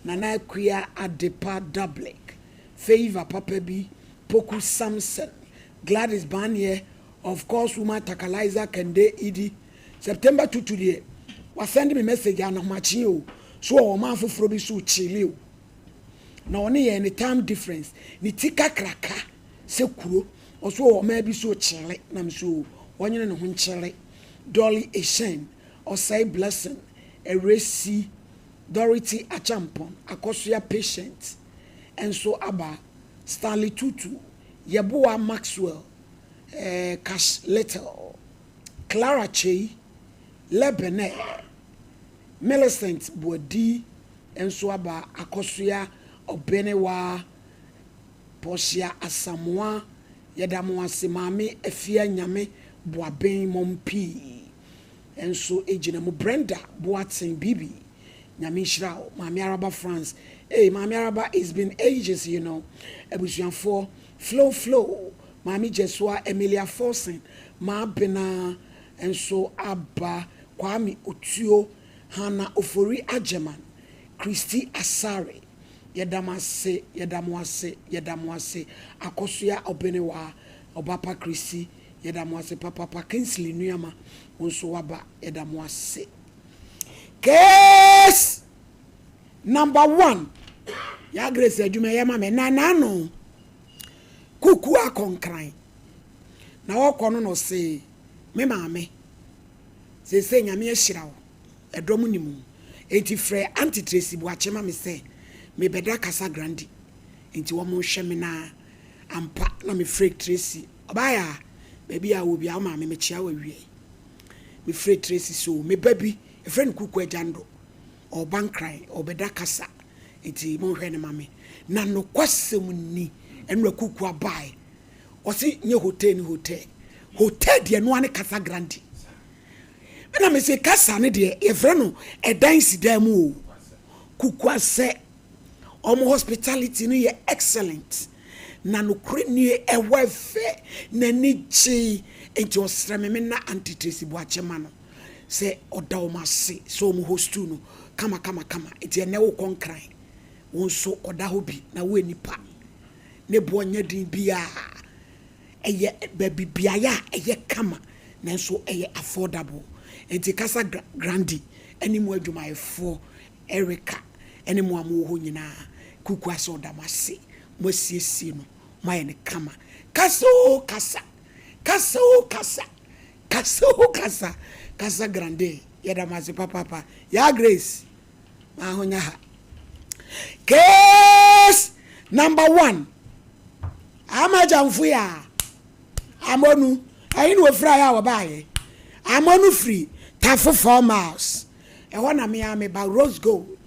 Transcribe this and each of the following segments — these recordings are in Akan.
Nana Akua Adepa Dablick, Favour papa bi, Poku Samson, Gladys Barnier, Of course woman Takalizer Kende Idi, September Tutu deɛ wa send me message anohomakye o, so ɔwɔ ɔman foforɔ bi so kyele o, na ɔne yɛn ne time difference, ne ti kakraka sɛ kuro, ɔso ɔwɔ ɔman bi so kyele, na me so o, ɔnyene ne ho nkyele, Dolly Eshen, Osei Blessing, Eresi, Dorothy Acheampong, Akosua Patient nso aba, Stanley Tutu, Yeboah Maxwell, eh, Cash Little, Clara Kyei, Lebene, Millicent Boadi nso aba, Akosua Obenewaa, Portia Asamoah, yɛda mo ase, Maame Afia Nyame Boaben mom pii nso gyina mu, Brenda Boateng Bibi, Nyame nhyira wo, Maame Araba France, ei Maame Araba it's been ages you know, abusuafoɔ, Flo Flo, Maame Gyesua, Emilia Forson, Maabena nso aba, Kwame Otuo, Hannah Ofori Agyeman, Christy Asare, yɛda mo ase, yɛda mo ase, yɛda mo ase, Akosua Obenewaa, Ɔbapa Christy, yɛda mo ase papapa, Kingsley Nuamah, wo nso waba, yɛda mo ase. Case number one, Yaa Grace adwuma yɛ ma me, na n'ano kuku akɔ nkran, na ɔkɔ no na ɔse, me maame, seesei Nyame ahyira wo, ɛdɔm nni mu, enti frɛ Auntie Tracy Boakye ma me sɛ mebɛda Casa Grande, enti wɔn nhwɛ me na ampa na me frɛ Tracy, ɔbaa yaa, baabi a wɔ biara wo maame mekyea wo awia yi. Me frɛ Tracy sɛ o me ba bi yɛfrɛ no Kuku Agyando ɔreba Nkran ɔrebɛda kasa nti monhwɛ no ma me. Na nokwasɛm ni ɛnora Kuku abae ɔse nyɛ hotel ne hotel, hotel deɛ ɛnoa ne Casa Grande. Ɛna me se kasa no deɛ yɛfrɛ no ɛdan si dan mu o. Kuku asɛ Wɔn hospitality no yɛ excellent na nokorɛ nie ɛhɔ ɛfɛ n'ani gyee nti ɔsrɛ me me nna Auntie Tracy Boakye ma no sɛ ɔda wɔn ase sɛ wɔn hostuu no kama kama kama nti ɛnɛ wokɔ Nkran wo nso kɔda hɔ bi na woyɛ nipa ne boɔ nyɛ den biaa ɛyɛ baabi beaeɛ a ɛyɛ kama nanso ɛyɛ affordable nti Casa Grande ɛne mu adwumayɛfoɔ Erica ne mo a mowɔ hɔ nyinaa, Kuku ase ɔda mo ase, moasiesie no, moayɛ no kama. Kasa oo kasa, kasa oo kasa, kasa oo kasa, kasa grande, yɛda mo ase papaapa. Yaa Grace, mahonya ha. Case number one, ama gyamfo ya, amonu, ɛhe na wɔfiri ayɛ a wɔbaayɛ? Amonu firi Tafo 4 miles. Ɛhɔ na me ara me ba Rose Gold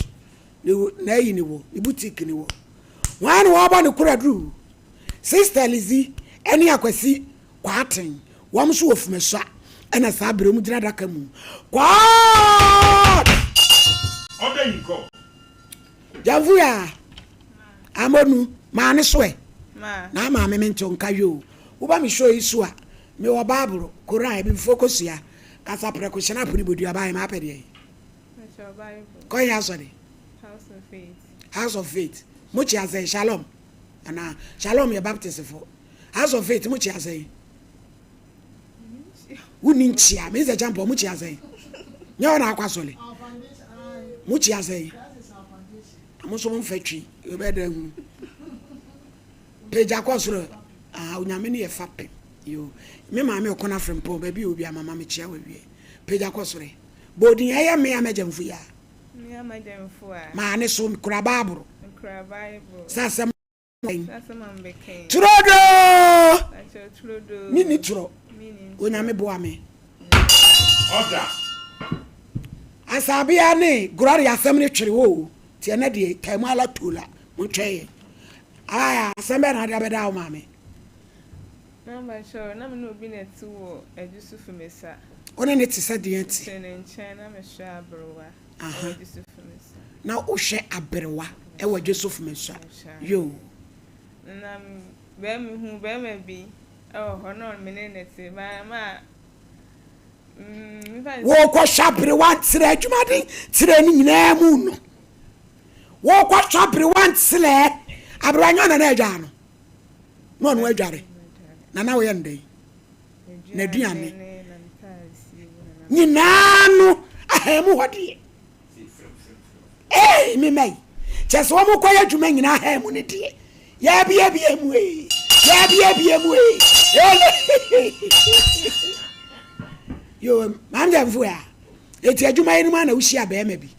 ne n'ayi ne wɔ, ne boutique ne wɔ. Hwan na wɔrebɔ ne koraduru? Sister Lizzy ne Akwasi Kwarteng, wɔn nso wɔ Fumasua, ɛna saa bere wɔn gyina adaka mu. Court! Order in court. Gyamfo ya, Amonu, maa ne so ɛ. Na maame me nto nka yoo. Woba me show yi so a, mewɔ Bible, Koran, Abibifoɔ kosua. Kasa prɛko hyɛ n'apo ne bodua baayɛ m'apɛ deɛ. Kɔ yɛ asɔre. House of Faith. House of Faith. Mo kyia sɛn Shalom. Ana Shalom yɛ Baptist fo. House of Faith mo kyia sɛn. Wonni nkyia. Me sɛ champion mo kyia sɛn. Nyɛ wɔn akɔ asɔre. Mo kyia sɛn. Mo nso mo mfa twi. Ebe dɛ hunu. Pagya kɔ soro ah Onyame no yɛ fapem yoo Me maame ɔkɔ no afrempɔn baabi a ɔwɔ biara mama mekyea wo awie Pagya kɔ soro ɛ Bɔ odin ɛyɛ me a mɛgyamfo yi a Me a mɛgyamfo a Maa ne so mekura Bible Mekura Bible Sɛ asɛm bɛn Sɛ asɛm a mebɛka yi Turodoo Pakyɛw turodoo Menni torɔ Menni ntorɔ Onyame boa me Order. Asabea ne Gloria asɛm no twere hɔ o Nti ɛnɛ deɛ taamu ala tola Montwɛn yɛn Aah asɛm bɛn na wode abɛda wo maame? Mama kyɛw, na me ne obi na ɛte wɔ Adwusu Fumesa. Wo ne no te sɛ deɛn te? Mete ne nkyɛn na mehwɛ aberewa wɔ Adwusu Fumesa. Na wohwɛ aberewa wɔ Adwusu Fumesa? Yoo. Na mehuu barima bi wɔ hɔ na me ne no te, ma Worekɔhwɛ aberewa nkyerɛ adwumaden kyerɛ ne nyinaa mu no. Wokɔtɔ aberewa nselɛɛ. Aberewa nyɛ ɔna na adwaa no. Na ɔno adware. Na na woyɛ no dɛn? N'aduane nyinaa no ahan mu hɔ deɛ. Ee, me mma yi, kyɛ sɛ wɔn kɔyɛ adwuma nyinaa ahan mu no deɛ. Yɛabiabia mu ee, yɛabiabia mu ee. Yo, maame gyamfo a, eti adwuma yi no mu a na wohyia bɛrima bi.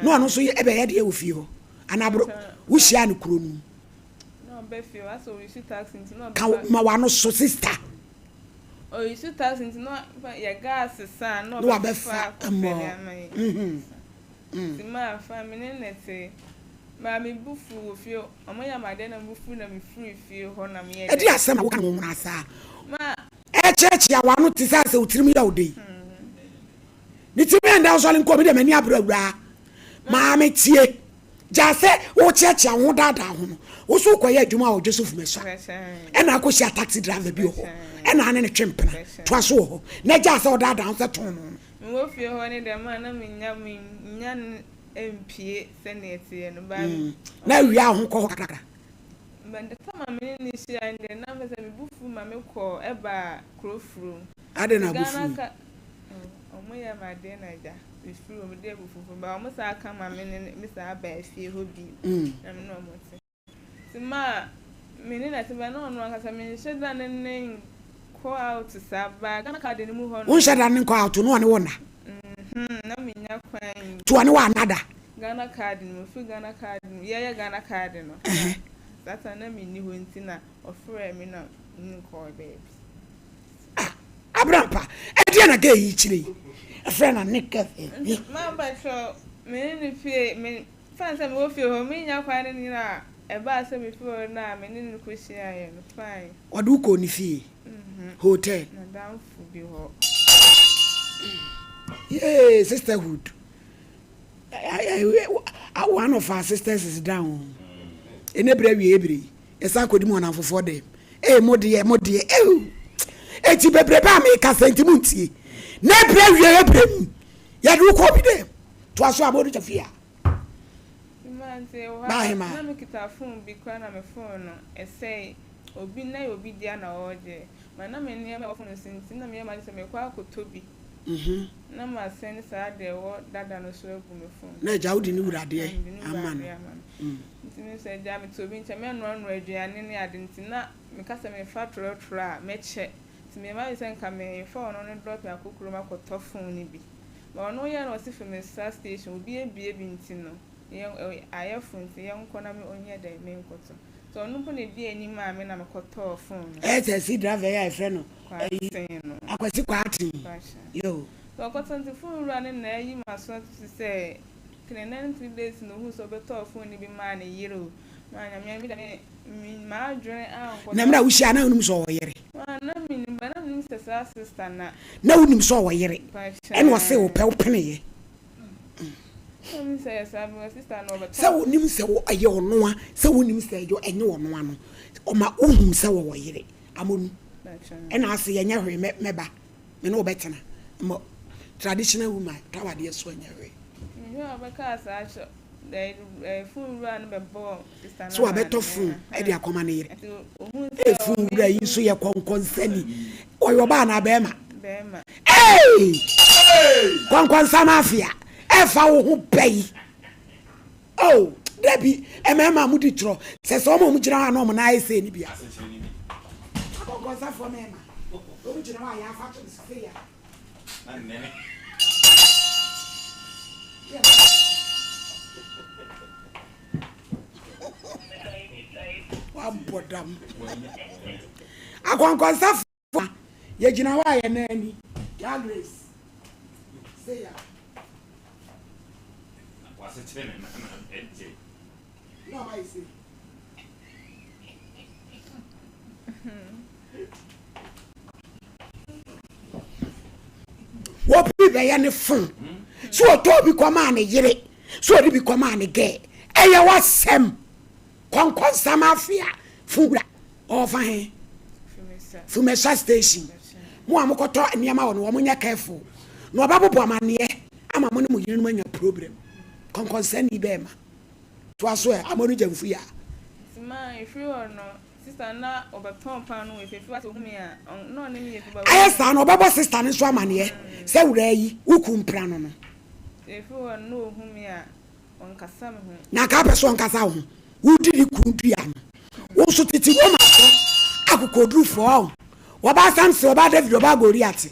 Na ɔno nso ɛbɛyɛ deɛ wɔ fie hɔ. Anabro, wohyia no kuro no mu. Ka ma wano so sista. Oyisu taxi nti na yɛ gas sa na ɔbɛfa mmɔ. Nti maa fa me ne ne te. Maa me bu fu wɔ fie ɔmo yɛ me adeɛ na me bu fu na me firi fie hɔ na me yɛ dɛ. Ɛde asɛm na woka no nwonwa saa. Ɛkyerɛkyerɛ w'ano te sɛ asɛ wo tirim yɛ wo dɛ yi. Ne tirim yɛ ndɛ nsɔre nkɔ me deɛ m'ani abere awuraa. Maame tie. Gyaa sɛ worekyeakyea wo ho daadaa ho no, wo nso wokɔyɛ adwuma wɔ Joseph Mensah ɛna akɔhyia taxi driver bi wɔ hɔ ɛna ane no twe mpena toa so wɔ hɔ na gyaa sɛ wodaadaa ho sɛ tɔn no no. Mewɔ fie hɔ ne dɛm a na mennya mennya no mpue sɛnea ɛteɛ no but. Na awia wo ho kɔ hɔ kakrakra. But the time a me ne no hyiae no deɛ na mepɛ sɛ me bo fu ma mekɔ ɛbaa kuro furom. Adɛn na wo bo fui? Ɔmo yɛ me adeɛ na agya me firi hɔ me de abufuo ba ɔmo saa ka ma me ne me saa baa fie hɔ bio na me ne ɔmo te. Nti maa me ne na te ba na ɔno ankasa me nhyɛ da ne ne nkɔ out saa ba Ghana card no mu hɔ no. Wo nhyɛ da ne nkɔ out na ɔne wo nna? Mhm na me nya kwan. Nti ɔne wo anna da? Ghana card no mu firi Ghana card no yɛyɛ Ghana card no saa time na me nni hɔ nti na ɔfrɛɛ me na me nkɔɔ baabi. Ah Abrampa ɛdeɛn na girl yi kyerɛ yi ɛfrɛ na ne kɛfɛ yi. Mampakyɛw me ne no fie me fine sɛ mewɔ fie hɔ me nya kwan ne no nyina ɛbaa sɛ me fie hɔ no a me ne no kɔ hyiaeɛ no fine. Ɔde wo kɔɔ ne fie hotel. Nadamfo bi hɔ. Yee sisterhood one of our sisters is down ɛnɛ berɛ awie bere yi yɛsan kɔdi mu ɔnamfofoɔ dɛm ee mo deɛ mo deɛ ew eti bebrebe a meka sɛ nti mo ntie na ebere wie ebere mu yɛde wo kɔ obi dɛm toa so a mo de fie a baahema na mekita phone bi kora na me phone no ɛsɛe obi na yɛ obi dea na ɔregye ma na me nneɛma ɛwɔ phone no so nti na meyɛ ma sɛ mekɔ akɔtɔ bi na masɛne saa deɛ ɛwɔ dada no so agu me phone na agya wode ne wura deɛ ama no Nti me nso agya mete obi nkyɛn mɛnoanoa aduane ne ade nti na meka sɛ mefa trɔtrɔ a mɛkyɛ nti meyɛ m'adwene sɛ nka mefa ɔno ne drop akɔ kurom akɔtɔ phone no bi but ɔno yɛ na ɔse fi me sa station obi abue bi nti no yɛn ayɛ fo nti yɛnkɔ na me ɔnyɛ dɛn menkɔtɔ nti ɔno mpo na ɛdi anim maa me na mekɔtɔɔ phone no. Ɛyɛ taxi driver yi a yɛfrɛ no ayi Kwarteng no. Akwasi Kwarteng yoo. Nti ɔkɔtɔ nti phone wura no na ayi m'aso ato so sɛ 393 days na ohuu sɛ ɔbɛtɔɔ phone no bi maa ne yere o maa Nyame ayɛ me deɛ me me m'adwene ankɔ Na mmerɛ a wohyia na wonim sɛ ɔwɔ yere? Maa na menim but na menim sɛ saa sister na. Na wonim sɛ ɔwɔ yere ɛna ɔse wopɛ wopeneeɛ? Na menim sɛ ɛyɛ saa because sister no ɔbɛtɔ. Sɛ wonim sɛ ɛyɛ ɔnoa sɛ wonim sɛ ɛyɛ ɛnyɛ ɔnoa no ɔma wohuu sɛ ɔwɔ yere amonu ɛna ase yɛnyɛ hwee mɛba. Me ne wo bɛtena mmɔ traditional woman tɔ awadeɛ so ɛnyɛ hwee. So wabɛtɔ phone ɛde akɔma ne yere. Ee phone wura yi nso yɛ kɔnkɔnsani. Ɔyɛ ɔbaa anaa bɛrima? Ee! Kɔnkɔnsa mafia ɛfa wo ho bɛyi. Oh, dabi, mmarima a modi torɔ, sɛ sɛ wɔn a wɔgyina hɔ a na wɔn nan ayɛ sei no bi a. Akɔnkɔnsafoɔ mmarima, wɔn gyina hɔ a yɛafa to no so sei a. Wabɔ dam. Akɔnkɔnsafoɔ. Fa yɛgyina hɔ a yɛn nan ani. Ya Grace sei a. Wasekyere ne nan na ɛgye. Na ɔma yɛ sei. Wɔbi bɛyɛ ne fon so ɔtɔ bi kɔmaa ne yere so ɔde bi kɔmaa ne gɛɛ ɛyɛ wasɛm. Kɔnkɔnsa mafia fo wura ɔfa he? Fumesa station. Mo a mokɔtɔ nneɛma wɔ no wɔn nyɛ careful na ɔbɛbobɔ amaneɛ ama mo ne mo yerenom anya problem. Kɔnkɔnsani bɛɛma. Toa so ɛ, Amonu Gyamfui a. Nti maa ɛfiri hɔ no, sista no na ɔbɛtɔn paanoo wɔ efie, efie hɔ asɛ ɔhu me a, na ɔne me yɛ fi ba. Ayɛ saa no, ɔbɛbɔ sista no nso amaneɛ sɛ wuraa yi, wo kunu mpira no no. Nti ɛfiri hɔ no, na ɔhu me a, ɔnkasa me ho. Na anka wopɛ sɛ ɔnkasa wo ho? Wodi ne kunu dua no. Wo nso tete Romafoɔ akokoɔdurufoɔ, ɔho, wɔbaa Samson, wɔbaa David, wɔbaa Goliat,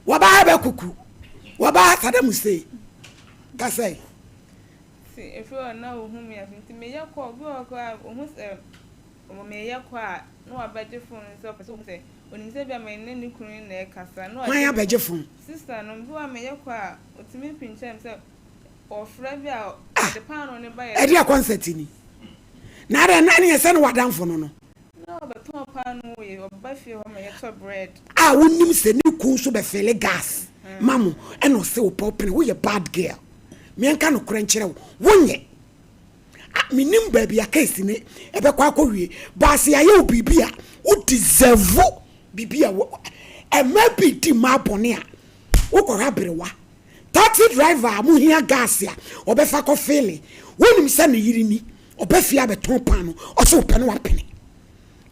wɔbaa Habakuku, wɔbaa Saddam Hussein. Kasa yi. Nti ɛfiri hɔ na ɔhu me ase nti meyɛ kɔ obi wɔ hɔ koraa a ɔhu sɛ meyɛ kɔ a na wabɛgye phone no sɛ ɔpɛ sɛ ɔhu sɛ ɔnim sɛ ebia me ne ne kunu na ɛrekasa na Hwan wagye abɛgye phone? Sister no bi wɔ hɔ a meyɛ kɔ a ɔtumi pinkyɛn me sɛ ɔfrɛ bi a Ah! ɔde paanoo no ba yɛ Ɛdeɛ concert ni? Na adɛn na ɛneɛ sɛ ne w'adamfo no no? Na ɔbɛtɔn paanoo wei ɔba fie hɔ ma yɛtɔ bread. A wonim sɛ ne kun nso bɛfeele gas ma mo ɛna ɔse wo pɛ wopene woyɛ bad girl. Menka nokorɛ nkyerɛ wo, wonyɛ. A Mennim baabi a case no ɛbɛkɔ akɔwie, but sɛ yɛayɛ wo biribi a, wo deserve biribi a wo, mmaa bi di mmaa bɔne a, wokɔhwɛ aberewa, taxi driver a mohia gas a ɔbɛfa kɔ feele, wonim sɛ ne yere ni, ɔba fie abɛtɔn paano, ɔse wopɛ no wapene,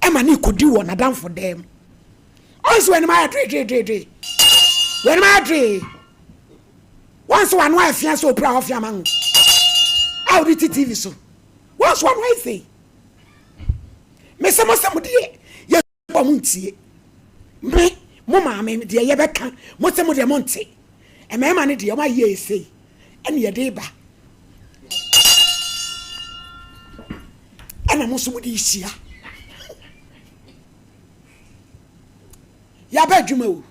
ɛma ne kɔdi wɔ n'adamfo dan mu. Ɔnse w'anim ayɛ dwedwedwedwe, w'anim ayɛ dwee. Wɔn nso w'ano ayɛ fea sɛ opira a ɔfea ma ngo a wode te TV so. Wɔn nso w'ano ayɛ sei. Mese mo sɛ mo deɛ yɛ bɔ mo ntie. Me mo maame deɛ yɛbɛka mo sɛ mo deɛ mo nte. Mmarima no deɛ wɔn ayɛ yɛ sei ɛne yɛde ba. Ɛna mo nso mo de hyia. Yɛaba adwuma o.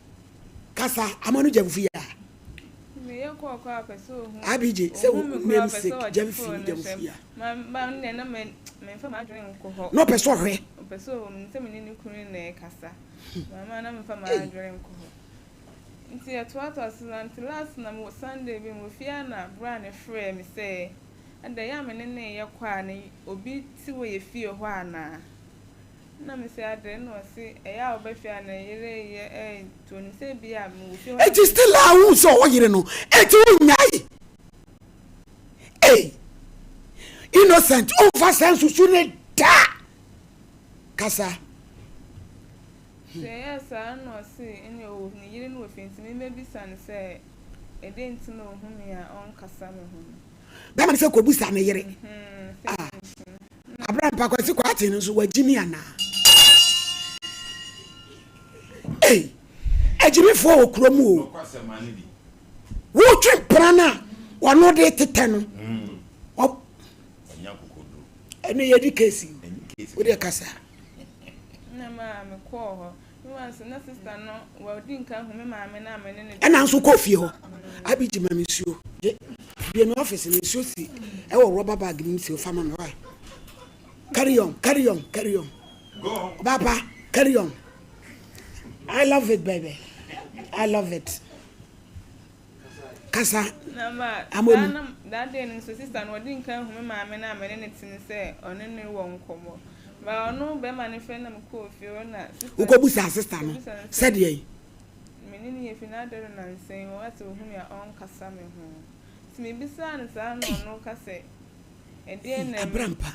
Kasa ama no gyamfi a. Meyɛ kɔɔ kɔ a pɛ sɛ ohu. Abj sɛ wo name sake gyamfi ne gyamfi a. Ma ma no deɛ na me memfa m'adwene nkɔ hɔ. Na ɔpɛ sɛ ɔhwɛ. Ɔpɛ sɛ ohu me sɛ me ne ne kunu na ɛkasa. Ma ma na memfa m'adwene nkɔ hɔ. Nti yɛtoatoa so na nti last na mewɔ Sunday bi mewɔ fie a na bra no frɛɛ me sɛ adɛn yɛ a me ne no reyɛ kɔ a ne obi te wɔ yɛ fie hɔ anaa. Nna mese adɛn na ɔse ɛyɛ a ɔba fie a ne yere yɛ ɛɛ nti onim sɛ ebia mewɔ fie hɔ na. Enti still a wohu sɛ ɔwɔ yere no enti wonnyae ei Innocent womfa saa nsusu no da kasa. Nti ɛyɛɛ saa na ɔse ɛneɛ ɔwɔ ne yere no wɔ fie nti memmɛbisa no sɛ ɛdɛn nti na ɔhu me a ɔnkasa me ho no. Bɛma no sɛ kɔbisa ne yere ah. Abrampa Kwasi Kwarteng no nso wagyimi anaa? Ei, agyimifoɔ wɔ kuro mu o. Wotwe mpena no a ɔno de tetɛ no. Ɛno yɛdi kesi. Wodeɛ kasa. Na maa mekɔɔ hɔ. Ɛna nso kɔ fie hɔ. Abigye ma me nsuo. Gye bie me office no nsuo si ɛwɔ rubber bag mu si fa ma me why. Carry on, carry on, carry on. Ɔbaapa, carry on. I love it baby. I love it. Kasa Na ma ama saa mu. na that day no nso sister no ɔdi nkan hu me maame no a me ne no te no sɛ ɔne no wɔ nkɔmmɔ. Ba ɔno bɛrima no frɛ na me kɔɔ fie hɔ na sister no Wokɔbusaa sister no kɔbisa no sɛ sɛdeɛn? me ne no yɛ fi na adɛn no nansa yi ɔka sɛ ɔhu me a ɔnkasa me ho. Nti me bisaa no saa na ɔno ka sɛ ɛdeɛn Ei na me. Abrampa.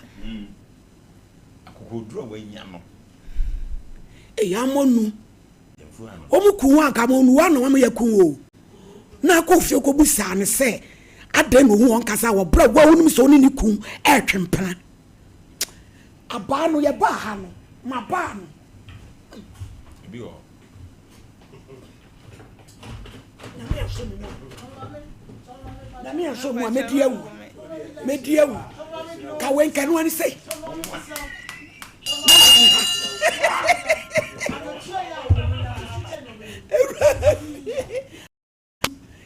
Akokoduru a wanya no. Ei Amonu. Wɔn ku wo anka ma onuwa na wɔn yɛ ku wo na akɔ ofie kɔ busaa no sɛ adɛn na ohu wɔn kasa wɔ berɛ a wonim sɛ ɔne ne kun ɛretwe mpena abaa no yɛbaa ha no mabaa no ebi wɔ Nyame asɔ me mu a Nyame asɔ mu a mɛdi awu mɛdi awu ka wei nka no ani sei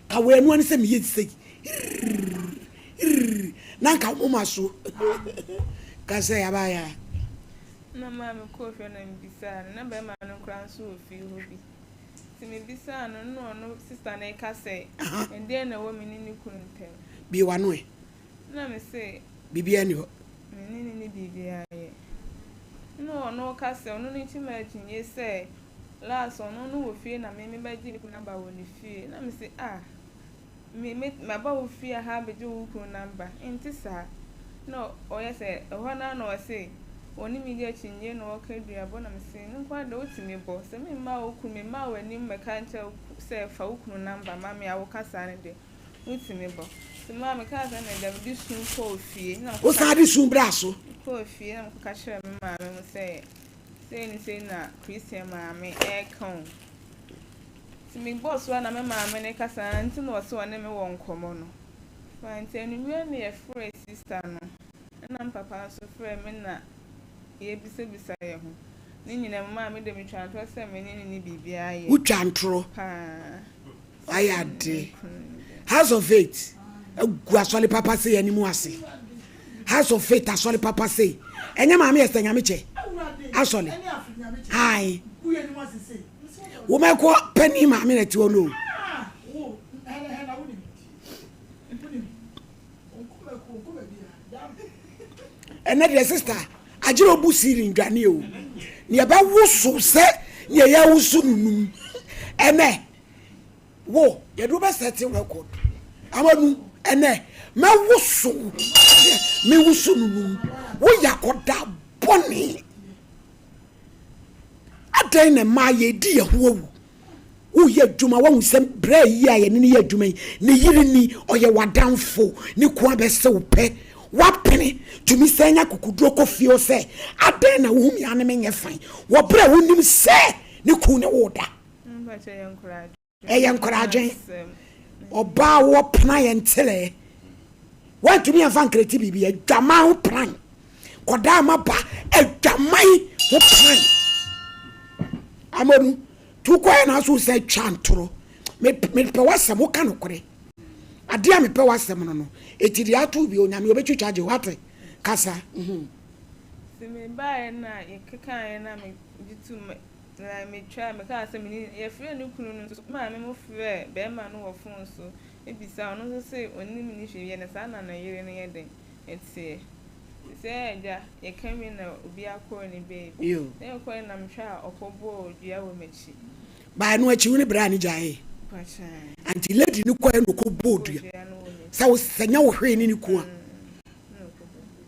Ka wei ɛno ara ne sɛ meyɛ sei na nka wo moma so ka sɛ yɛabaayɛ a. Na maa mekɔɔ fie na mebisaa no, na bɛrima no koraa nso wɔ fie hɔ bi. Nti mebisaa no, na ɔno sista no reka sɛ, ɛdeɛn na ɛwɔ me ne ne kunu ntam? Bue w'ano ɛ. Ɛna me se. Biribiara nni hɔ. Me ne no nni biribiara yɛ. Ɛna ɔno reka sɛ, ɔno ne kyima akyinnye sɛ, last ɔno no wɔ fie na me mebɛgye ne kunu number wɔ ne fie. Ɛna me se, ah, me me maba wo fie ha abɛgye wo kunu number, ɛnte saa. Na ɔyɛ sɛ ɛhɔ no ara na ɔse ɔne me di akyinnye na ɔka duabɔ na mese no nko ara deɛ wotumi bɔ sɛ memma wo kunu memma w'anim mmɛka nkyerɛ wo sɛ fa wo kunu number ma me a woka saa no deɛ wotumi bɔ nti maa mekaa saa na agya mede su kɔɔ fie na mekɔka Wosan de su braa so? Mekɔɔ fie na mekɔka kyerɛɛ me maame mo sɛ sei ne sei na Christian maame ɛreka o nti mebɔɔ so a na me maame no kasa nti na ɔse ɔne me wɔ nkɔmmɔ no. Fine nti anwummerɛ no yɛfrɛɛ sister no ɛna me papa nso frɛɛ me na yɛbisabisa yɛ ho. Ne nyinaa mu maa me de metwaa ntorɔ sɛ me ne no nni biribiara yɛ. Wotwa ntorɔ? Paa. Wayɛ ade. House of Faith agu asɔre papa sei anim ase. House of Faith asɔre papa sei. Ɛnyɛ maame Esther Nyamekyɛ asɔre. Ae. Womɛkɔ panin maame na ɛte hɔ no o. Ɛnɛ deɛ sista agyere obu siiri ndwane o nea ɛbɛwoso sɛ nea yɛwoso no num ɛnɛ wo yɛde wo bɛsɛte record amanu ɛnɛ mɛwoso mewoso no num woyɛ akɔda bɔne adɛn na mmaa yɛdi yɛn ho awu Woreyɛ adwuma, woahu sɛ berɛ yi a yɛne no yɛ adwuma yi, ne yere ni, ɔyɛ w'adamfo, ne kunu abɛse wo pɛ, woapene, tumi san nya akokoduro kɔ fie hɔ sɛ, adɛn na wohu me a ne menyɛ fine, wɔ berɛ a wonim sɛ ne kunu ne wo reda. Ɛyɛ nkoradwen. Ɔbaa a wowɔ pena yɛ ntelɛɛ. Woantumi amfa ankreti biribi, adwaman ho pran. Kɔdaa ma ba, adwaman ho pran. Amonu, tu kɔɛ na so sɛ twa ntoro. Mepɛ w'asɛm, woka nokorɛ. Adeɛ a mepɛ w'asɛm no no, eti deɛ ato bi onyame obɛtwitwa gye wate kasa. Mhm. Nti mebaeɛ na yɛkekaeɛ na megye tom na metwaa mekaa sɛ mene yɛfrɛɛ ne kunu no nso maame mo frɛɛ bɛrima no wɔ fon so bisa ɔno nso se ɔnnim ne hwee yɛ na saa na ne yere no yɛ den teɛ. Te sɛ agya yɛka wie na obiara kɔɔ ne baabi. Na yɛkɔe na mehwɛ a ɔkɔbɔɔ dua wɔ m'akyi. By ɛno akyi wo ne braa no gyaee? Anti lady no kɔe na ɔkɔbɔɔ dua sɛ wo sɛ nyɛ wo hwee ne ne ku a.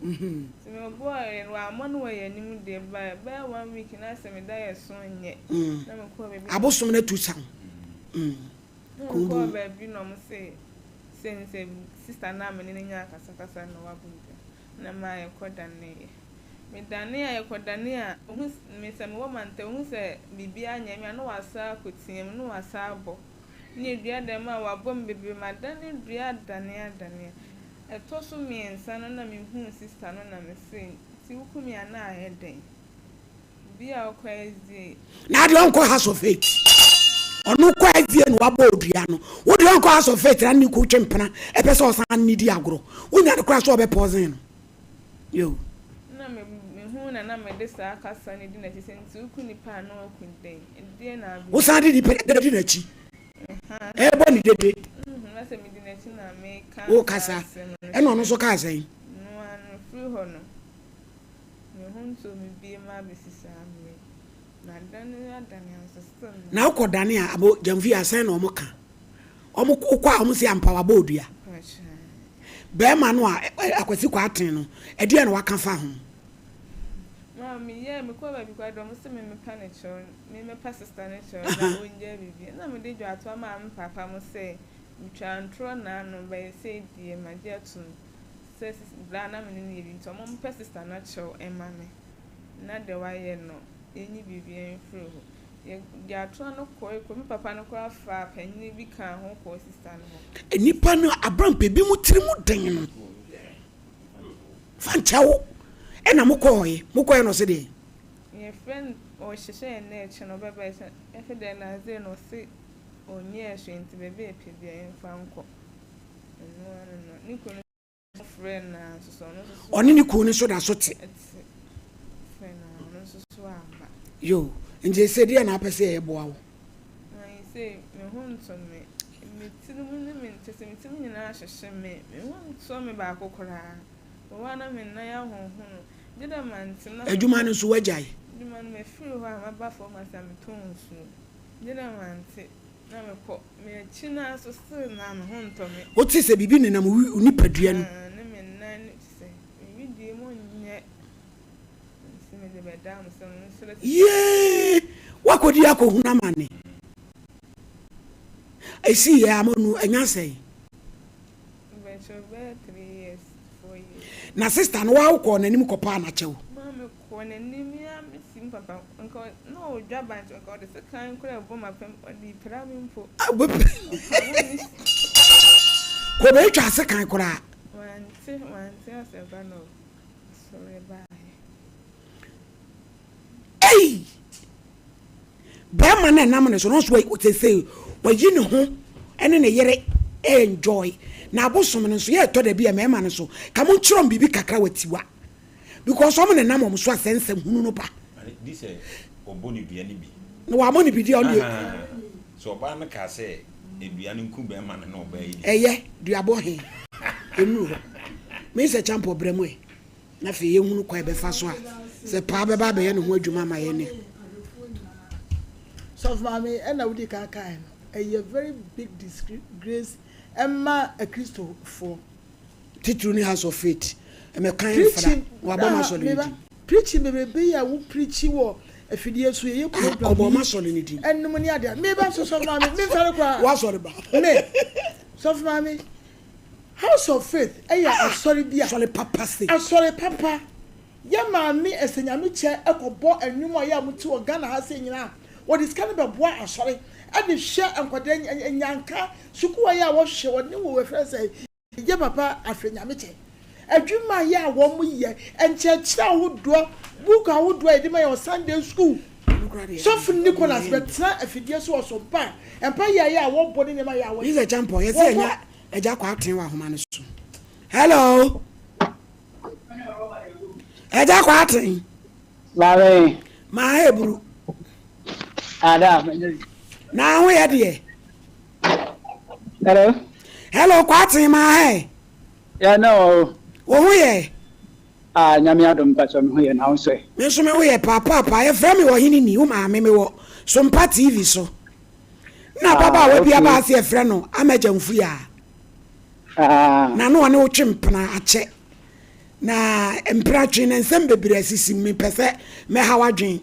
Nti mebɔɔe no wammɔ no wɔ yɛn anim deɛ by bɛyɛ one week na sɛ meda yɛ so nyɛ na mekɔɔ baabi. Abosom no atu sa wo. Na mekɔɔ baabi na ɔmo se sei ne sei, sister no a me ne no nyaa akasakasa no na wabɔ me dua. Na maa yɛkɔdaneeɛ. Medanee a yɛkɔdanee a, ohu me sɛ mewɔ mantam, ohu sɛ biribiara nyɛ me a, na wasan akɔtea mu, na wasan abɔ. Ne dua dɛm a wabɔ me bebree, madane dua adane adane. Ɛtɔ so mmiɛnsa no na mehuu sister no na mese, nti woku me a na ayɛ dɛn? Bi a ɔkɔ SDA. Na adeɛ ɔnkɔ house of faith. Ɔno kɔ SDA na wabɔ odua no. Wo deɛ ɔnkɔ house of faith na ne ku twe mpena ɛpɛ sɛ ɔsan ne di agorɔ. Wonya no koraa sɛ ɔbɛ poison no. Yo. Na me mehu na na mede saa kasa no di n'akyi sɛ nti woku nipa a na waku dɛn? Ɛdeɛn na abɛdi? Wosan de nipa di n'akyi. Ɛbɔ ne dede. Na sɛ medi n'akyi na meka saa asɛm no. Ɛna ɔno nso kaa sɛn? No ano firi hɔ no. Me ho ntɔɔ me biom abɛsi saa mmerɛ yi. Madane adane anso still no. Na wokɔ dane a abo gyamfi a sɛn na ɔmo ka? Ɔmo wokɔ a ɔmo se ampa wabɔ odua. Bɛɛma no a Akwasi Kwarteng no ɛdeɛn na waka fa ho? Maa me yɛɛ me kɔɔ baabi koraa deɛ ɔmo se me mepa ne kyɛw me mepa sister ne kyɛw na ɔngyae biribi ɛna mede dwatoa maa me papa mo sɛ metwaa ntorɔ naano bɛyɛ sei deɛ magye atum sɛ sis bra na me ne no yɛ biribi nti ɔmo mpɛ sister no kyɛw mma me na deɛ wayɛ no yɛnyi biribiara mfiri hɔ. Yɛ de atoa no kɔe kɔ me papa no koraa faa panyini bi kaa ho kɔɔ sister no hɔ. Nnipa no abrampɛ bi mo tiri mu den no fa nkyɛ wo ɛna mo kɔɔe mo kɔɛ na ɔse deɛn. Yɛfrɛ no ɔhyehyɛ yɛn na ɛkye no ɔbɛba ɛsɛ ɛfɛ deɛ na no ɔse ɔnyɛɛ hwee nti baabi a ɛpɛ biara yɛmfa nkɔ. Ɔne ne kunu no nso da so te. Yo, nti sɛ deɛ na apɛ sɛ yɛyɛ boa wo. Me ho ntɔ me, me tirim ne me kyɛ sɛ me tirim nyinaa hyehye me, me ho ntɔ me baako koraa. Mewɔ a na me nan ahonhono, gye dɛ mante na. Adwuma no nso woagyae? Adwuma no mafiri hɔ a maba fam ase a metɔn nsuo, gye dɛ mante. Na mekɔ m'akyi no ara so still na me ho ntɔ me. Wote sɛ biribi nenam wo nipadua no mu. Ne me nan no kyerɛ sɛ me. se mede bɛdaa mo sɛ monsrɛ sika. Yee! Woakɔdi akɔhunu amane. Ɛsii yɛ ama nu ɛnya sɛn? Mpakyɛw bɛyɛ 3 years, 4 years. Na sister no waa wokɔɔ n'anim kɔpaa n'akyɛw? Maa mekɔɔ n'anim yi a mesi me papa nka na ɔdwa bankye nka ɔde sekan koraa ɛbɔ m'apam ɔde pira me mpo. Ɔpamo me si. Kɔbɛtwa sekan koraa. Wante asɛm pa na ɔsɔre baeɛ. Ei! Bɛrima no ɛnam ne so no nso sese wayi ne ho ɛne ne yere enjoy na abosom no nso yɛ ɛtɔ da bi a mmarima no nso ka mo nkyerɛ wɔn biribi kakra wɔ tiwa because wɔn na nam wɔn so asɛ nsɛm hunu no ba. Di sɛ ɔbɔ ne dua no bi. Na wɔamɔ ne bi di ɔno deɛ. Sɛ ɔbaa no kaa sɛ dua no nku bɛrima no na ɔbaa yi di. Ɛyɛ duabɔ he ɛnuru hɔ. Me sɛ champo brɛ mu ɛ. Na afei yɛhunu kwan ɛbɛfa so a sɛ paa bɛba abɛyɛ ne ho adwuma ama yɛn ne. Sɔfo maame, ɛna wodi kan kae no, ɛyɛ very big disgrace ɛma Akristofoɔ. Titiriw ne House of Faith ɛmɛkan mfra wabɔ ma asɔre ne din. Preaching bebrebe yi a wo preachi wɔ afidie so, yɛyɛ program ɔbɔ ma asɔre ne din. Ɛnum ne adeɛ meba so, sɔfo maame, memfɛre koraa. Wasɔre ba. Me sɔfo maame, House of Faith ɛyɛ asɔre bi a asɔre papa se. Asɔre papa. Yɛ maame ɛsɛ Nyame kyɛ ɛkɔbɔ ɛnwom a yɛ a mo te wɔ Ghana ha sɛ nyinaa wɔde sika no bɛboa asɔre ɛde hwɛ nkwadaa nyanka sukuu a yɛ a wɔhwɛ wɔde ne wɔ wɔfrɛ sɛ yɛ papa ahwɛ Nyame kyɛ adwuma yɛ a wɔn yɛ nkyerɛkyerɛ ahodoɔ, book ahodoɔ a yɛde ma yɛ wɔ Sunday school. Sɔfo Nicholas bɛtena afidie so wɔ so mpa mpa yɛ a wɔbɔ ne nneɛma yɛ a wɔyɛ. Lisa Champo yɛ sɛ ɛnya ɛgya kɔ aten wɔ ahoma no so. Hello, ɛgya kɔ aten. Maame. Maa eburu. Ada. Na ho yɛ deɛ. Hello. Hello, kɔ aten maa hɛ. Ya na o. Wo ho yɛ? Ah, Nyame adom, mpakyɛ me ho yɛ, na wo nso ɛ? Me nso me ho yɛ papaapa. Yɛfrɛ me Ɔhene Ni, wo maame me wɔ Sompa TV so. Na ababaawa bi aba ase yɛfrɛ no Amagya Mfuya. Na no ɔne wo twe mpena akyɛ. Na mpena twe na nsɛm bebree asisi mu, mepɛ sɛ mɛha w'adwen.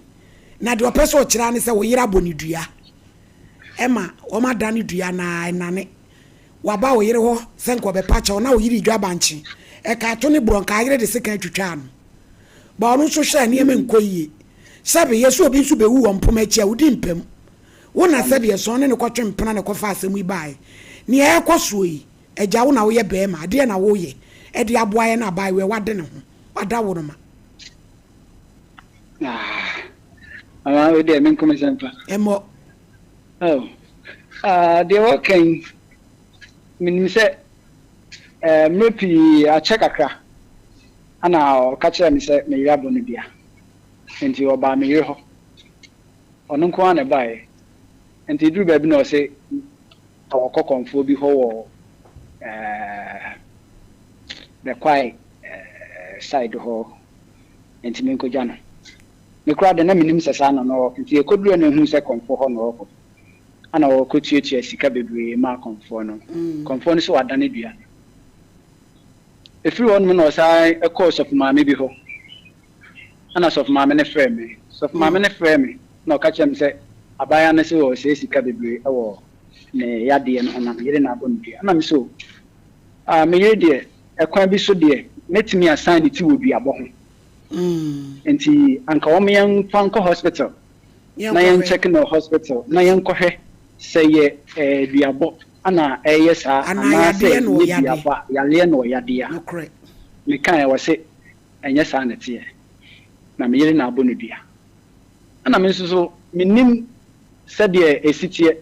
Na deɛ ɔpɛ sɛ ɔkyerɛ ne sɛ wo yere abɔ ne dua. Ɛma wɔn adane dua na ɛnane. Waba wo yere hɔ sɛ nka ɔbɛpa kyɛw na wo yere redwa bankye. Ɛka ato ne borɔ nka ayere de sekan twitwaa no. Ba ɔno nso hwɛ a nneɛma nkɔ yie. Sɛbe yɛ sɛ obi nso bɛwu wɔ mpoma akyi a wodi mpam. Wo na sɛdeɛ sɔn ne no kɔtwe mpena na ɛkɔfa asɛm yi baeɛ. Nea ɛrekɔ soɔ yi, agya wo na woyɛ barima, ɛdeɛn na woreyɛ de aboa yɛn abaayewa yi wade ne ho, wada wo no ma. Ah, mama wei deɛ menko me sɛmpa. Ɛmmɔ. Oh, ah, deɛ wɔka yi, menim sɛ eh, mmerɛ pii akyɛ kakra ana ɔka kyerɛɛ me sɛ me yere abɔ no dua. Nti ɔbaa me yere hɔ. Ɔno nko ara na ɛbaeɛ. Nti ɛduru baabi na ɔse ɔkɔ kɔmfoɔ bi hɔ wɔ eh, Bɛkwae eh, side hɔ, nti menkɔgya no. Me koraa de na mennim sɛ saa na na ɔrekɔ, nti yɛkɔduruiɛ na yɛhuu sɛ kɔmfoɔ hɔ na ɔrekɔ. Ɛna ɔrekɔtuatua sika bebree maa kɔmfoɔ no. Kɔmfoɔ no sɛ wadane dua no. Ɛfiri hɔ nom na ɔsan kɔɔ sɔfo maame bi hɔ. Ɛna sɔfo maame no frɛɛ me. Sɔfo maame no frɛɛ me na ɔka kyerɛɛ me sɛ abaayewa no sɛ ɔresɛe sika bebree wɔ ne yadeɛ no ho na me yere na abɔ no dua. Ɛna me sɛ o, ah, me yere deɛ, ɛkwan bi so deɛ, mɛtumi asan ne ti wɔ duabɔ ho. Nti anka wɔn yɛmfa nkɔ hospital na yɛn check no hospital na yɛnkɔhwɛ sɛ yɛ ɛɛ duabɔ ana ɛyɛ saa anaasɛ nyɛ duabɔ a yareɛ na ɔyadeɛ a. Mekaeɛ wɔse ɛnyɛ saa na ɛteɛ na me yere na abɔ no dua. Ɛna me nso so mennim sɛdeɛ ɛsi teɛ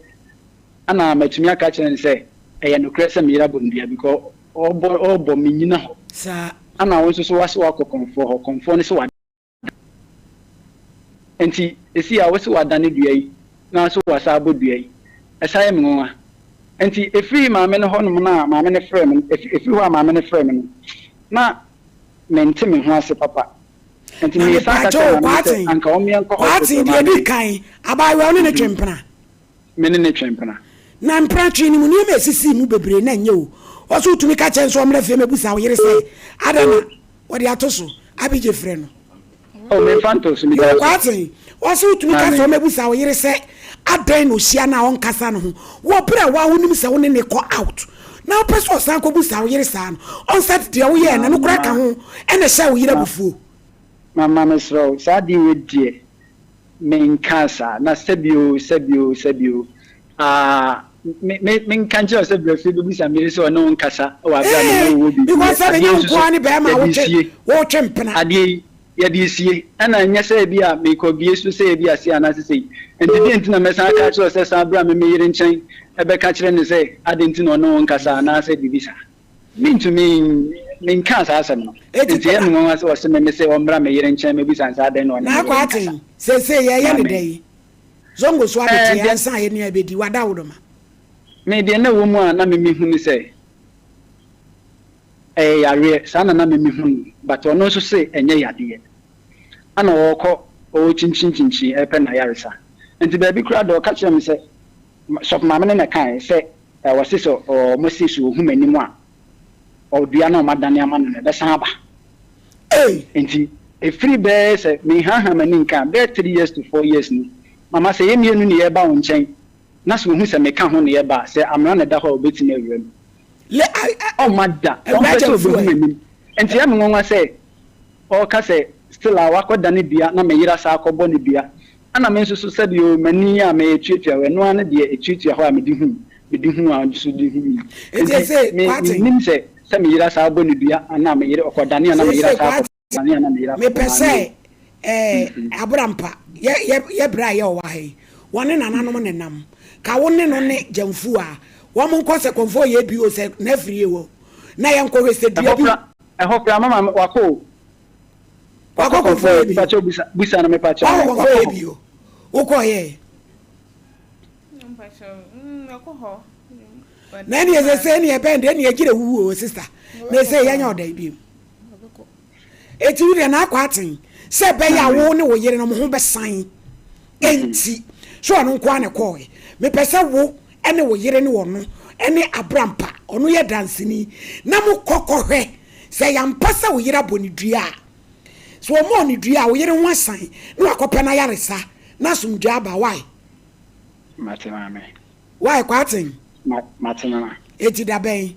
ana matumi aka akyerɛ no sɛ ɛyɛ nokorɛ sɛ me yere abɔ no dua because ɔbɔ ɔbɔ menyina hɔ. Saa. Ana wo nso so wase wakɔ kɔmfoɔ hɔ, kɔmfoɔ no se wada. Nti esi a wose wadane dua yi na nso wasa abɔ dua yi, ɛsan yɛ me nwanwa. Nti efiri maame no hɔ nom no a maame no frɛɛ me no, efiri hɔ a maame no frɛɛ me no, na mente me ho ase papa. Nti Na mesan ka mepaakyɛw kyerɛɛ o, maame no sɛ Kwaaten, anka ɔmmeɛ nkɔ Kwaaten, hospital deɛ maame ɛdi kan, abaayewa wo ne no twe mpena? Me ne no twe mpena. Na mpena twe no mu nneɛma a esisii mu bebree na ɛnyɛ o. Ɔse wotumi ka kyerɛ no sɛ ɔmmra fie mmɛbusa wo yere sɛ adɛn na wɔde ato so. Abigye frɛ no. Oh, memfa ntoo so, megyaa so. Kwaaten, ɔse wotumi ka sɛ Maame. ɔmɛbusa wo yere sɛ adɛn na ɔhyia no a ɔnkasa ne ho wɔ berɛ a woa wonim sɛ wo ne no kɔ out na wopɛ sɛ ɔsan kɔbusa wo yere saa no ɔnsɛ deɛ woyɛɛ no ɛno koraa ka Mama, ho ɛna ɛhyɛɛ wo yere ma, abufuo. mama mesrɛ wo, saa adeɛ wei deɛ menkaa saa, na sɛbi o, sɛbi o, sɛbi o, ah, me, me, menka nkyerɛ wo sɛ brɛ fie bɛbisa me yere sɛ ɔne wo nkasa wɔ aberɛ a me ne Ee, wo wɔ biribi yɛ, because sɛ adeɛ bɛnyɛ yi wo nso nko so ara ne bɛrima a yɛde wotwe resie, wotwe mpena. adeɛ yi yɛde resie, ɛna ɛnyɛ sɛ ebi a merekɔbie so sɛ ebi a sei anaasɛ sei, nti deɛ nti na mɛsan aka akyerɛ wo sɛ san bra me me yere nkyɛn bɛka kyerɛ no sɛ adɛn nti na ɔne wo nkasa anaasɛ biribi saa. Mentumi menkaa saa asɛm no. Enti Enti ɛyɛ na me nwanwa sɛ ɔse me mese ɔmmra me yere nkyɛn mmɛbisa no sɛ adɛn na ɔne me na yere akɔ nkasa. aten seesei yɛyɛ ne Maame. dɛn? Zongo so Ɛɛ abeteɛ deɛ ansa a yɛne abɛdi w'adawodoma. me deɛ na ɛwɔ mu a na me mehu ne sɛ ɛyɛ yareɛ, saa na na me mehu no but ɔno nso se ɛnyɛ yadeɛ. Ɛna ɔɔkɔ ɔɔkyinkyin kyinkyin ɛɛpɛ n'ayaresa. Nti baabi koraa deɛ ɔka kyerɛɛ me sɛ, sɔfo maame no na ɛkaeɛ sɛ Ɔse sɛ ɔmo se sɛ ohu m'anim a ɔdua no a ɔmo adane ama no no ɛbɛsan aba. Ei! Nti ɛfiri bɛyɛ sɛ menhaahaa m'ani nka a bɛyɛ three years to four years ni mama sɛ yɛ mmienu na yɛreba wo nkyɛn na sɛ ohu sɛ meka ho na yɛba a sɛ amena na ɛda hɔ a ɔbɛtumi awura mu. Le ai ɛ Ɔmma da, Awuraa ɔmpɛ sɛ Gyamfuo ɔbɛhu ɛ. m'anim. Nti ɛyɛ me nwanwa sɛ ɔreka sɛ still a wakɔdane dua na me yere asan akɔbɔ no dua. Ɛna me nso so sɛdeɛ o m'ani a metuatua hɔ, ɛno ara ne deɛ ɛtuatua hɔ a mede hu, mede hu a nso de hu yi. Nti Nti ese me, Kwarteng. mennim sɛ, sɛ me yere asan abɔ no dua anaa me yere, ɔkɔdane a na me yere Seesei asan Kwarteng, akɔdane a na me yere akɔbɔ mepɛ no sɛ anaa ɛɛ o. Aborampa, yɛ, yɛ, yɛ berɛ a yɛ ɔwɔ ha yi, wɔne nananom nenam. Ka wo ne no ne Gyamfuo a, wɔn nkɔ sɛ kɔmfoɔ yɛ bi o, sɛ n'afirie o, na yɛnkɔhwɛ sɛ dua Ɛhɔ bi. kora, ɛhɔ kora, mama wakɔ o. Wakɔ Wakɔ kɔmfoɔ kɔmfoɔ yɛ bi o. mepakyɛw busa busa no mepakyɛw Wakɔ ɛ kɔmfoɔ wakɔ yɛ hɔ. bi o. Wokɔ yɛ. Mpakyɛw mɛkɔ hɔ. Na ɛne ɛsɛ sɛ ɛne ɛbɛn deɛ ɛne ɛgyina wuwu o sista. Na ɛsɛ yɛnyɛ ɔda bi mu. Eti wo deɛ na akɔ aten sɛ ɛbɛyɛ a wo ne wo yere no mo ho bɛsan. Enti so ɔno nko ara na ɛkɔɔɛ. Mepɛ sɛ wo ne wo yere ne ɔno ne Abrampa, ɔno yɛ danseni, na mokɔ kɔhwɛ sɛ ɛyɛ ampa sɛ wo yere abɔ no dua a. Sɛ ɔmmɔɔ no dua a, wo yere ho asan na wakɔpɛ n'ayaresa na asomdwoeɛ aba. Why? Mate maame. Why Kwarteng? Ma mate mama. Enti da bɛn?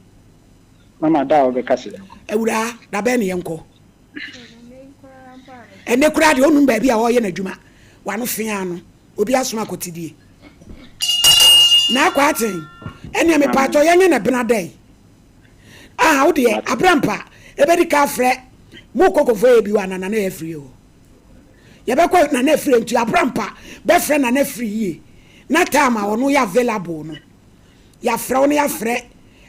Mama da a wobɛka sɛ yɛnkɔ. Awuraa, da bɛn na yɛnkɔ? Ɛnnɛ koraa deɛ ɔnum baabi a ɔreyɛ n'adwuma. W'ano feaa no. Obi asom akɔtidie. Na Kwarteng, ɛnneɛ mepaatɔ yɛnyɛ no bena dɛn? Ah, wo deɛ, Abrampa, ɛbɛdi ka afrɛ mo kɔkɔfoɔ yɛ bi wɔ anana na yɛafiri o. Yɛbɛkɔ Nana Afiri nti Abrampa bɛfrɛ Nana Afiri yie na time a ɔno yɛ available no yɛafrɛ wo na yɛafrɛ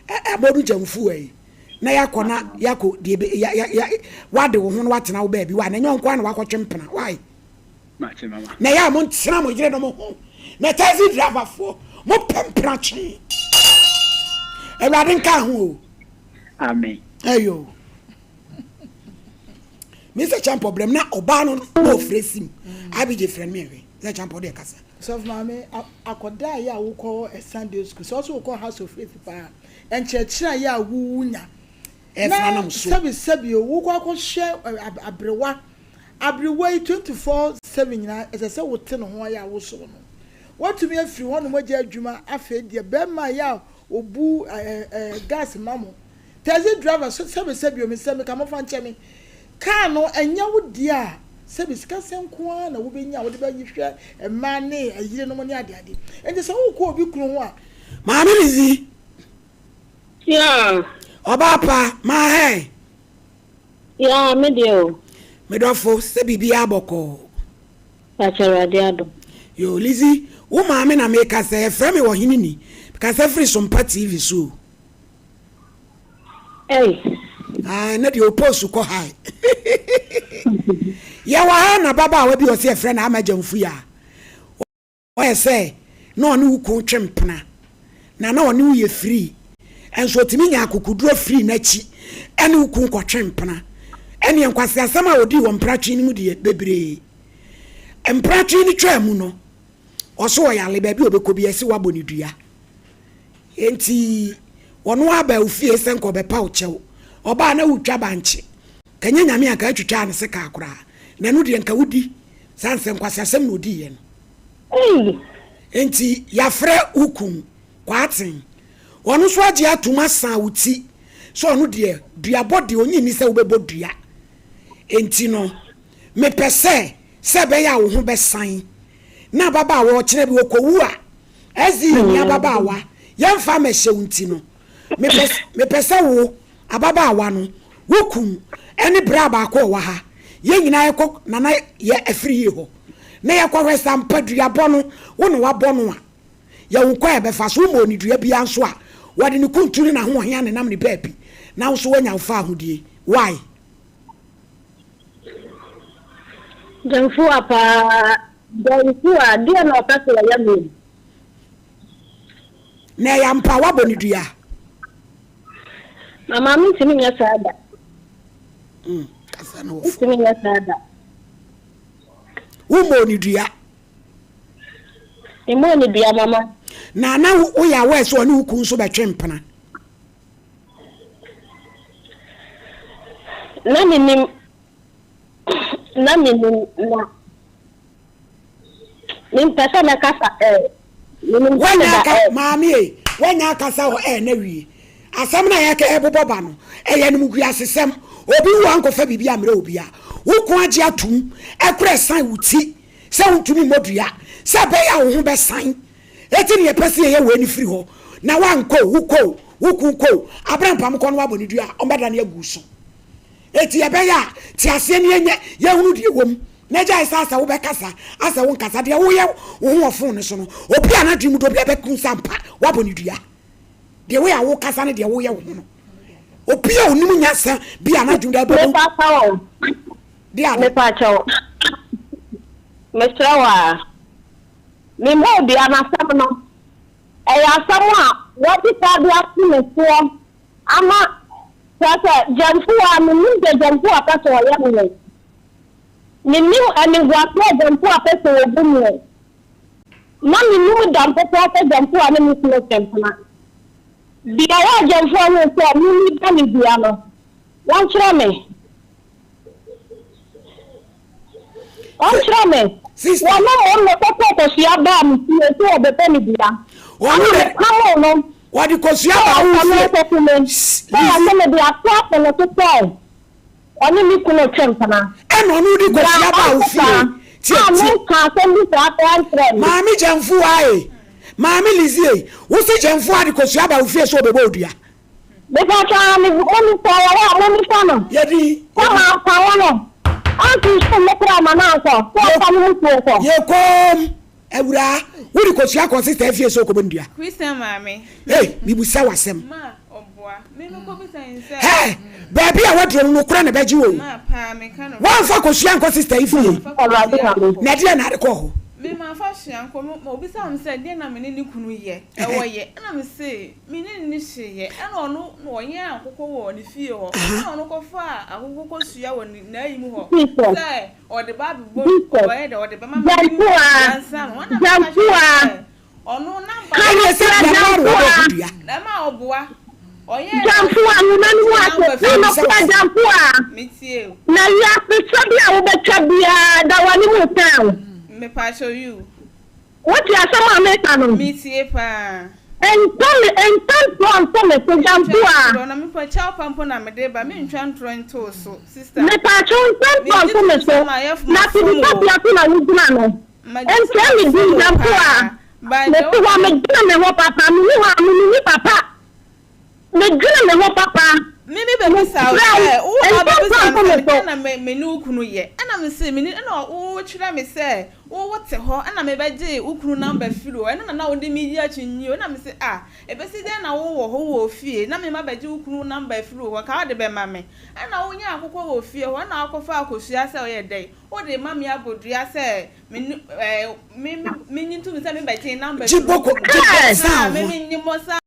Amodu Gyamfuo yi na yɛakɔ na yɛakɔ deɛ ya ya ya wade wo ho na watena wo baabi wa na ɛnyɛ ɔnko ara na wakɔtwe mpena why na ɛyɛ a montena mo yerenom ho na taxi driverfoɔ mopɛ mpena twe awurade nka ho o amen ayo Mr. Champo brem na ɔbaa no na ɔfrɛ sim abigye frɛ no mehwɛ sɛ Champo deɛ kasa Sɔfo maame, akɔdaa yɛ a wokɔ Sunday school, sɛ ɔsɛ wokɔ House of Faith paa, nkyerɛkyerɛ yɛ a wunya. Na sɛbi sɛbi o, wokɔ akɔhwɛ aberewa Aberewa yi 24/7 nyinaa ɛsɛ sɛ wote ne ho ayɛ a wosow no. Watumi afiri hɔnom agya adwuma afei deɛ bɛrima yɛ a obu ɛɛ gas ma mo. Taxi driver so sɛbi sɛbi o mesɛ meka mofa nkyɛ me. Car no ɛnyɛ wo deɛ a sɛbi sika sɛn nko ara na wobɛnya a wode bɛhwɛ mmaa ne ayerenom ne adeade. Nti sɛ wokɔ obi kunu ho a. Maame Lizzy. Yeah. Ɔbaa pa, maa hɛn. Yaa me deɛ o. Me dɔfo, sɛ biribiara bɔkɔɔ. Pakyɛ Awurade adom. Yoo Lizzy, wo maame na meka sɛ yɛfrɛ me ɔhene ni, mekasa firi Sompa TV so o. Ei. Ah, ɛnɛ deɛ o post kɔ high. Yɛwɔ ha na ababaawa bi ɔsɛ yɛfrɛ no Ama Gyamfui a. Ɔyɛ sɛ na ɔne wo kun twe mpena, na na ɔne wo yɛ firii. Nso ɔtumi nya akokoduro firii n'akyi ne wo kun kɔtwe mpena. Ɛnneɛ nkwaseasɛm a ɔdii wɔ mpratwe no mu deɛ, bebree. Mpratwe no twaa mu no, ɔse ɔyare, baabi a ɔbɛkɔ biara ɛse wɔabɔ no dua. Enti ɔno ara baa wo fie sɛ nka ɔbɛpa wo kyɛw. Ɔbaa na wotwa bankye. Ka ɛnyɛ Nyame a nka atwitwaa ne sekaa koraa. Na ɛno deɛ nka wodi saa nsɛ nkwaseasɛm na odiiɛ no. Ei! Enti yɛafrɛ wo kun, Kwaaten. Ɔno nso agye atom asan wo ti sɛ ɔno deɛ duabɔ deɛ ɔnye nni sɛ wobɛbɔ dua. Enti no, mepɛ sɛ, sɛ ɛbɛyɛ a wo ho bɛsan na ababaawa ɔkyena bi ɔkɔwu a, SDA ni ababaawa, yɛmfa mmɛhyɛ wo nti no, mepɛ, mepɛ sɛ wo, ababaawa no, wo kun ne braa baako a ɔwɔ ha, yɛn nyinaa yɛkɔ Nana yɛ afiri yie hɔ na yɛkɔhwɛ sɛ ampa duabɔ no, wo na wabɔ no a, yɛwo kwan a ɛbɛfa so. Wommɔɔ no dua biara nso a, wɔde ne kuntu ne n'ahoɔhen anenam ne baabi na wo nso woanya wo faahodie. Why? Gyamfua paa, Gyamfua, deɛ na ɔpɛ sɛ ɔyɛ me? Na ɛyɛ ampa woabɔ no dua? Mama mentumi nyɛ saa da. Kasa no wɔ fam. Mentumi nyɛ saa da. Wommɔɔ no dua? Memmɔɔ no dua, mama. Na na woyɛ aware sɛ ɔne wo kunu nso bɛtwe mpena? Na mennim. Na mennim, na mempɛ sɛ mɛkasa ɛ. Menim sɛ Woanya meda aka, ɛ. maame ei, woanya akasa wɔ ɛ na wie. Asɛm no a yɛka ɛbobɔ ba no, ɛyɛ animguasesɛm. Obi wu a ankɔfa biribi ammrɛ obi a, wo ko agye atom, ɛkora ɛsan wo ti sɛ wontumi mmɔ dua, sɛ ɛbɛyɛ a wo ho bɛsan. Enti nea yɛpɛ sɛ yɛyɛ wei no firi hɔ, na woankɔ o, wokɔ o, wo kunu kɔ o, aberɛ mpam kɔ na woabɔ no dua a, ɔmbɛdane agu wo so. Enti ɛbɛyɛ a, te aseɛ na yɛnyɛ, yɛnhunu deɛ ɛwɔ mu, na gyae sɛ asɛ wobɛkasa, asɛ wonkasa, deɛ woyɛ wo ho wɔ fon no so no, obi a n'adwene mu dɔ obi a bɛku sɛ ampa woabɔ no dua. Deɛ woyɛ a wokasa ne deɛ woyɛ wo ho no, obi a onim nyansa bi a n'adwene dɔ bɛhu. Mepa kyɛw. Deɛ ade. Mepa kyɛw. Mesrɛ wo a. Memmɔɔ dua no asɛm no, ɛyɛ asɛm a wɔde saa de ato me soɔ ama, kyerɛ sɛ, Gyamfuwa, mennim deɛ Gyamfuwa pɛ sɛ ɔyɛ meɛ. Mennim animguaseɛ a Gyamfuwa pɛ sɛ ɔgu meɛ. Na mennim da mpo koraa sɛ Gyamfuwa ne me kunu twe mpena. Beaeɛ a Gyamfuwa huu sɛ me meda ne dua no, wɔnkyerɛ me. Ɔnkyerɛ me. Wɔno mmom na ɔkɔtɔɔ kosua baa me fie sɛ ɔbɛbɔ me dua. Ɛnna mepamoo no Wɔde kosua sɛ baa wo ɔmfa me fie. nkɔku me, sɛ ɔse mede ato ato no so sɛ ɔne me kunu retwe mpena. Ɛnna ɔno de Berɛ kosua a baa wo ɔnte fie. saa Tie, a tie. menkaa asɛm bi saa koraa nkyerɛɛ no. Maame Gyamfuaa ei, Maame Lizzie ei, wo se Gyamfuaa de kosua baa wo fie sɛ ɔbɛbɔ wo dua. Mepakyɛw a me momisa wɔ hɔ a momisa no Yɛdi, sɛ yɛdi. mampamo no anto nsu mu koraa ma no ankɔ sɛ Yɛ, ɔmfa ne musuo nkɔ. yɛ komm. Awuraa, wode kosua kɔ sista fie sɛ ɔkɔbɔ no dua? Christian maame. Ei, mebisa wo asɛm. Ma ɔboa. Me mekɔbisa yi sɛ. Hɛ! Baabi a woaduro no, nokorɛ na ɛbɛgye wo o. Ma paa, meka nokorɛ. Woamfa kosua ankɔ sista yi fie? Mamfa Awurade kosua Nyame. ankɔ. Na ɛdeɛn na ade kɔɔ hɔ? Me mamfa hwee ankɔ. Me, ɔbisaa me sɛ, deɛn na me ne ne kunu yɛ, ɛwɔ yɛ? Ɛna mese, Me ne no nni hwee yɛ. Ɛna ɔno na ɔyɛn akokɔ wɔ ne fie hɔ. Ɛna ɔno kɔfaa akokɔ kosua wɔ ne n'ayi mu hɔ Jesus, sɛ ɔde ba abɛbɔ Jesus, ɔyɛ dɛ ɔde bɛma me ne Gyamfua, ansa no. Ɛna meka kyerɛɛ no Gyamfua, sɛ ɔno namba ka Ɛneɛ sɛ nokorɛ dua no ara na wɔbɔ Gyamfua, ho dua. na ɛma ɔboa. Ɔyɛɛ dɛ Gyamfua, ɔse nwoma no mu ɔgye ase, namba ka firi nokorɛ Gyamfua, Metie o. na wiase sɔ bi a wobɛtwa biara da w'anim retwɛn wo. Mepakyɛw yiw. Wote asɛm a mereka no? Metie paa. Ntɔ me, ntwa ntorɔ nto me so, Mentwa Gyamfua. ntorɔ, na mepɛ kyɛw pa mpo na mede ba, mentwa ntorɔ nto wo so, sister. Mepaakyɛw ntwa ntorɔ Megye nto tom me sɛ so, mayɛ na mafom wo. tibitɔbea so na wogyina no. Magye sɛ Nkyerɛ me mafom din, wo Gyamfua. paa, but deɛ Mete hɔ, woka no. medwene me ho papa, menni hɔ a, menni papa. Medwene me ho papa. Me me bɛbisa wo Mesrɛ wo, sɛ, wo na ntwa wobɛbisa ntorɔ me nto sɛ me me so. deɛn na me me ne wo kunu yɛ, ɛna me se me ne, ɛna wo kyerɛ me sɛ wo wo te hɔ ɛna me bɛgyee wo kunu number firi hɔ, ɛno na na wode me yi akyinnye o, ɛna me se ah, ɛbɛsi dɛn na wo wɔ hɔ wo wɔ fie na me ma bɛgye wo kunu number afiri wo hɔ, nka wode bɛma me, ɛna wo nyaa akokɔ wɔ fie hɔ ɛna wakɔfa akosua sɛ ɔyɛ dɛn, wode ma me abɔ dua sɛ me ne ɛɛ me me me nyi ntom sɛ me bɛgyee number Gye firi wo boko, kunu gye hɔ, bɔ Hey! san ah me ho. me nye mmɔ saa.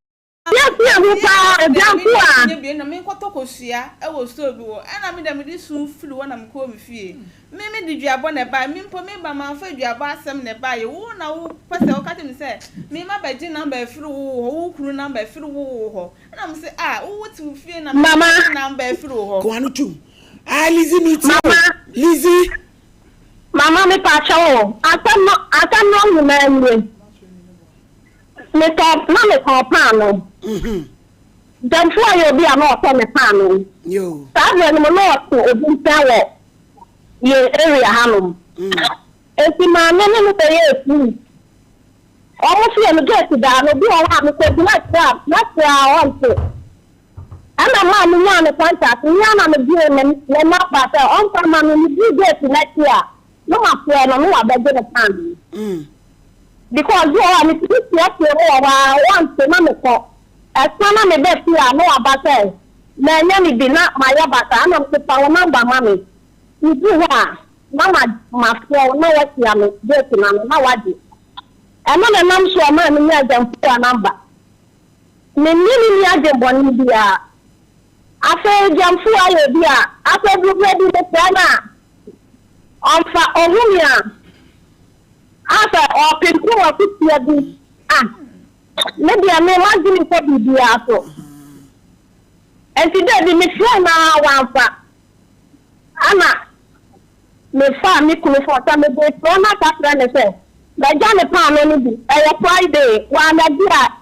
Yɛsua ho paa, agya nkoa. Nyɛ bio na menkɔtɔ kosua wɔ store bi hɔ ɛna me deɛ mede su firi hɔ na mekɔɔ me fie. Me mede duabɔ na ɛbaeɛ, me mpo me ba mamfa duabɔ asɛm na ɛbaeɛ, wo na wo pɛ sɛ woka kyerɛ me sɛ me ma bɛgye number afiri wo hɔ, wo kunu number afiri wo hɔ, ɛna me se ah wo te wo fie na me Mama. bɛgye number afiri wo hɔ. Koa no tum. Ah Lizzy me tie o. Mama. Lizzy. Mepakyɛw o, asɛm no asɛm no nyinaa nie. Metɔ na metɔn paanoo. Gyamfua yɛ obi a na ɔtɔ me paanoo. Saa berɛ no mu na ɔte obi nkyɛn wɔ yɛn area hanom. Enti maame ne no bɛyɛɛ free. Wɔn fie no gate da ano, bi wɔ hɔ a mekɔgyina akyire a mɛfrɛ a ɔnte. Ɛna maa me nyaa ne contact, me ara na me gyee ne ne number sɛ ɔmfa mma me, me duru gate no akyi a na mafrɛ no na wabɛgye ne paanoo. Because bi wɔ hɔ a me tumi teatea mu wɔ hɔ ara ɔnte na me kɔ, ɛsa na me ba fie a na waba sɛ manya ne bi na mayɛ basaa ɛna me se fa wo number ma me, me duru hɔ a na ma mafrɛ wo na wahyia me gate no ano na wagye. Ɛno na ɛnam so a maa me nyaa Gyamfua number. Me ne no nni adwemmɔne biara. Afei Gyamfua yɛ obi a afei duru berɛ bi mefrɛ no a, ɔmfa. Ɔhu me a, asɛ ɔrepempem akutia bi. Ah, me deɛ me m'adwene nkɔ biribiara so. Enti da bi mefrɛɛ no ara wamfa. Ɛnna mefaa me kunu fon sɛ mede refrɛ no aka akyerɛ no sɛ magya ne paanoo no bi. Ɛyɛ Friday, wammɛgye a,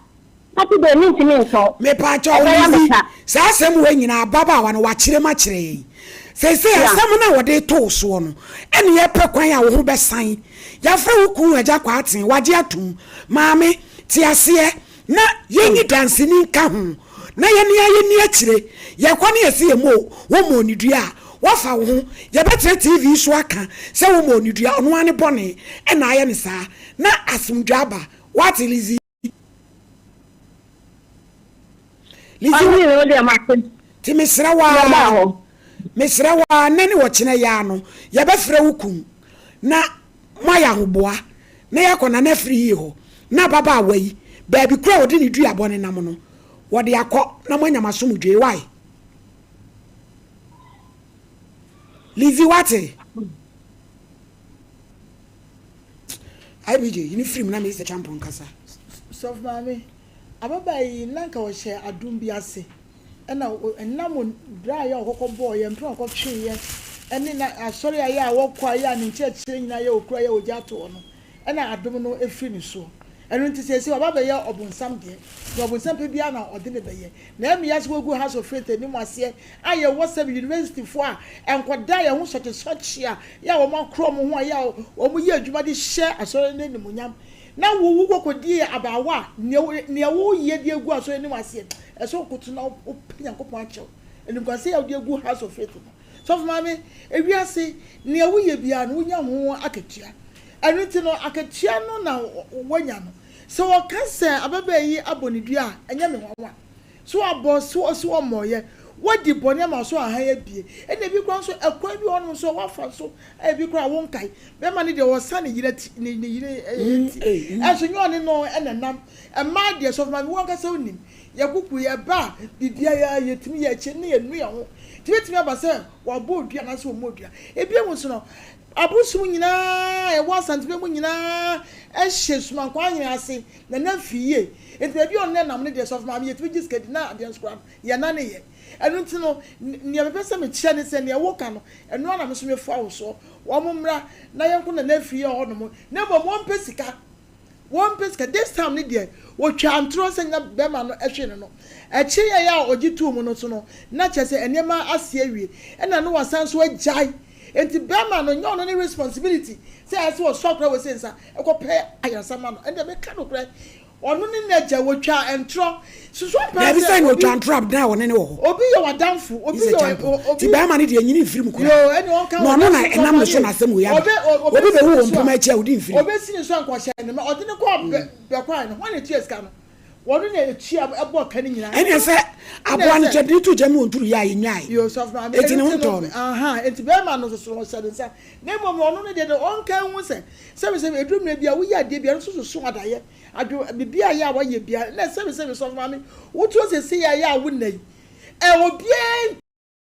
Saturday mentumi ntɔn. Mepaakyɛw Ɛbɛyɛ me Lizzy, ka. saa asɛm wei nyinaa ababaawa no wakyerɛ mu akyerɛ yɛn. Seesei Yeah. asɛm no a wɔde reto wo soɔ no, ɛne yɛpɛ kwan a wo ho bɛsan. Yɛafrɛ wo kunu Agya Kwaaten, wagye atom. Maame, te aseɛ na yɛnyi danseni nka ho na yɛne a yɛnni akyire. Yɛkɔ ne yɛse yɛmmɔ o, wommɔɔ ne dua a, woafa wo ho. Yɛbɛtena TV so aka sɛ wommɔɔ ne dua, ɔno ara ne bɔne na ayɛ no saa. Na asomdwoe aba. Woate Lizzy? Lizzy, Ɔhene wo deɛ mate. Nti mesrɛ wo Yɛbaa ara, hɔ. mesrɛ wo ara, nnɛ ne ɔkyena yi ara no, yɛbɛfrɛ wo kunu na moayɛ ahoboa na yɛakɔ Nana Afriyie hɔ na ababaawa yi, baabi koro a ɔde ne duabɔ nenam no, wɔde akɔ na moanya mo asomdwoe. Wai? Lizzy, woate? IBJ, yi no firi mu na Mister Champon nkasa. Sɔfo Maame, ababaa yi na nka ɔhyɛ adom bi ase ɛna ɛnam bra yɛ a ɔkɔkɔ bɔɔ yɛ mpena ɔkɔtwee yɛ ɛne na asɔre a yɛ a wɔkɔ a yɛ a ne nkyerɛkyerɛ nyinaa yɛ okura yɛ a ogya ato hɔ no ɛna adom no efiri ne soɔ ɛno nti seesei waba abɛyɛ ɔbonsam deɛ nea ɔbonsam pɛ biara na ɔde no bɛyɛ na ɛmea sɛ wɔgu House of Faith anim aseɛ a yɛwɔ sɛ university foɔ a nkɔdaa yɛn ho sɔkyesɔkye a yɛ a wɔn akorɔ wɔn ho a yɛ a wɔn yɛ adwuma de hyɛ asɔre no animuonyam na wo wo kɔkɔdie abaawa a nea wo nea woyɛ de agu asɔre anim aseɛ ɛsɛ wokoto na wopɛ Nyankopɔn akyɛw animguaseɛ a wode agu House of Faith no. Sɔfo Maame, ewiase, nea woyɛ biara no, wonya ho akatua. Ɛno nti no, akatua no na woanya no. Sɛ wɔka sɛ ababaa yi abɔ ne dua a, ɛnyɛ me nwanwa. So wabɔ, so so ɔmmɔeɛ? Wadi bɔne ama so ahan abue. Ɛna ebi koraa nso, ɛkwan bi wɔ hɔnom nso a woafa so a ebi koraa wonkae. Bɛrima no deɛ, ɔsa ne yere ti, ne ne yere ti. Ɛnso nyɛ ɔne no na ɛnam. Mmaa deɛ, Sɔfo Maame, wo ankasa wonim. Yɛkoko, yɛba a, biribiara yɛtumi yɛ akyi ne yɛnu yɛn ho. Nti ebetumi aba sɛ wɔabɔ odua anaasɛ wɔmmɔɔ odua. Ebio nso no, abosom nyinaa a ɛwɔ Asantebea mu nyinaa hyɛ Sumankwaa Hene ase, na na afi yie. Nti baabi a ɔno nenam no deɛ, Sɔfo Maame, yɛtumi gye sika di, na adeɛ nso koraa no, yɛnane yɛ. Ɛno nti no, nea mepɛ sɛ mekyerɛ ne sɛ, nea woka no, ɛno ara na me nso mefoa wo soɔ. Wɔmmra na yɛnkɔ Nana Afiri hɔnom, na mmom wɔmpɛ sika. Wɔmpɛ sika. This time no deɛ, wɔtwaa ntorɔ sɛ nya bɛrima no hwee no no. Akyire yi a ɛyɛ a ɔgye too mu no nso no, na kyerɛ sɛ nneɛma ase awie. Ɛna na wasan nso agyae. Enti bɛrima no, nyɛ ɔno ne responsibility sɛ ɛsɛ sɛ ɔsɔ akwadaa wei sei nsa kɔpɛ ayaresa ma no. Ɛndeɛ meka nokorɛ, ɔno ne n'agya, wɔtwaa ntorɔ. Susu ampa ara Daabi sɛ sɛ na obi. ɔtwa ntorɔ a na ɔne no wɔ hɔ. Obi yɛ w'adamfo, obi He's a yɛ champion. obi. Ti bɛrima no deɛ nyini mfiri mu koraa. Yoo, ɛne ɔnka Na ho ɔno na nanso ɛnam ne so sɔfo na asɛm wei aba. Obe Obi obesi bɛwu ne wɔ so mpoma a akyi a odi mfiri mu. obesi ne so a nka ɔhyɛ ne ma ɔde no kɔɔ bɛ bɛkwae no hwan na etua sika no wɔno na etua ɛbɔɔ ka no nyinaa Ɛneɛ ɛno sɛ ɛna aboa no ɛsɛ kyɛ de no to gya mu ɔnturu yɛ a yɛnyae. Yoo sɔfo maame Enti ɛno ne ho nti no ntɔɔ no. ahaa enti bɛrima no nso so no ɔhyɛ ne nsa na mmom no ɔno no deɛ deɛ ɔnka nhu sɛ sɛbesɛbe eduru mmerɛ bi a woyɛ adeɛ bi a ɛno nso soso adayɛ Adwo biribi a yɛ a wayɛ biara na sɛbi sɛbi sɔfo maame wotu sese yɛ a yɛ a wo nna yi ɛ obiara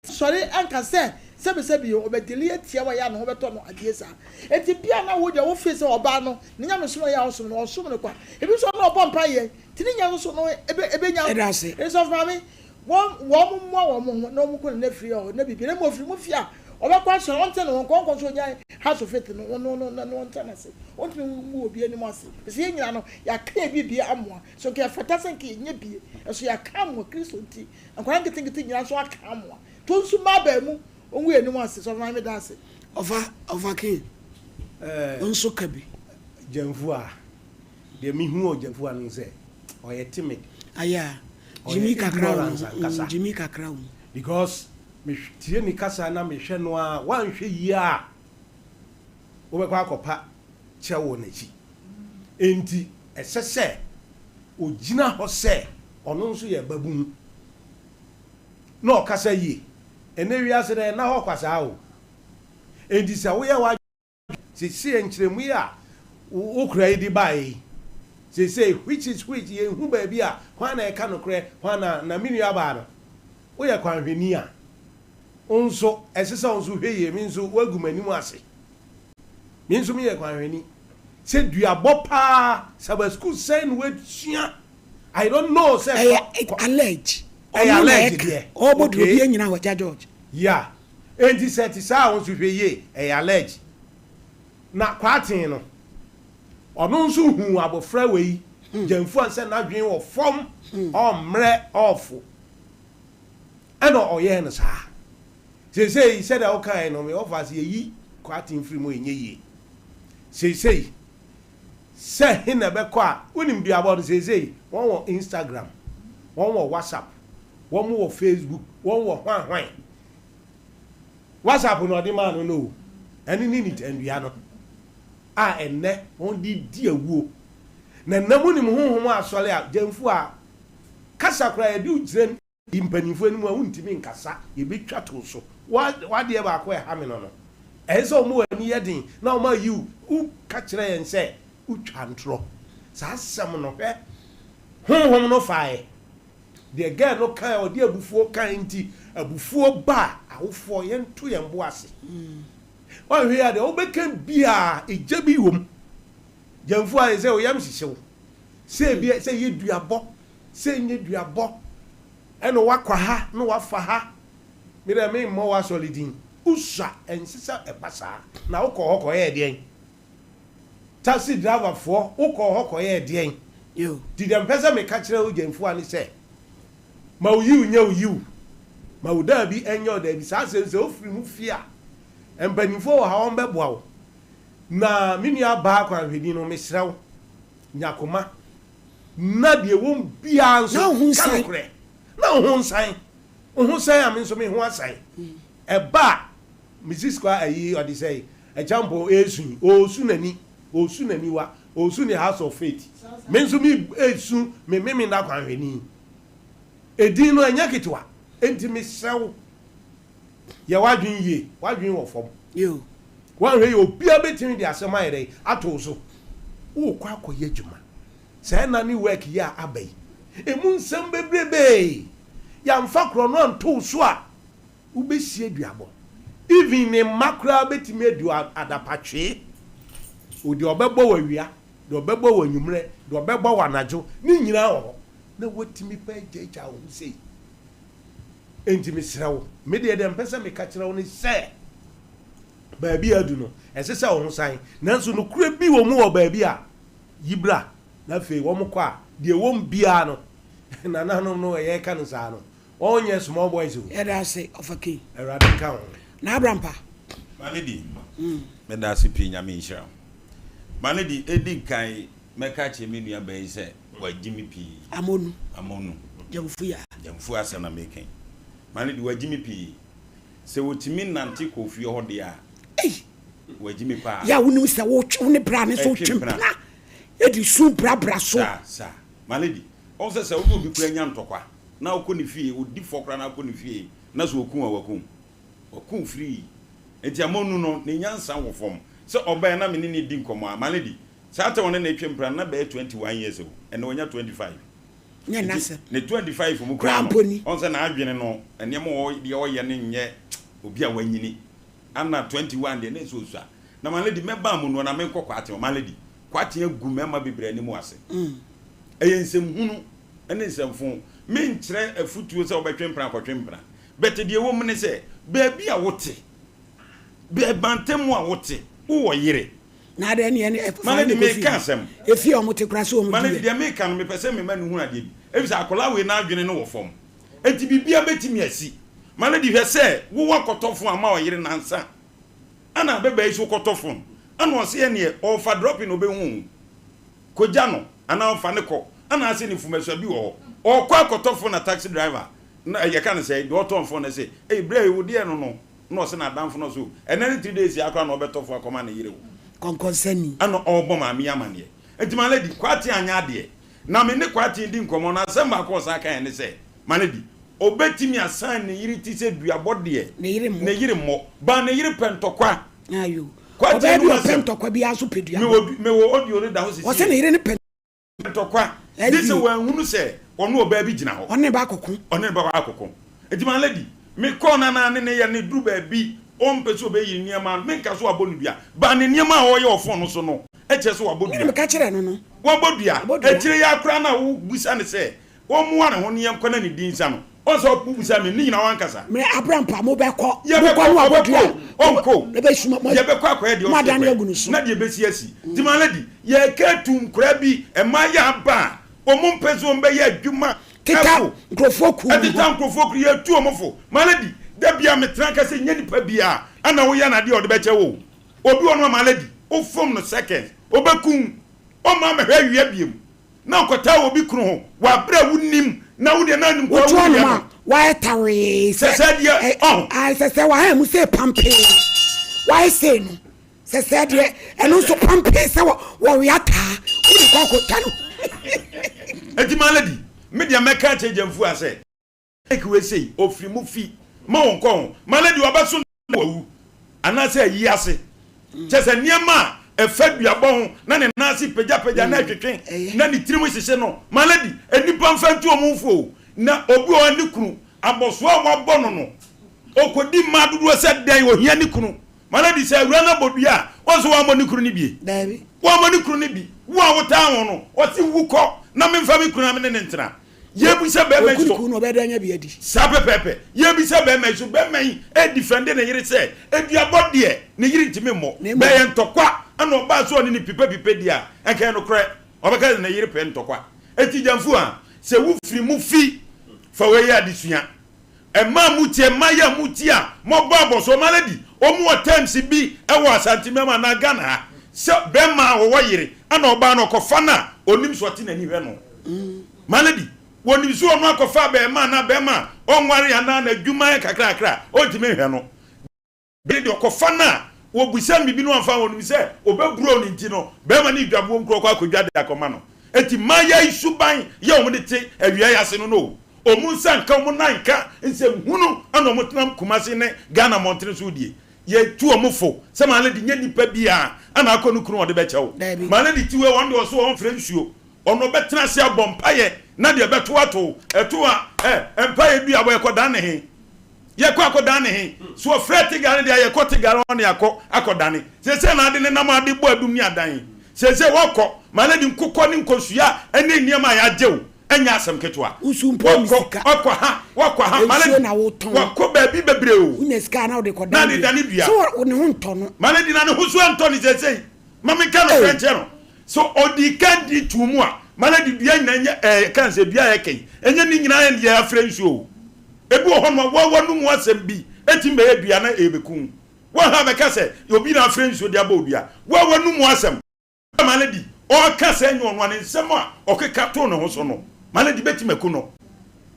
nsɔre nka sɛ sɛbi sɛbi ɔbɛ deli atia wa yɛ a ne ho bɛtɔ no adeɛ saa enti bia na wo deɛ wo feel sɛ ɔbaa no ne nyamesom a yɛ a ɔsom no ɔsom no kwa ebi nso ɔno ɔbɔ mpa yɛ nti ne nya nso no ebe ebe nya Ɛda ase. enti sɔfo maame wɔn wɔn mmoa wɔn ho na wɔn kɔ ne na firi hɔ na biribi na mmom ofiri mu fie a. Ɔbɛkɔ asɔre, ɔnte ne ho nka, ɔnkɔ nso ɔnyae House of Faith no, no, no, no, ɔntra n'ase. Ɔntumi ngu obi anim ase. Ɛsɛ yɛn nyinaa no, yɛaka yɛn biribi amoa. So nka yɛfata sɛ nka yɛnyɛ bie, nso yɛaka amoa Kristo nti. Nkwadaa nketenkete nyinaa nso aka amoa. To nso mma abaa mu, ɔngu yɛn anim ase. Sɔfo Maame, meda ase. Ɔfa, ɔfa King, Eh, wo nso ka bi. Gyamfua, deɛ mehu wɔ Gyamfua no sɛ, ɔyɛ timid. Ayɛ a, Ɔyɛ gyimi kakra wɔ ignorance mu, ankasa. gyimi kakra wɔ mu. Because me tie ne kasa na mehwɛ no a, woanhwɛ yie a, wobɛkɔ akɔpa kyɛw wɔ n'akyi. Enti ɛsɛ sɛ ogyina hɔ sɛ ɔno nso yɛ babun na ɔkasa yie. Ɛnnɛ wiase no, ɛnna hɔ kwa saa o. Enti sɛ woyɛ w'adwene seesei nkyerɛmu yi a wo kura yi de baeɛ yi, seesei which is which, yɛnhu baabi a hwan na ɛka nokorɛ, hwan na, na me nuabaa no, woyɛ kwanhwɛni a, wo nso ɛsɛ sɛ wo nso hwɛ yie, me nso woagu m'anim ase. Me nso meyɛ kwanhwɛni. Sɛ duabɔ paa, Sabbath school sɛn na woasua? I don't know sɛ Ɛyɛ kɔ, kɔ, allege. ɛyɛ Ɔno na allege ɛka. deɛ, Ɔrebɔ duru okay. obi anyina hɔ, Agya George. Yeah. Enti sɛ ɛte saa a, wo nso hwɛ yie, ɛyɛ allege. Na Kwarteng no, ɔno nso huu abɔfra wei, Gyamfua sɛ n'adwene wɔ fam, ɔmmrɛ, ɔɔfo. Ɛna ɔyɛɛ no saa. Seesei sɛdeɛ wokaeɛ no, me wɔfa sɛ yɛyi Kwarteng firi mu a ɛnyɛ yie. Seesei sɛ he na ɛbɛkɔ a, wonim duabɔ no seesei wɔn wɔ Instagram, wɔn wɔ WhatsApp, wɔn wɔ Facebook, wɔn wɔ hwan hwan. WhatsApp na ɔde maa no no o, ɛno ne nitandua no a ɛnnɛ wɔn de di awuo. Na ɛnnɛ monim honhom asɔre a, gyamfo a, kasa koraa yɛde wo gyina mpanyimfoɔ anim a wontumi nkasa, yɛbɛtwa to wo so. W'adeɛ baako a ɛha me no no, ɛyɛ sɛ wɔn ani yɛ den na wɔn ayi wo, woka kyerɛ yɛn sɛ wotwa ntorɔ. Saa asɛm no, hwɛ, honhom no faeɛ. Deɛ girl no kae a ɔde abufuo kae nti, abufuo ba a, awofoɔ yɛnto yɛn bo ase. Woanhwɛ yie a deɛ wobɛka biara, egya bi wom. Gyamfo ayɛ sɛ wo yam hyehye wo. Sɛ ebi sɛ ɛyɛ duabɔ, sɛ ɛnyɛ duabɔ, ɛna woakɔ ha na woafa ha. Me deɛ memmɔ w'asɔre din. Wosua, ɛnsɛ sɛ ɛba saa. Na wokɔɔ hɔ kɔyɛɛ deɛn? Taxi driver foɔ, wokɔɔ hɔ kɔyɛɛ deɛn? Nti deɛ mepɛ sɛ meka kyerɛ wo Gyamfua ne sɛ, ma wo yiw nyɛ wo yiw, ma wo daabi nyɛ wo daabi. Saa asɛm yi sɛ wofiri mu fie a, mpanimfoɔ wɔ ha wɔbɛboa wo. Na me nua baa kwanhwɛni no, mesrɛ wo, nya koma na deɛ ɛwɔ mu biara nso, ka nokorɛ. Na wo ho nsan. Wo ho san a, me nso me ho asan. Ɛba a, Mrs. Kwa ayi ɔde sɛe Acheampong ɛresu yi, ɔresu n'ani, ɔresu n'aniwa, ɔresu ne House of Faith. Me nso me resu me Memenda kwanhwɛni. Edin no ɛnyɛ ketewa, enti mesrɛ wo, yɛ w'adwene yie, w'adwene wɔ fam. Woanhwɛ yie obiara bɛtumi de asɛm ayɛ dɛn ato wo so. Worekɔ akɔyɛ adwuma. Saa nna ne work yi a aba yi, ɛmu nsɛm bebrebee, yɛamfa korɔno anto wo so a, wobɛsi aduabɔ. Even ne mma koraa bɛtumi adi wo adapatwee. Deɛ ɔbɛbɔ wo awia, deɛ ɔbɛbɔ wo anwummerɛ, deɛ ɔbɛbɔ wo anadwo, ne nyinaa wɔ hɔ. Na woatumi pɛ agyaagyaa wo ho sei. Enti mesrɛ wo, me deɛ deɛ mpɛ sɛ meka kyerɛ wo ne sɛ, baabi a adu no, ɛsɛ sɛ wo ho san. Nanso nokorɛ bi wɔ mu wɔ baabi a, yi bra. Na afei wɔkɔ a, deɛ ɛwɔ mu biara no, nananom no yɛreka no saa no, Wɔn nyɛ small boys o. Yɛda ase ɔfa King. Awurade nka wo ho. Na Abrampa. Ma lady, meda ase pii Nyame nhyira wo. Ma lady, edi kan mɛka akyerɛ me nua baa yi sɛ wagye me pii. Amonu. Amonu. Gyamfu ya. Gyamfu asɛm na meka yi. Ma lady, wagye me pii. Sɛ otumi nante kɔ ofie hɔ deɛ a, Ei! wagye me paa. Yɛ a wonim sɛ wotwe wo ne bra ne nso Ɛtwe wotwe mpena. mpena edi su brabra so. Saa, saa. Ma lady, ɔhu sɛ sɛ wo ne obi koraa nya ntɔkwa na wokɔ ne fie, odi fɔ koraa na wokɔ ne fie na sɛ oku a, waku wo. Waku wo firii. Enti Amonu no, ne nyansa wɔ fam. Sɛ ɔbae na me ne no redi nkɔmmɔ a, ma lady, saa time a ɔne no retwe mpena no, na bɛyɛ 21 years o, ɛnnɛ wanya 25. Nyɛ Enti n'asɛm. ne 25 mu Koraa koraa no, mpo ni. ɔhu sɛ n'adwene no, nneɛma a ɔyɛ, deɛ ɔyɛ no nyɛ obi a wanyini. Ana 21 deɛ, na ɛsɛ ɔsua. Na ma lady, mɛba Amonu hɔ na menkɔ Kwaaten hɔ. Ma lady, Kwaaten agu mmarima bebree anim ase. Ɛyɛ nsɛmhunu. ne nsɛmfoo. Menkyerɛ afutuo sɛ wobɛtwe mpena akɔtwe mpena, but deɛ ɛwɔ mu ne sɛ, baabi a wote, Bɛ mantam a wote, wowɔ yere. Na adɛn ne ɛne ɛfa Mane ne de kɔ meka fie? asɛm. Efie a wɔte koraa sɛ wɔn Mane di de yɛ. deɛ meka no mepɛ sɛ mema no hunu adeɛ bi. Efisɛ akwadaa wei n'adwene no wɔ fam. Enti biribiara bɛtumi asi. Mane de hwɛ sɛ wowɔ akɔtɔ fon ama ɔyere nansa. Ɛna ababaa yi nso kɔtɔ fon. Ɛna ɔse ɛneɛ ɔɔfa dropping na ɔbɛhu wo. Kɔgya no anaa ɔfa no kɔ. Ɛna ase ne fumasua bi wɔ hɔ. Ɔɔkɔ akɔtɔ fon na taxi driver na yɛka no sɛn deɛ ɔtɔn fon no se ei brɛ yi wo deɛ no no. Na ɔse n'adamfo no so ɛnɛ ne 3 days yi ara koraa na ɔbɛtɔ fon akɔma ne yere o. Kɔnkɔnsani. Ɛna ɔrebɔ maame yi amaneɛ. Nti my lady, Kwarteng anyɛ adeɛ. Na me ne Kwarteng di nkɔmmɔ no, asɛm baako a ɔsan kaeɛ ne sɛ, my lady, ɔbɛtumi asan ne yere ti sɛ duabɔ deɛ, Ne yere mmɔ. ne yere mmɔ. But ne yere pɛ ntɔkwa. Ayo. Kwarteng Ɔbaa bi anom a ɔpɛ asɛm. ntɔkwa biara nso pɛ duabɔ. Mewɔ, mewɔ audio no da hɔ Ɔse sesie. ne yere no pɛ. Ntɔkwa, gye sɛ wanhunu sɛ ɔne ɔbaa bi gyina hɔ. Ɔne ne ba akɔko. Ɔne ne ba akɔko. Nti my lady, me kɔɔ no anaa ne ne yɛ no duru baabi ɔmpɛ sɛ ɔbɛyi ne nneɛma no, menka sɛ wabɔ no dua, but ne nneɛma a ɔreyɛ wɔ phone no so no kyerɛ sɛ wabɔ Me na dua. meka kyerɛɛ no no. Wabɔ dua. Wabɔ dua. Akyire yi ara koraa no a wobisa no sɛ ɔmmoa ne ho na yɛnkɔ na ne din nsa no, Ɔn sɛ wo bisa me ne nyinaa wankasa. Me abrampa mo bɛ kɔ. Yɛ bɛ kɔ ɔbɛ kɔ o ɔnkɔ o. Yɛ bɛ kɔ akɔyɛ deɛ ɔsɛ kɔyɛ na deɛ bɛsi asi. Nti my lady yɛ ka atu nkora bi mmaa yɛ aba a ɔmo mpɛ sɛ ɔmo bɛyɛ adwuma ɛfo. Nkurɔfoɔ kuo Ɛteta nkurɔfoɔ kuo yɛ tu ɔmo fo. My lady da bia me tena ka sɛ nyɛ nipa bia ɛna woyɛ no adeɛ a ɔde bɛkyɛ wo o. Obi wɔ no a my lady wo fom no seconds ɔbɛku wo ɔmma mɛhwɛ awia biom. Na ɔkɔtaa obi kunu ho wɔ abere a wonim na wo deɛ na anim koraa Wotu wonnim anoma no. a, wayɛ tawee sɛ Sɛsɛɛ deɛ, ɛ, ɔho. ae, sɛsɛɛ wahan mu sei pampee, wayɛ sei no, sɛsɛɛ deɛ, ɛno nso pampee sɛ wɔ, wɔwe ataa, wode kɔ akɔtwa no. Enti my lady, me deɛ mɛka akyerɛ Gyamfua sɛ. Like wei sei ofiri mu fi ma wo nkɔ ho ma no deɛ ɔbɛso na wawu anaasɛ ayi ase kyɛ sɛ nneɛma a ɛfa duabɔ ho na ne nan ase pagyapagya na ɛtwetwe na ne tirim hyehye no ma no di nnipa mfa ntu wɔn fo o na obi wɔ hɔ a ne kunu abɔsoɔ a wabɔ no no ɔkɔdi mmaa dodoɔ sɛ dɛn ohia ne kunu ma no di sɛ awura no abɔ dua a wɔn nso wammɔ ne kunu no bie wammɔ ne kunu no bi wo a wotaa ho no ɔse wu kɔ na memfa me kunu na me ne ne ntena Yɛbisa bɛrima yi so. Okunku no ɔbɛyɛ dɛ anya bi adi. Saa pɛpɛɛpɛ. Yɛbisa bɛrima yi so. Bɛrima yi redifɛnde ne yere sɛ aduabɔ deɛ ne yere ntumi mmɔ. Na mmom. Bɛyɛ ntɔkwa ɛna ɔbaa sɛ ɔne no pipapipa di a, ɛnka ɛyɛ nokorɛ. Ɔbɛka sɛ ne yere pɛ ntɔkwa. Enti Gyamfuu a, sɛ wofiri mu fi fa wei yɛ adesua. Mmaa a motie, mmayewa a motie a moabɔ abɔsoɔ, my lady, wɔn wɔ terms bi wɔ Asante mma mu anaa Ghana ha sɛ bɛrima a ɔwɔ yere ɛna ɔbaa no ɔkɔfa no a, ɔnim sɛ ɔte n'ani hwɛ no. My lady, wɔnim sɛ ɔno akɔfa abarimaa anaa barima a ɔnwaree anaa n'adwuma yɛ kakrakra a, ɔntumi nhwɛ no. Bere de ɔkɔfa no a, wɔbisa no biribi na wamfa amma, ɔnim sɛ ɔbɛburo no nti no, barima no redwa boom koraa ɔkɔ akɔdwa de akɔma no. Enti mmayewa yi suban yɛ wɔn de te awia yi ase no no o. Wɔn nsa nka, wɔn nan nka, nsɛm hunu na wɔtenam Kumasi ne Ghana mmɔntene so redie. Yɛtu wɔn fo sɛ my lady nyɛ nipa biara na akɔ ne kunu a ɔde bɛkyɛ wo. My lady tiwei ɔno deɛ ɔse ɔmfrɛ nsuo, ɔno ɔbɛtena ase abɔ mpaeɛ na deɛ ɛbɛto ato wo. Ɛto a, ɛ, mpaeɛ dua bɔ yɛkɔdan ne he? Yɛkɔ akɔdan ne he? So ɔfrɛ Tegar no deɛ a yɛkɔ Tegar hɔ na yɛakɔ akɔdane. Seesei na ade nenam ade bɔ adum ne adan. Seesei wɔkɔ, my lady nkokɔ ne nkosua ne nneɛma a yɛagye wo. Ɛnyɛ asɛm ketewa. Wosu mpo ne Wakɔ, sika. wakɔ ha, wakɔ ha. Nsuo Malady, na wotɔn. wakɔ baabi bebree o. Wonya sika a na wode kɔdan Na ne dua. dane dua. So wɔ, ne ho ntɔ no. Malady, na ne ho so ɛntɔ no seesei. Ma menka nokorɛ Ei. nkyerɛ no. So ɔdii kan di too mu a, Malady, dua nyinaa nyɛ ɛɛ, yɛka no sɛ dua a ɛyɛ kɛn. Ɛnyɛ ne nyinaa na yɛafrɛ nsuo o. Ebi wɔ hɔnom a, woa w'anomu asɛm bi ɛtumi bɛyɛ dua na ɛrebɛku wo. Woanha bɛka sɛ obi na afrɛ nsuo de abɔ wo dua. Woa w'anomu asɛm. Malady, ɔreka sɛ ɛnyɛ ɔno a, ne nsɛm a ɔkeka too ne ho so no, Malady bɛtumi aku no.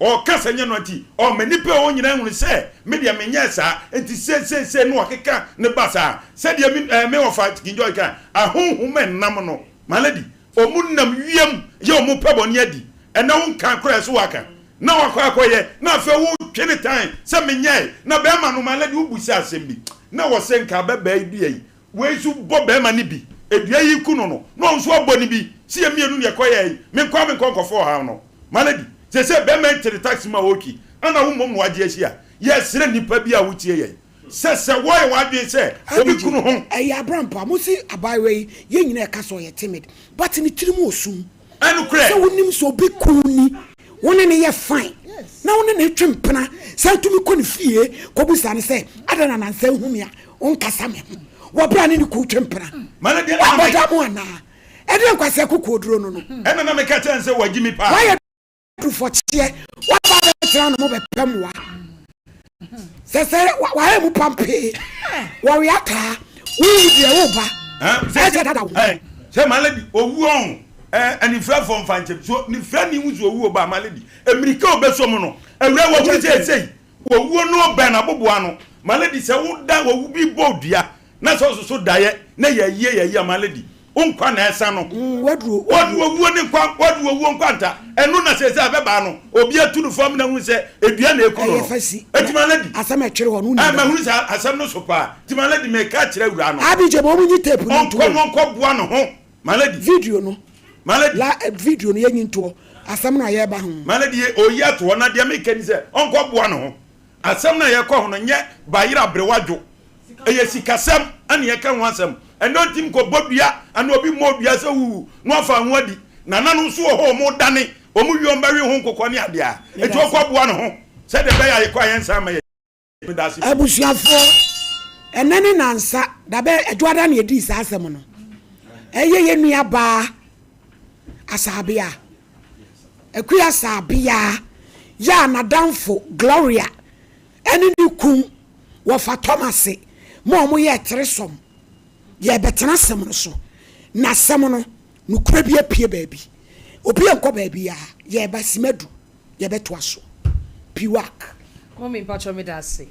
Ɔreka sɛ ɛnyɛ no nti, ɔma nnipa a ɛwɔ hɔ nyinaa hunu sɛ me deɛ menyɛɛ saa, nti sei sei sei na ɔkeka ne ba saa. Sɛdeɛ me eh, me wɔfa King George kae, ahonhom nnam no, Malady, wɔn nam wiem yɛ wɔn pɛ bɔne adi. Ɛnnɛ wo nka koraa ɛso waka, na wakɔ akɔyɛ, na afei wotwe ne tan sɛ menyɛe. Na bɛrima no, Malady, wobisa asɛm bi, na wɔsɛ nka abɛbaa yi dua yi, Wei nso bɔ bɛɛma no bi, dua yi ku no no, na ɔno nso abɔ no bi, se yɛ mienu na yɛkɔ yɛe, me nkoa menkɔ nkɔfa ɔhaw no. Malady, sesei bɛɛma yi te ne taxi mu a ɔretwi, ɛna wo mmom na wagye ahyia. Yɛsrɛ nnipa bi a wotie yɛn, sɛ sɛ wɔyɛ wɔn adwene sɛ obi Abigye, kunu ho. ɛyɛ abrampa, mo se abaayewa yi, yɛn nyinaa ɛka sɛ ɔyɛ timid, but ne tirim wɔ sum. Ɛnokorɛ. Sɛ wonim sɛ obi kunu ni, wo ne no yɛ fine. Na wo ne no retwe mpena san tumi kɔ ne fie kɔbisa no sɛ, Adɛn na nansa nhu me a wonkasa me ho wɔ berɛ a ne ne kuw twe mpena? Woabɔ dam anaa? Ɛdeɛn nkwasea kokoɔduro no no? Ɛna na meka kyerɛ no sɛ, Wagye me paa. Woayɛ durufɔkyeɛ, woaba abɛtena no mo bɛpɛ mmoa. Sɛ sɛ wayɛ mu pampee, wɔwe ataa, wowu deɛ woba, ɛsɛ dada wo. Sɛ my lady, owu ɔn, anifirafoɔ mfa nkyɛm. So nifirani hu sɛ owu ɔba, my lady, mmirika a ɔbɛsɔ mu no, awura wahunu sɛ ɛsei, owuo no ɔbɛn n'aboboa ano. My lady, sɛ woda owu bi bɔ dua, na sɛ ɔsoso daeɛ na yɛayie yɛayie a, my lady, wo nkwa na ɛsa no. Waduru owuo ne nkwa, waduru owuo nkwanta. Ɛno na seesei abɛbaa no, obi atu no fam na hunu sɛ edua na eku no no. Eti my lady, Asɛm a ɛtwere hɔ no, wonim dada. Mahunu sɛ asɛm no so paa. Nti my lady, meka akyerɛ awuraa no. Abigye, ma wɔnyi tape no nto hɔ. Ɔnkɔ na ɔnkɔboa ne ho, my lady. Video no. My lady. La, video no yɛnyi nto hɔ. Asɛm no a yɛreba ho. My lady, ɔyi ato hɔ, na deɛ meka ni sɛ, ɔnkɔboa ne ho. Asɛm no a yɛrekɔ ho no nyɛ bayerɛ aberewadwo. Ɛyɛ sikasɛm na yɛka ho asɛm. Ɛnnɛ ɔntim nkɔbɔ dua anaa obi mmɔ dua sɛ wuwu na wafa ho adi. Nananom nso wɔ hɔ a wɔdane, wɔn wie a wɔbɛwe ho nkokɔ ne adeɛ a. Enti ɔkɔboa ne ho sɛdeɛ ɛbɛyɛ a yɛkɔ a yɛnsan mma yɛn akyi. Meda ase pii. Abusuafoɔ, ɛnnɛ ne nansa, dabɛn, Adwoada na yɛdii saa asɛm no. Ɛyɛ yɛn nua baa Asabea, Akua Asabea, yɛ a n'adamfo Gloria ne ne kun wɔfa Thomas ma wɔyɛɛ threesome. Yɛrebɛtena asɛm no so, na asɛm no, nokorɛ bi apue baabi. Obi nkɔ baabiara, yɛreba Simadu, yɛbɛtoa so. Piwak. Mummy mpakyɛw meda ase.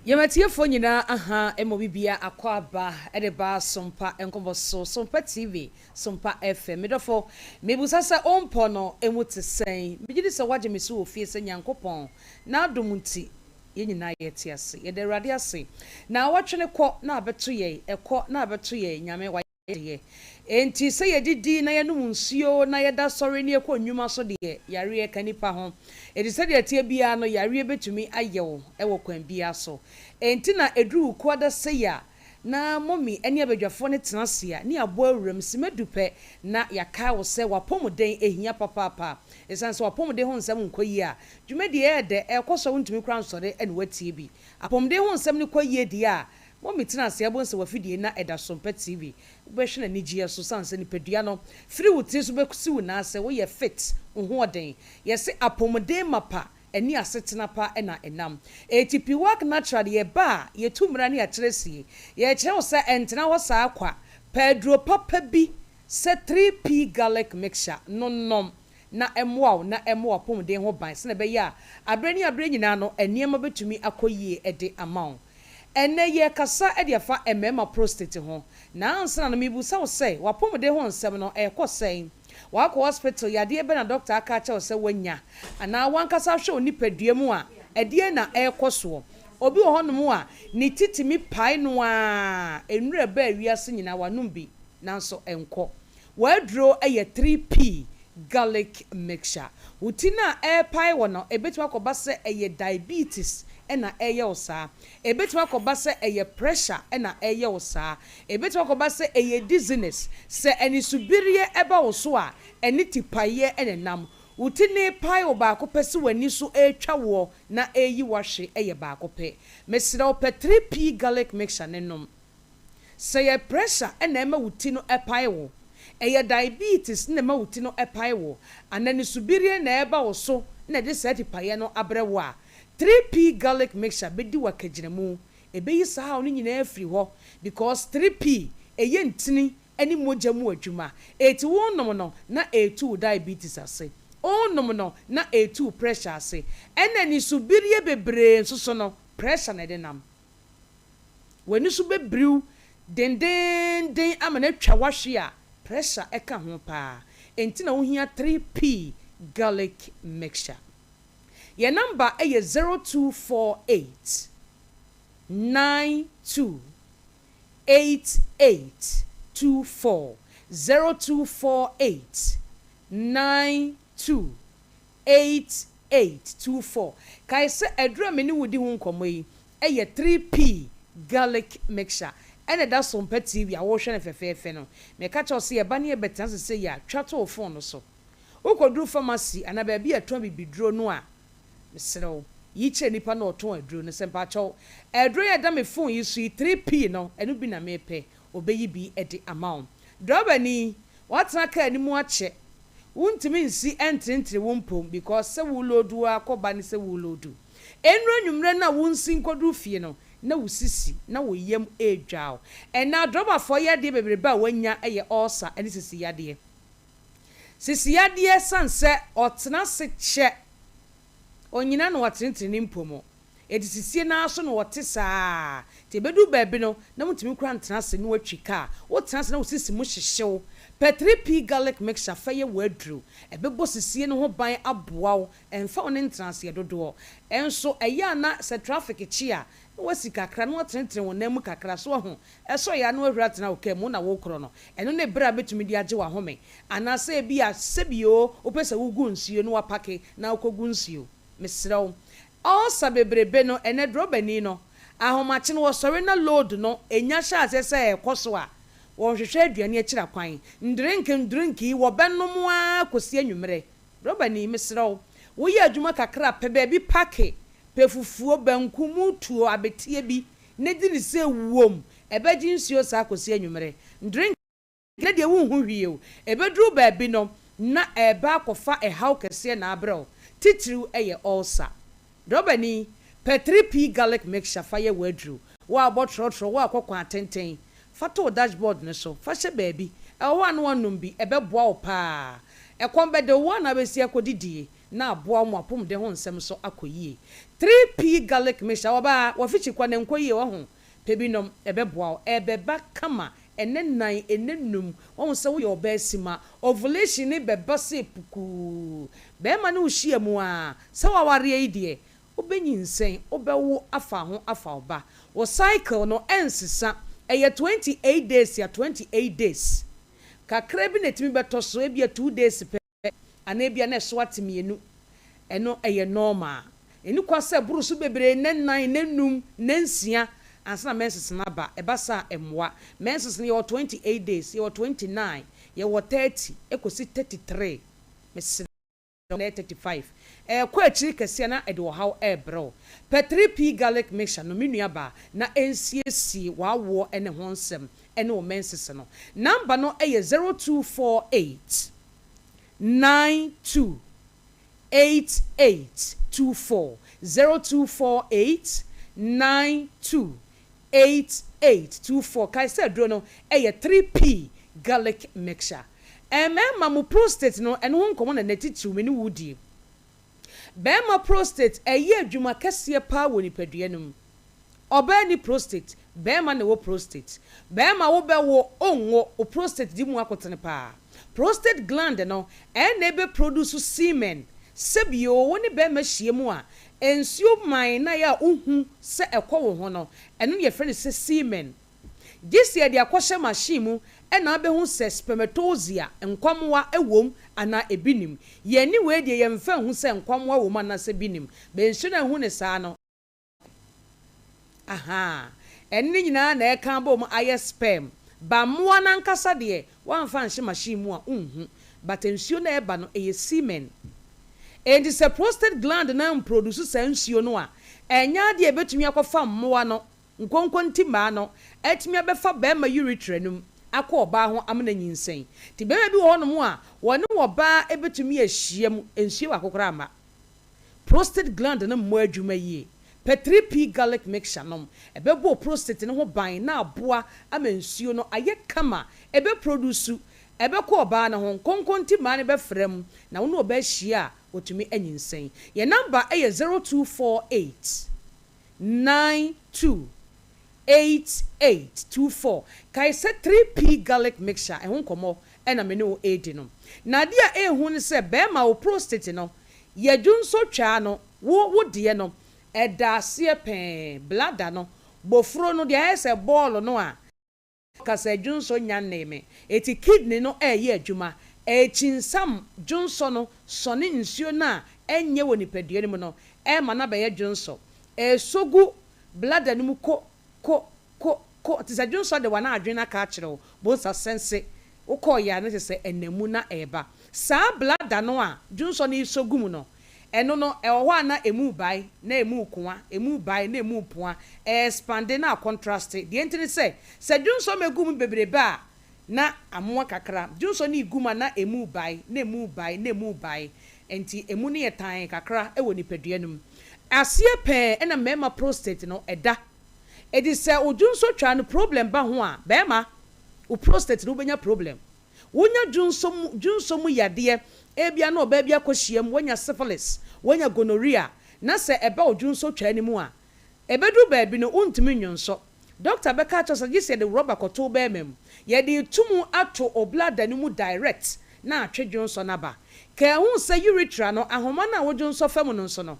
Yɛn atiefoɔ nyinaa ahaa ɛma obi biara akɔ aba de ba Sompa nkɔmɔ so Sompa TV Sompa FM me dɔfo mebusa sɛ wo mpɔ no emu te sɛn megye di sɛ woagye me so wɔ fie sɛ Nyankopɔn n'adom nti yɛn nyinaa yɛte ase yɛda Awurade ase naawɔtwe no kɔ na abɛto yɛn ɛkɔ na abɛto yɛn Nyame wayɛ deɛ enti sɛ yɛdidi na yɛnom nsuo na yɛda sɔre na yɛkɔ nnwuma so deɛ yareɛ ka nipa ho enti sɛdeɛ ɛteɛ biara no yareɛ bɛtumi ayɛ wo wɔ kwan biara so enti na ɛduru wo kuada sei a na mummy ne abadwafoɔ no tena ase a, ne yɛabɔ awuram simma du pɛ na yɛakae wo sɛ w'apɔmuden hia papaapa. Ɛsiane sɛ w'apɔmuden ho nsɛm nkɔ yie a, dwumadie ɛyɛ dɛ, ɛrekɔ so a wontumi koraa nsɔre na woatie bi. Apɔmuden ho nsɛm no kɔ yie deɛ a, mummy tena ase abɔ nsɛ w'afidie na ɛda so mpɛ TV. Wobɛhwɛ no anigyeɛ so sane sɛ nipadua no firi wo tiri so bɛsi wo nan ase, woyɛ fit, wo ho ɔden. Yɛse apɔmuden mapa Ɛne asetena pa na ɛnam. Enti Piwak Natural yɛba a, yɛtu mmara ne yɛakyerɛ sie. Yɛrekyerɛ wo sɛ ɛntena hɔ saa kwa. Pɛ aduro papa bi sɛ 3P Garlic Mixture no nom na ɛmmoa wo na ɛmmɔ w'apɔmuden ho ban sɛnea ɛbɛyɛ a aberɛ ne aberɛ nyinaa no nneɛma bɛtumi akɔ yie de ama wo. Ɛnnɛ yɛrekasa de afa mmarima prostate ho. Na ansa na no mebisa wo sɛ w'apɔmuden ho nsɛm no ɛrekɔ sɛn? Woakɔ hospital, yadeɛ bɛn na dɔkta aka akyerɛ wo sɛ woanya? Anaa w'ankasa ahwɛ wo nipadua mu a, ɛdeɛn na ɛrekɔ soɔ? Obi wɔ hɔnom a, ne ti tumi pae no ara, nnuru a ɛbaa wiase nyinaa wanom bi, nanso ɛnkɔ. W'aduro yɛ 3P garlic mixture. Wo ti no a ɛrepae wɔ no, ɛbɛtumi akɔba sɛ ɛyɛ diabetes na ɛreyɛ wo saa. Ɛbɛtumi akɔba sɛ ɛyɛ pressure na ɛreyɛ wo saa. Ebetumi akɔba sɛ ɛyɛ dizziness, sɛ anisobireɛ ba wo so a, ɛne tipaeɛ na ɛnam. Wo ti no repae wo baako pɛ sɛ w'ani so retwa woɔ na ɛreyi wo ahwe yɛ baako pɛ. Mesrɛ wo pɛ 3P garlic mixture no nom. Sɛ ɛyɛ pressure na ɛma wo ti no pae wo, ɛyɛ diabetes na ɛma wo ti no pae wo, anaa anisobireɛ na ɛreba wo so na ɛde saa tipaeɛ no abrɛ wo a, 3P garlic mixture bɛdi wo akagyinamu Ɛbɛyi saa haw no nyinaa afiri hɔ because 3P ɛyɛ ntini ne mogya mu adwuma. Eti wonom no na ɛretu wo diabetes ase, wonom no na ɛretu wo pressure ase. Ɛna anisobirie bebree nso so no, pressure na ɛde nam. W'ani so bɛbiriw dendeenden ama no atwa w'ahwe a, pressure ka ho paa. Enti na wohia 3P garlic mixture. Yɛn namba yɛ 0248 92 88 24, 0248 92 88 24. Kae sɛ aduru a me ne wo di ho nkɔmmɔ yi yɛ 3P Garlic Mixture ɛna ɛda Sompa TV a worehwɛ no fɛfɛɛfɛ no. Meka kyerɛ wo sɛ yɛba ne yɛbɛtena ase sei a, twa to wo fon no so. Wokɔduru famasi anaa baabi a yɛtɔn abibiduro no a, Mesrɛ wo, yi kyerɛ nipa no a ɔtɔn aduro no sɛ, Mpakyɛw, aduro yi a ɛda me phone yi so yi, 3P no, ɛno bi na mepɛ. Ɔbɛyi bi de ama wo. Drɔbani, woatena kaa no mu akyɛ. Wontumi nsi ntenetene wo mpom because sɛ wo loadu ara kɔ ba ne sɛ wo loadu. Ɛnnuru anwummerɛ no a wonsi nkɔduru fie no, na wo sisi na wo yam redwa wo. Ɛnnɛ adrɔbafoɔ yadeɛ bebrebe a wɔanya yɛ ulcer ne sisi yadeɛ. Sisi yadeɛ ɛsiane sɛ ɔtena ase kyɛ, ɔnnyina na watenetene ne mpom. Enti sisie no ara so na ɔte saa ara. Nti ɛbɛduru baabi no, na wontumi koraa ntena ase na woatwi kaa. Wotena ase na wo sisi mu hyehye wo. Pɛ 3P Garlic Mixture fa yɛ w'aduru. Ɛbɛbɔ sisie no ho ban aboa wo. Ɛmfa wo ne ntenaaseɛ dodoɔ. Nso ɛyɛ a na sɛ traffic kye a, na woasi kakra na woatenetene wo nan mu kakra. So wahu? Ɛsɔ yɛ a na woahuri atena wo kaa mu, wo na worekorɔ no. Ɛno ne berɛ a bɛtumi de agye w'ahome. Anaasɛ ebia sɛbi oo, wopɛ sɛ wogu nsuo na woapake na wokɔgu nsuo. Mesrɛ wo. Ulcer bebrebe no, ɛnnɛ drɔbani no, ahomakye no wɔsɔre na load no nya hyɛ aseɛ sɛ ɛrekɔ so a, wɔnhwehwɛ aduane akyira kwan. Ndrink ndrink yi wɔbɛnom ara kɔsi anwummerɛ. Drɔbani, mesrɛ wo, woyɛ adwuma kakra a, pɛ baabi pake, pɛ fufuo, banku, mutuo, abeteɛ bi na di no sɛ wom, ɛbɛgye nsuo saa kɔsi anwummerɛ. Ndrink. Ne deɛ wonhu hwee o. Ɛbɛduru baabi no na ɛreba akɔfa ɛhaw kɛseɛ na abrɛ wo, titiriw ɛyɛ ulcer. Drɔbani, pɛ 3P garlic mixture fa yɛ w'aduru. Wo a wobɔ trɔtrɔ, wo a wokɔ kwan tenten, fa to wo dashboard no so, fa hyɛ baabi. Ɛwɔ hɔ a na woanom bi, ɛbɛboa wo paa. Ɛkɔm bɛde wo, wo a na wobɛsi akɔdidie na aboa wo ma w'apɔmuden ho nsɛm nso akɔ yie. 3P garlic mixture, ɔbaa, w'afikyi kɔ na ɛnkɔ yie, wahu. Pɛ bi nom, ɛbɛboa wo. Ɛbɛba kama Ɛnnɛ nnan, ɛnnɛ nnum, wahu sɛ woyɛ ɔbaa sima. Ovulation no bɛba sɛ pukuu. Barima ne wo hyia mu ara, sɛ w'awareɛ yi deɛ, wobɛnyinsɛn, wobɛwo afa ho afa wo ba. Wo cycle no ɛnsesa, ɛyɛ 28 days a 28 days. Kakra bi na ɛtumi bɛtɔ so, ebia 2 days pɛ. Anaa ebia na ɛso ate mienu. Ɛno ɛyɛ normal. Ɛnni kwa sɛ ɛboro so bebree nnɛ nnan, nnɛ nnum, nnɛ nsia ansa na menses no aba. Ɛba saa a, ɛmmoa. Menses no yɛwɔ 28 days, yɛwɔ 29, yɛwɔ 30 ɛkɔsi 33. Mesrɛ wo, na ɛyɛ 35. Ɛrekɔ akyiri kɛse a na ɛde ɔhaw rebrɛ wo. Pɛ 3P garlic mixture no me nuabaa na ɛnsiesie w'awoɔ ne ho nsɛm ne wo menses no. Number no yɛ 0248. 92 88 24 0248 92 88 24 Kae sɛ aduro no yɛ 3P garlic mixture. Mmarima, mo prostate no, ɛno ho nkɔmmɔ na nnɛ titiriw me ne wo redi. Barima prostate ɛyɛ adwuma kɛseɛ paa wɔ nipadua no mu. Ɔbaa nni prostate, barima na ɛwɔ prostate. Barima wo bɛ wo onwo, wo prostate di mu akotene paa. Prostate gland no ɛna ɛbɛ produce semen. Sɛbi oo wo ne barima hyia mu a, nsuo man na yɛ a wo hu sɛ ɛkɔ wo ho no, ɛno na yɛfrɛ no sɛ semen. Gye sɛ yɛde akɔhyɛ machine mu na abɛhu sɛ spermatozoa, nkwammoa, wom anaa ebi nnim. Yɛn ani wei deɛ yɛmfa nhu sɛ nkwammoa wom anaasɛ bi nnim. Bɛ nsuo no anhu no saa no, ahaa, ɛno ne nyinaa na ɛka abom ayɛ sperm. Ba mmoa no ankasa deɛ woamfa anhyɛ machine mu a wonhu. But nsuo no a ɛba no ɛyɛ semen. Enti sɛ prostate gland no amproduce saa nsuo no a, ɛnyɛ adeɛ a ɛbɛtumi akɔfa mmoa no Nkonkonti mmaa no atumi abɛfa barima urethra no mu akɔ ɔbaa ho amena nyinsɛn. Nti barima bi wɔ hɔnom a wɔne ɔbaa bɛtumi ahyia mu, nsuo baako koraa mma. Prostate gland no mmɔ adwuma yie. Pɛ 3P garlic mixture nom. Ɛbɛbɔ wo prostate no ho ban na aboa ama nsuo no ayɛ kama. Ɛbɛ produce, ɛbɛkɔ ɔbaa no ho. Nkonkonti mmaa no bɛfra mu na wo ne ɔbaa hyia a, wɔtumi anyinsɛn. Yɛn number yɛ 0248. 928824 Kae sɛ 3P garlic mixture ɛho nkɔmmɔ na me ne wo redi no. Na adeɛ a ɛyɛ hu ne sɛ bɛrima wo prostate no yɛ dwonsɔ twaa no wo wo deɛ no ɛda aseɛ pɛɛ bladder no bofuro no deɛ ayɛ sɛ bɔɔlo no a Ɔka sɛ, Dwonsɔ nnya nnee me. Enti kidney no reyɛ adwuma. Ɛrekyinsan dwonsɔ no, sɔne nsuo no a ɛnyɛ wɔ nipadua no mu no, ɛrema no abɛyɛ dwonsɔ. Ɛresɔ gu bladder no mu ko, ko, ko, ko. Te sɛ dwonsɔ de wo a na adwene no aka akyerɛ wo, bonsa sɛnse. Wokɔeɛ a na kyerɛ sɛ ɛnam mu na ɛreba. Saa bladder no a dwonsɔ no resɔ gu mu no, Ɛno no, ɛwɔ hɔ a na emu rebae, na emu rekoa, emu rebae, na emu repoa, ɛrespande na akɔntraste. Deɛ enti ne sɛ, sɛ dwonsɔ mmɛgu mu bebrebe a, na amoa kakra. Dwonsɔ no regu mu a, na emu rebae, na emu rebae, na emu rebae. Enti emu no yɛ tann kakra wɔ nipadua no mu. Aseɛ pɛɛ na mmarima prostate no da. Enti sɛ wo dwonsɔ twa no problem ba ho a, barima, wo prostate no wobɛnya problem. Wonya dwonsɔ mu dwonsɔ mu yadeɛ, ebia na ɔbaa bi akɔhyiam, woanya syphilis, woanya gonorrhea, na sɛ ɛba wo dwonsɔ twaa no mu a, ɛbɛduru baabi no wontumi nnwonsɔ. Dɔkta bɛka akyerɛ wo sɛ gye sɛ yɛde rɔba kɔto wo barima mu. Yɛde reto mu ato wo bladder no mu direct na atwe dwonsɔ no aba. Ka ɛho sɛ urethra no, ahoma no a wodwonsɔ fa mu no nso no,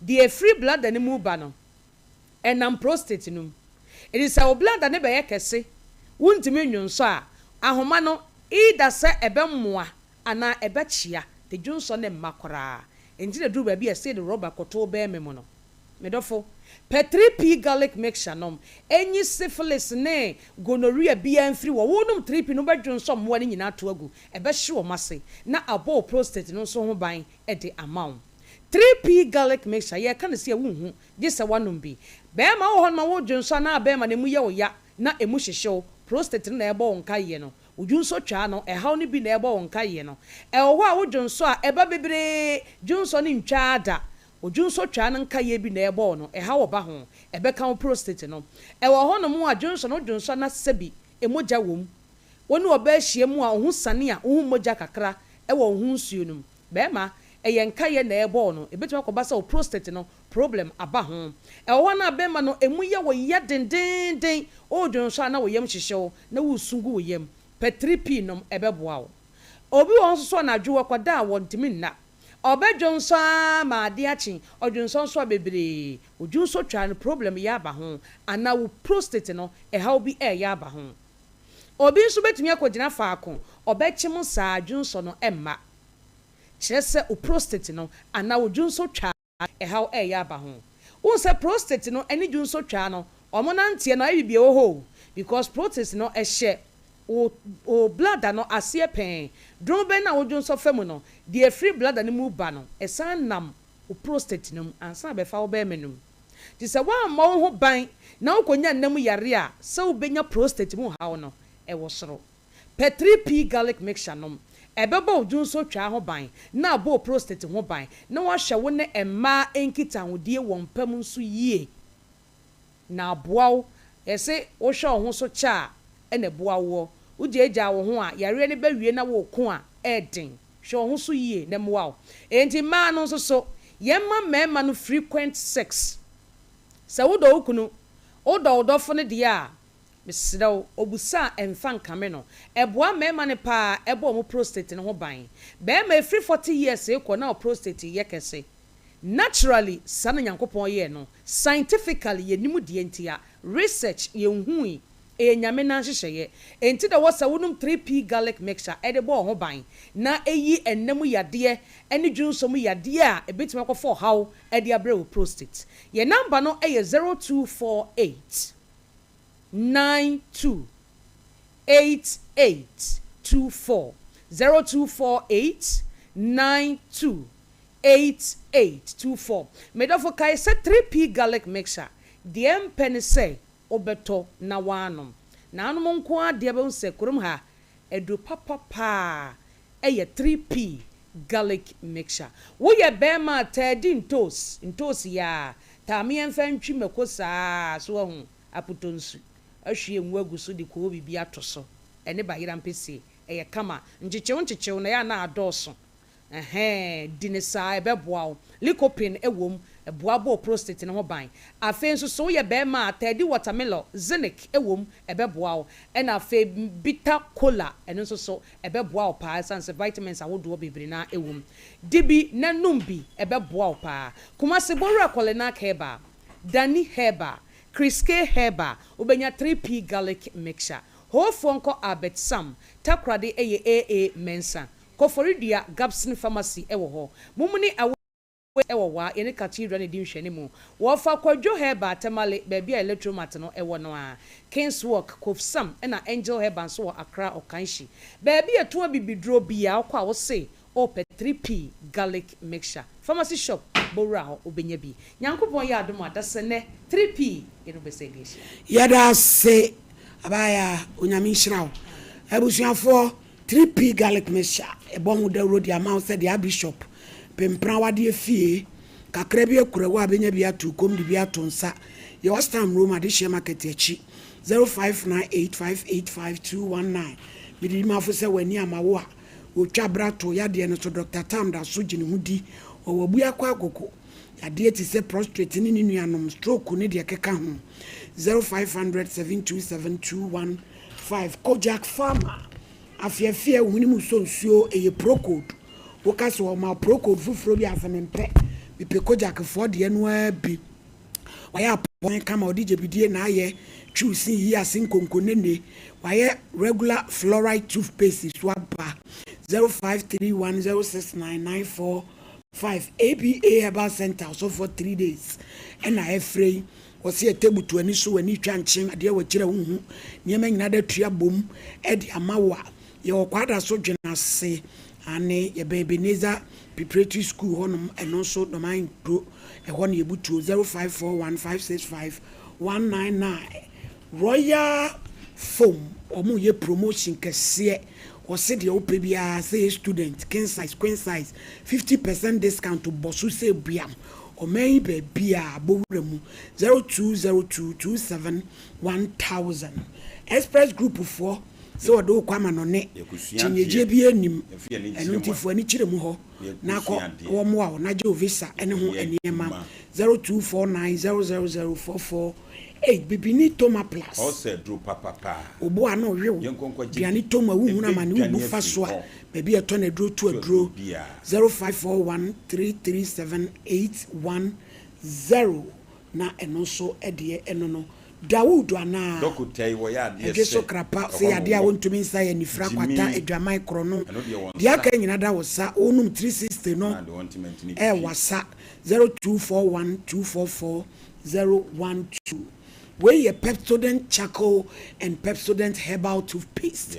deɛ ɛfiri bladder no mu ba no, ɛnam prostate no mu. Enti sɛ wo bladder no bɛyɛ kɛse, wontumi nnwonsɔ a, ahoma no either sɛ ɛbɛmoa anaa ɛbɛkyea, de dwonsɔ no mma koraa. Enti na ɛduru baabi a ɛsɛ yɛde rɔba kɔto wo barima mu no. Me dɔfo, pɛ 3P garlic mixture nom. Enyi syphilis ne gonorrhea biara mfiri hɔ. Wonom 3P no, wobɛdwonsɔ mmoa no nyinaa ato agu. Ɛbɛhye wɔn ase na abɔ wo prostate no nso ho ban de ama wo. 3P garlic mixture, yɛreka no sei a wonhu, gye sɛ woanom bi. Barima wɔ hɔnom a wodwonsɔ anaa barima no emu yɛ wo ya na emu hyehye wo, prostate no na ɛrebɔ wo nkaeɛ no. Wo dwonsɔ twaa no, ɛhaw no bi na ɛrebɔ wo nkaeɛ no. Ɛwɔ hɔ a wodwonsɔ a ɛba bebree, dwonsɔ no ntwaa da. Wo dwonsɔ twaa no nkaeɛ bi na ɛrebɔ wo no, ɛhaw ɔba ho, ɛbɛka wo prostate no. Ɛwɔ hɔnom a dwonsɔ no wodwonsɔ na sɛbi mogya wɔ mu. Wo ne ɔbaa hyia mu a wo ho sane a wohu mogya kakra wɔ wo ho nsuo no mu. Bɛɛma, ɛyɛ nkaeɛ na ɛrebɔ wo no, ɛbɛtumi akɔba sɛ wo prostate no problem aba ho. Ɛwɔ hɔ no a bɛɛma no ɛmu yɛ wo ya dendeenden, woredwonsɔ a na wo yam hyehye wo na woresu gu wo yam. Pɛ 3P nom, ɛbɛboa wo. Obi wɔ hɔ nso so anadwo ɔkɔda a wɔntumi nna. Ɔbɛdwonsɔ ara ma ade akye, ɔdwonsɔ nso a bebree. Wo dwonsɔ twa no problem yɛ aba ho anaa wo prostate no ɛhaw bi ɛreyɛ aba ho. Obi nso bɛtumi akɔgyina faako, ɔbɛkyem saa dwonsɔ no ɛmma. Kyerɛ sɛ wo prostate no anaa wo dwonsɔ twa ɛhaw ɛreyɛ aba ho. Wohu sɛ prostate no ɛne dwonsɔ twa no wɔn nanteɛ no ayɛ biribi ɛwɔ hɔ o because prostate no ɛhyɛ wo wo bladder no aseɛ pɛɛ. Dronbɛn no a wo dwonsɔ fa mu no, deɛ ɛfiri bladder no mu ba no ɛsan nam wo prostate no mu ansa na abɛfa wo bɛɛma no mu. Nti sɛ woammɔ wo ho ban na wokɔnya nna mu yareɛ a, sɛ wobɛnya prostate mu haw no ɛwɔ soro. Pɛ 3P garlic mixture nom. Ɛbɛbɔ wo dwonsɔtwaa ho ban na abɔ wo prostate ho ban na woahwɛ wo ne mmaa nkitahodie wɔ mpa mu nso yie na aboa wo. Yɛse wohwɛ wo ho so kyɛ a ɛna ɛboa woɔ. Wogyaagyaa wo ho a, yareɛ no bɛwie na woreko a, ɛɛden. Hwɛ wo ho so yie na ɛmmoa wo. Enti mmaa no nso so, yɛmma mmarima no frequent sex. Sɛ wodɔ wo kunu, wodɔ wo dɔfo no deɛ a, Mesrɛ wo, obusa a ɛmfa nkame no. Ɛboa mmarima no paa, ɛbɔ wɔn prostate no ho ban. Barima ɛfiri 40 years rekɔ na wo prostate reyɛ kɛse. Naturally, saa na Nyankopɔn yɛɛ no. Scientifically, yɛnnim deɛ nti a. Research, yɛnhui. Ɛyɛ Nyame nan nhyehyɛeɛ. Enti na ɛwɔ sɛ wonom 3P garlic mixture de bɔ wo ho ban na ɛyi ɛnna mu yadeɛ ne dwonsɔ mu yadeɛ a ɛbɛtumi akɔfa ɔhaw de abrɛ wo prostate. Yɛn number no yɛ 0248 92 88 24, 0248 92 88 24. Me dɔfo kae sɛ 3P garlic mixture deɛ mpɛ ne sɛ wobɛtɔ na woanom. Naanom nko ara deɛ bɛhu sɛ kurom ha aduro papa paa yɛ 3P garlic mixture. Woyɛ bɛɛma a taa di ntoos, ntoos yi ara, taa meɛnfa ntwi mako saa so wahu, apotɔ nsu, ahwie ngo agu so de koobi bi ato so, ɛne bayera ampesie, ɛyɛ kama, nkyekyew nkyekyew na ɛyɛ a na adɔɔso. Ɛhɛɛ, di no saa, ɛbɛboa wo. Lycopene wom, ɛboa bɔ wo prostate no ho ban. Afei nso, sɛ woyɛ barima a, taa di watermelon, zinc wom, ɛbɛboa wo. Ɛna afei bitter kola, ɛno nso so, ɛbɛboa wo paa ɛsiane sɛ vitamins ahodoɔ bebree no ara wom. Di bi na nom bi, ɛbɛboa wo paa. Kumasi Bowura Kolinak Herbal, Dani Herbal, Kriske Herbal, wobɛnya 3P Garlic Mixture. Hoofoɔ nkɔ Albert Sam, Takoradi ɛyɛ AA Mensah. Koforidua Gabson Pharmacy wɔ hɔ. Mumuni Awe wɔ Wa, yɛne Cathedral na edi nhwɛanimu. Wɔfa Kwadwo Herbal Tamale, baabi a Electromat no wɔ no ara. Kings Walk, Kofsam ɛna Angel Herbal nso wɔ Accra Okaishie. Baabi a ɛtɔn abibiduro biara wokɔ a wose wopɛ 3P Garlic Mixture. Pharmacy shop bɔ wura hɔ wobɛnya bi. Nyankopɔn yɛ adom a dasɛ nnɛ 3P yɛne wo bɛsan de ahyia. Yɛda ase abaayaa Onyame nhyira wo. Abusuafoɔ 3P garlic mixture yɛbɔ ho dawuro de ama wo sɛ deɛ Bishop pempra wadeɛ fie kakra bi akura wo a bɛnya bi ato kom de bi ato nsa. Yɛwɔ Stam Room Adehyeɛ Market akyi 0598585219. Mede di mafo sɛ w'ani ama wo a wɔtwa bra to yadeɛ no so Doctor Tam da so gye ne ho di ɔwɔ Abuakwa Agogo. Yadeɛ te sɛ prostrate ne ne nuanom, stroke ne deɛ ɛkeka ho. 0500 727 215 Kojak Pharma Afeafea wo hwene mu sɔ nsuo, ɛyɛ Procold. Woka sɛ wɔma wo Procold foforɔ bi a, sɛ mempɛ. Mepɛ Kojak foɔ deɛ no ara bi. Wayɛ apɔn kama, ɔde gyabidie na ayɛ, twiw sin yi ase nkonkonene. Wayɛ regular fluoride toothpaste nso aba. 0531 069 94 5 ABA Herbal Centre ɔsɔfoɔ 3 days ɛna ɛfrɛ yi wɔsi ɛtɛ butu ani so w'ani twa nkyen adeɛ wɔ akyire a wonhu nneɛma nyinaa da tua bom ɛde ama wo a yɛwɔ kwada so dwene ase ane yɛbɛn Ebenezer Preparatory School hɔnom ɛno nso dɔman kuro ɛhɔ na yɛbutuo 0541 565 199 Royal Foam wɔn yɛ promotion kɛseɛ wɔse deɛ wopɛ biara sɛ yɛ student king size queen size 50% discount bɔ so sɛ buam ɔman yi baabi a bɔ wura mu 0202 27 1000 Express Group foɔ sɛ wɔde wo kɔ amanɔne kyinnyegyeɛ bi anim ɛno nti fo ani kyerɛ mu hɔ na kɔ wɔmmoa wo na gye wo visa ne ho nneɛma 0249 000 44 8 Bibini Toma Plus Obo ano wew duane tɔ mu a wohunu amane wobu fa so a baabi a ɛtɔ no aduro to aduro 0541 337 810 na ɛno nso deɛ ɛno no Dawood anaa ɛdwe so krapa sɛ yadeɛ a wontumi nsa yɛ anifira kwata adwaman korɔno deɛ aka nyina da wo sa wonom 360 no ɛwasa 0241 244 012 Wei yɛ Pepsodent Charcoal and Pepsodent Herbal Toothpaste.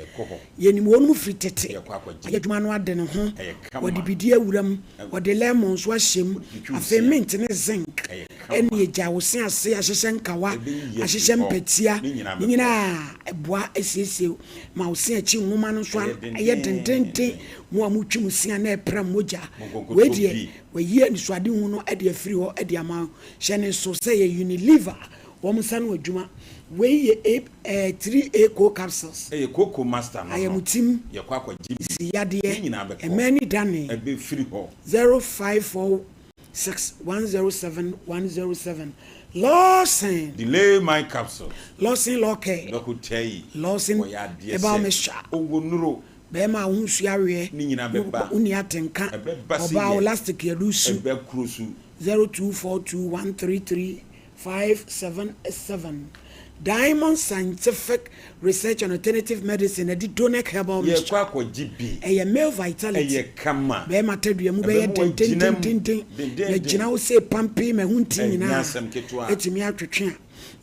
Yɛnim wɔnom firi tete. Wayɛ adwuma no ade ne ho. Wɔde bidie awura mu. Wɔde lemon nso ahyɛ mu. Afei mint ne zinc ɛne agya wo se ase ahyehyɛ nkawa, ahyehyɛ mpatia. Ne nyinaa ɛboa asiesie ma wo se akyi nwoma no nso yɛ dendenden. Mo a motwi mo se a na ɛpra mogya. Wei deɛ Wayi anisoadehu no de afiri hɔ de ama wo. Hyɛ no nsow sɛ ɛyɛ Unilever wɔn nsa ano adwuma. Wei yɛ A eh, 3A Co Capsules. Ɛyɛ Cocoa Master no no. Ayamtim, Yɛkɔ akɔgye bi. Sisi yadeɛ, Ne nyinaa bɛkɔ. Mmaa ani dane. Ɛbɛfiri hɔ. 0546 107 107 Lawson. Delay my capsules. Lawson Law Care. Dɔkota yi, Lawson wɔyɛ adeɛ Herbal sɛ Mixture. ɔwɔ nnuro. Bɛɛma a wo ho nsuo aweɛ, Ne nyinaa bɛba. wo nni atenka, Ɛbɛba sɛ ɔbaa wo yɛ. lastic yɛ lusu. Ɛbɛ kuro su. 0242133577 Diamond Scientific Research and Alternative Medicine ɛde Donec Herbal Mixture. Yɛkɔ akɔgye bi. Ɛyɛ male vitality. Ɛyɛ kama. Bɛɛma tadua mu bɛyɛ Ɛbɛma wagyina mu dendendenden na dendenden. gyina wo sei pampee ma ɛho nti Ɛnyɛ nyinaa asɛm ketewa. atumi atwetwe a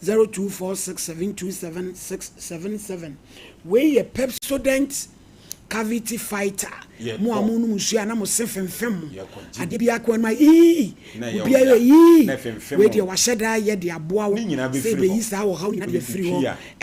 0246727677 Wei yɛ Pepsodent cavity fighter. Mo a monom nsuo a na mo se femfem mo. Adeɛ biara kɔ anim a ii, obiara yɛ ii. Wei deɛ wahyɛ da ayɛ de aboa wo sɛ ɛbɛyi saa ɔhaw nyinaa de afiri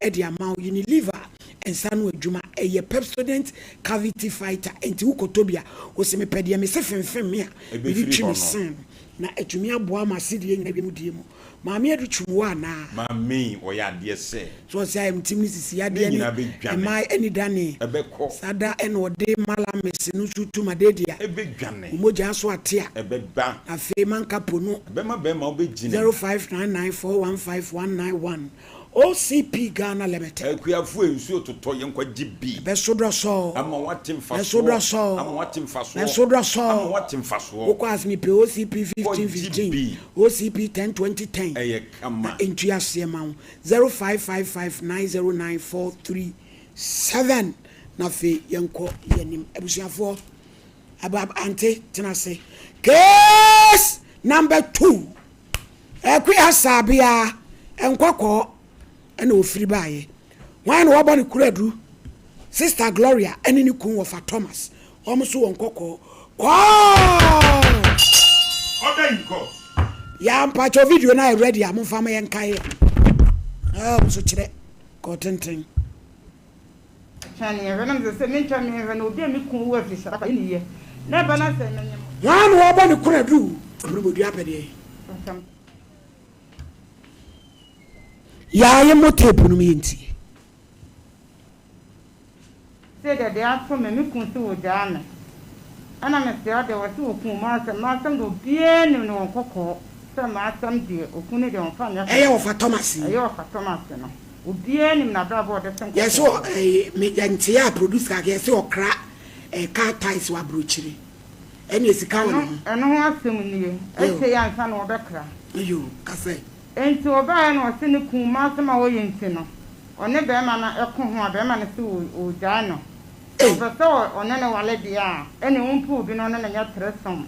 hɔ de ama wo. Unilever nsa ano adwuma, ɛyɛ Pepsodent cavity fighter. Enti wokɔtɔ bi a, wose mepɛ deɛ me se femfem me a mede twi me se no. Na atumi aboa ma asedie nyinaa wie mu die mu. Maame adu twum wo anaa? Maame yi ɔyɛ adeɛ sɛ. So ɔsɛ ayɛ mtim ne sisi Ne adeɛ ne nyinaa bɛdwane. mmaa ani dane. Ɛbɛkɔ. Saa da ɛna ɔde malamis no nso tum adeɛ Ɛbɛdwane. Wo mogya so ate a. Ɛbɛba. Afei manka po no. Ɛbɛma bɛrima wobɛgyina mu. 0599415191 OCP Ghana Limited. Akuafoɔ e nsuo totɔ yɛn kɔ gye bi. Ɛbɛso drɔsɔɔ. Ama wate Bɛso mfasoɔ. drɔsɔɔ. Ama wate mfasoɔ. Bɛso drɔsɔɔ. Ama wate mfasoɔ. Wokɔ as mepɛ OCP Kɔ 15 gye 15, bi. OCP 10 20 10. Ɛyɛ Na kama. ɛntua aseɛ ma wo. 0555 909 437 Na afei yɛnkɔ yɛn anim. Abusuafoɔ, aba ante tena ase. Case number two. Akua Sabea Nkɔkɔɔ na ɔfiri baeɛ. Hwan na wabɔ ne kuro aduru? Sister Gloria ne ne kun wɔfa Thomas. Wɔn nso wɔ Nkɔkɔɔ. Kɔɔ! Order in court. Yaa mpakyɛw video no ayɛ ready a momfa ma yɛnkae ɛ. Ah wo so kyerɛ kɔɔ tenten. Twɛn yɛn hwɛ na mesɛ sɛ mentwa me hwɛ na obi a me kun wu afiri hyɛ papa ne yɛ na ɛba na sɛ menyem. Hwan na ɔbɔ ne kona duru mmerɛmɔdua apɛdeɛ yi? Yaa yɛmmɔ tape no mu yɛntie. Sei deɛ deɛ ato me, me kun se wɔgyaa me ɛna me se ɔdeɛ wɔse wɔku m'asɛm, m'asɛm deɛ obiara nim no wɔ nkɔkɔɔ sɛ m'asɛm deɛ okunu no deɛ ɔmfa nyɛ hwee. Ɛyɛ ɔfa Thomas yi. Ɛyɛ ɔfa Thomas no, obiara nim n'abrabɔ a ɔde te nkɔkɔɔ. Yɛse ɔ ɛɛ me yɛnte a produce kakra yɛse ɔkra ɛɛ car tyres wɔ abrokyire ɛneɛ sika wɔ ne ho. Ɛno ho asɛm nie, ɛkyɛ yi ansa na wɔbɛkra. Yoo kasa yi. Enti ɔbaeɛ na ɔse ne kunu mma asɛm a ɔyɛ nti no ɔne barima no ko ho a barima no se ɔregyae no. Sɛ ɔpɛ sɛ ɔne no wale deɛ a ɛneɛ ɔmpɛ obi na ɔne no nyɛ threesome.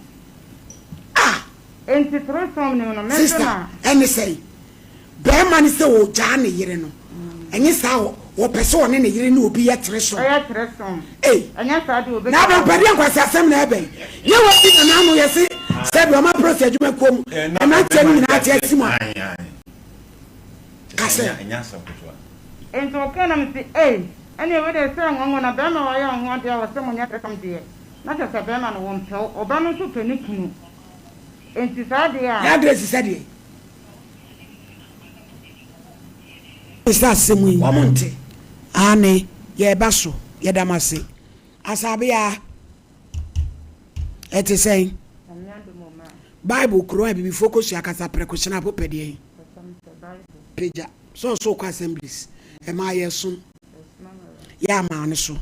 Enti threesome no mu no me nso Sister, na. ɛne sɛn? Barima no sɛ ɔregyaa ne yere no, ɛnyɛ saa a ɔpɛ sɛ ɔne ne yere ne obi yɛ threesome. Ɛyɛ threesome. Ei! Ɛnyɛ saa deɛ Na ɔbɛgyaa abɛn no. pɛdeɛ nkwaseasɛm na ɛbɛn. Yɛ wɔ bi na n'ano yɛ se sɛdeɛ ɔma prɔsi adwuma kuo mu mmeranteɛ no nyinaa te asi mu a. Ka sɛ. Enti ɔkae na mese, Ei, ɛneɛ wei deɛ sɛ nwanwa na bɛrima wayɛ wo ho adeɛ a wɔsɛ monyɛ threesome deɛ, na kyerɛ sɛ bɛrima no wɔmpɛ wo, ɔba no nso pɛ ne kunu, enti saa deɛ a. Yɛ address sɛdeɛ. Sɛ asɛm yi wɔn nte. Aane, yɛreba so. Yɛda mo ase. Asabea, ɛte sɛn? Bible kuro a abibifoɔ kɔsua kasa prɛko hyena apo pɛ deɛn? Pagya. Sɛ ɔsɛ ɔkɔ assemblies. Ɛmaa yɛsom. Yɛ amaa no so.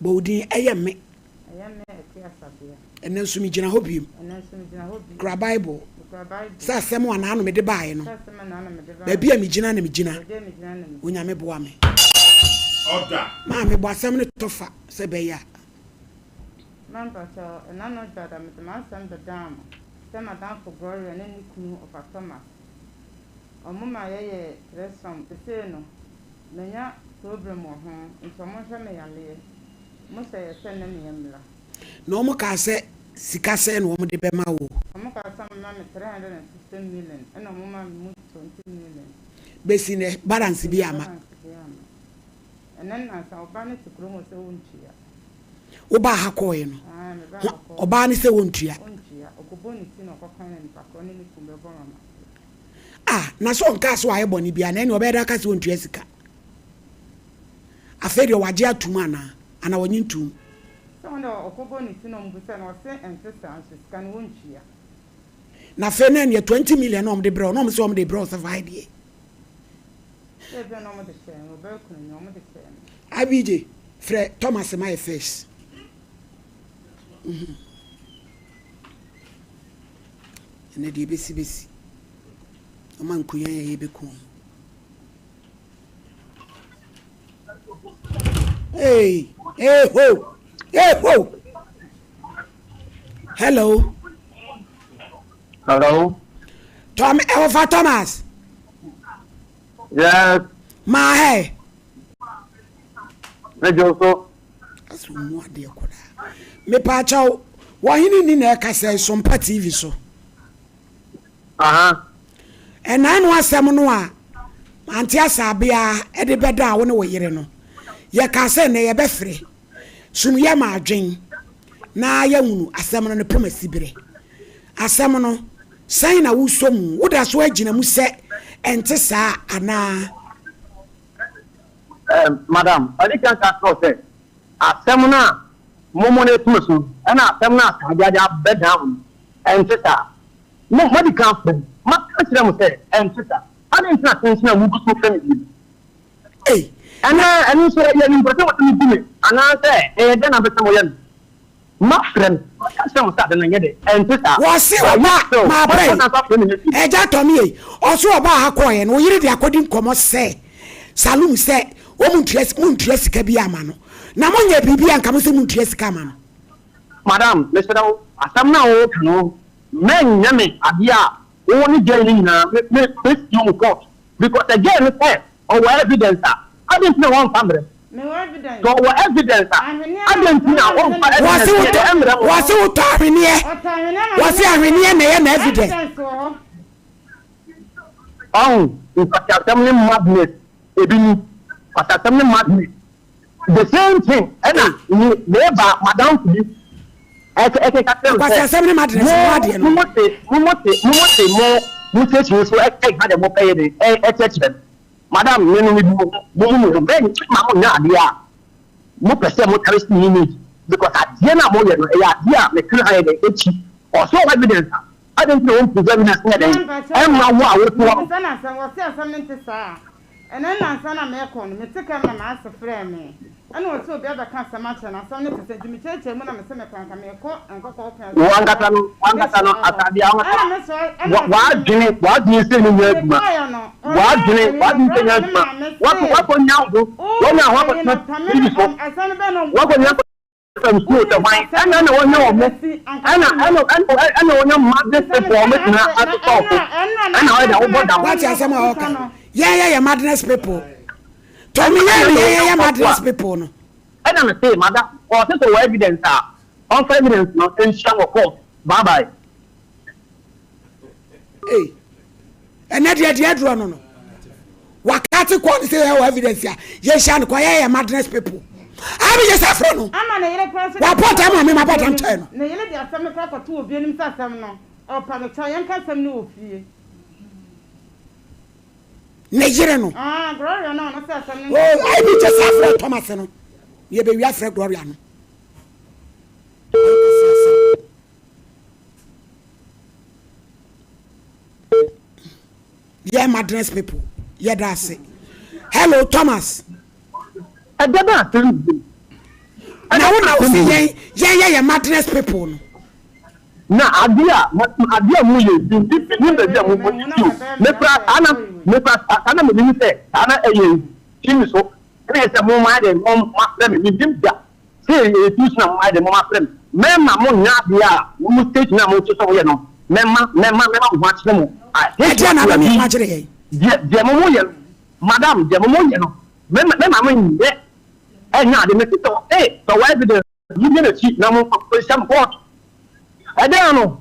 Bɔ wo din, ɛyɛ me. Ɛnnɛ nso megyina hɔ bio. Kura Bible. Sɛ asɛm a naano mede baeɛ no, baabi a megyina na megyina. Onyame boa me. Maame bɔ asɛm no tɔ fa sɛ ɛbɛyɛ a. Ma mpakyɛw, ɛna no dada mede m'asɛm bɛdaa mo sɛ m'adamfo Gloria ne ne kunu Ɔfa Thomas. Ɔmo ma yɛyɛɛ threesome, sesei no manya problem wɔ ho nti ɔmo nhwɛ me yareɛ. Mo hyɛ yɛ sɛ nnɛ ne yɛ mmra. Na wɔn kaa sɛ, Sika sɛn na wɔn de bɛma wo? Wɔn kaa sɛ wɔn bɛma me 360 million ɛna wɔn maa me mu 20 million. Besi nnɛ balance bi amma. Balance bi amma. Ɛnɛ nnansa ɔbaa no te kurom hɔ sɛ ɔntua. Wo baa ha kɔɔɛ no, Ae me baa ho hɔ kɔɔɛ. ɔbaa no sɛ ɔntua? Ɔntua. Ɔkɔbɔ ne ti na ɔkɔkan na nipa korɔ ne ne kunu bɛbɔ no amaneɛ. Ah, na sɛ ɔnkaa sɛ wayɛ bɔne biara na ɛneɛ ɔbɛyɛ dɛn aka sɛ ɔntua sika? Afei deɛ wagye atom anaa? Anaa ɔnye ntoom? Sɛ ɔno deɛ ɔkɔbɔ ne ti na ɔmbusa no ɔse ɛnte saa nso sika no wɔntua. Na afei na ɛneɛ 20 million na ɔmde brɛ wo na ɔmo se ɔmde brɛ wo sɛ fa yɛ deɛ? Sɛ ebia na ɔmde kyɛɛ me, ɔbaa kunu ni, ɔmde kyɛɛ me. IBJ, frɛ Thomas ma yɛ first. Mhm. Ɛnɛ deɛ ebesi besi. Ɔma nkuyan yɛ yɛbɛku wɔn. Hey, hey ho, hey ho. Hello. Hello. Tom, Ewofa Thomas. Yes. Ma hey. Mejo so. Aso mu adeɛ koraa. Mepa kyɛw, wɔhene ni na ɛka sɛ Sompa TV so. Aha. Ɛnaa no asɛm no a Ante Asabea de bɛdaa wo ne wo yere no, yɛkaa sɛ nnɛ yɛbɛfrɛ sum yɛ ma adwen na yɛahunu asɛm no ne poma siberɛ. Asɛm no, sɛn na wosɔ mu? Woda so ara gyina mu sɛ ɛnte saa anaa? Eh, madam, madi kan ka akyerɛ wo sɛ asɛm no a momonetoo so ne asɛm no a Asabea de abɛdaa wo no, ɛnte saa. Mo, moadi kan afrɛ me. Maka akyerɛ mo sɛ, ɛnte saa. Adɛn nti na kyenkyen a mugu so frɛ me bio? Ei! Ɛnnɛ, ɛno nso, ɛyɛ animguase sɛ mopɛ sɛ mubu me, anaasɛ ɛyɛ dɛn na mopɛ sɛ moyɛ me? Moafrɛ me, maka akyerɛ mo sɛ ade no nyɛ dɛ, ɛnte saa. Wɔse But ɔba you still, mabrɛ moasan so afrɛ me nnɛ bio. Agya Tommy ei, ɔse ɔbaa ha kɔɔeɛ no, wo yere de akɔdi nkɔmmɔ sɛ Salum sɛ wɔn ntua, montua sika biara ma no. Na monyɛ biribi a nka mose montua sika ma no. Madam, mesrɛ wo, asɛm no a woreka no, mɛnyɛ me adeɛ a wo ne girl no nyinaa me me mɛsue wo court because sɛ girl no sɛ ɔwɔ evidence a, adɛn nti na wamfa mmerɛ? Sɛ ɔwɔ evidence a, adɛn nti na ɔmfa evidence no yɛ mmrɛ mo? Wɔse wotɔ ahweneɛ. Wɔse ahweneɛ na ɛyɛ na evidence. Ɔho, nkwaseasɛm ne madness ebi ni. Nkwaseasɛm ne madness. The same thing ɛna me meba madamfo bi ɛkeka kyerɛ me sɛ Nkwaseasɛm ne madness mo no adeɛ no. mo te mo mo te mo mo te mo mo station so ɛka deɛ mo pɛ yɛ de ɛkyerɛkyerɛ no. Madam, me no me bu mo ho, mo mu me ho, mɛ ma mo nyɛ adeɛ a mo pɛ sɛ mo tare si me image because adeɛ no a mo yɛ no ɛyɛ adeɛ a me kra yɛ dɛn ɛkyi. Ɔsɛ ɔwɔ evidence a, adɛn nti na wɔn prove evidence no yɛ dɛn ɛmma wo a wote hɔ no. Mebisa no asɛm, ɔse asɛm no nte saa. Ɛnɛ nnansa na merekɔ no, mete kaa mu na m'ase frɛɛ me. Ɛna ɔse obi abɛka asɛm akyerɛ no, asɛm no te sɛ, nti mekyerɛkyerɛɛ mu na mese mepɛ anka merekɔ Nkɔkɔɔ kwan so Wo ankasa no, w'ankasa no, atade a Ɛna w'ankasa, me so, ɛna ɔse me, w'adwene, w'adwene sɛ no nyɛ adwuma. mekɔeɛ no, ɔne W'adwene, ɛyi no, w'adwene sɛ brɔda nyɛ ne adwuma. maame Wakɔ, se, wakɔnya wo ho, wo wanya ho ɛyi akɔtena no, Pame TV no, so, ɔm, asɛm no bɛn na ɔm, wakɔnya ɔbɛ, fam sukuu sɛ wonim sɛ hwan, asɛm ɛna no ɛna wɔnya ɛna wɔn mo, ɛbɛsi, anka ɛna wonyɛ. ɛna ɛna ɛna wɔnya madness Bisa me people a sɛ wɔbɛtena ase, na asosɔ wo so, ɛnora, ɛnora na ɛna ɔyɛ dɛ asɛm wobɔ no dam. Wate asɛm a na ɔka? ɔka no. Yɛn yɛyɛ madness people. Tɔmi Ɛna yɛn ɛna ne yɛn wɔnya yɛyɛ nkurɔfoɔ madness a, people no. ɛna me se madam, ɔse sɛ ɔwɔ evidence a, ɔmfa evidence no nhyia wɔ court, bye bye. Ei, ɛnɛ deɛ deɛ aduro no no wakate kɔɔ no sɛ yɛwɔ evidence a yɛhyia no kɔ yɛyɛ madness people abi yɛ sɛ afrɛ no Ama ne yere koraa nso de wabɔ asɛm dam a akɔto me mabɔ obi dam anim. kyɛɛ no. Ne yere de asɛm no koraa kɔto obi anim sɛ asɛm no, ɔpa no kyɛw, yɛnka asɛm no wɔ fie. Ne yere no. Ah, Gloria no a ɔno sɛ asɛm no Oh, nka abi kyɛ sɛ afrɛ Thomas no yɛbɛwi afrɛ Gloria no. Ɛyɛ asɛm. Yɛ madness people yɛ da ase. Hello Thomas. Ɛdɛ bɛ asɛm bio. Na wo na wo se yɛn yɛn yɛ yɛ madness people no. Na adeɛ a adeɛ a mo yɛ yi me me nim baabi a mo mo ti o me kura saa na me kura saa na me nim sɛ saa na ɛyɛ ti mi so ɛna yɛ sɛ mo ma yɛ dɛ mo ma frɛ me me nim da. Sɛ ɛyɛ tuusu na moayɛ dɛn momafrɛ me, mɛma mo nyɛ adeɛ a mo mo station a mo nso sɛ moyɛ no, mɛma mɛma mɛma mo ho akyere mo. I hate Ɛdeɛn na what abɛma you yɛn ho are akyere yɛn? Deɛ deɛ mo mo yɛ no, madam, deɛ mo mo yɛ no, mɛma mɛma mo nyɛ ɛnyɛ ade. Mese sɛ ee sɛ ɔwɔ evidence mo nyɛ n'akyi na mo nhyɛ mo court. Ɛdɛn ano?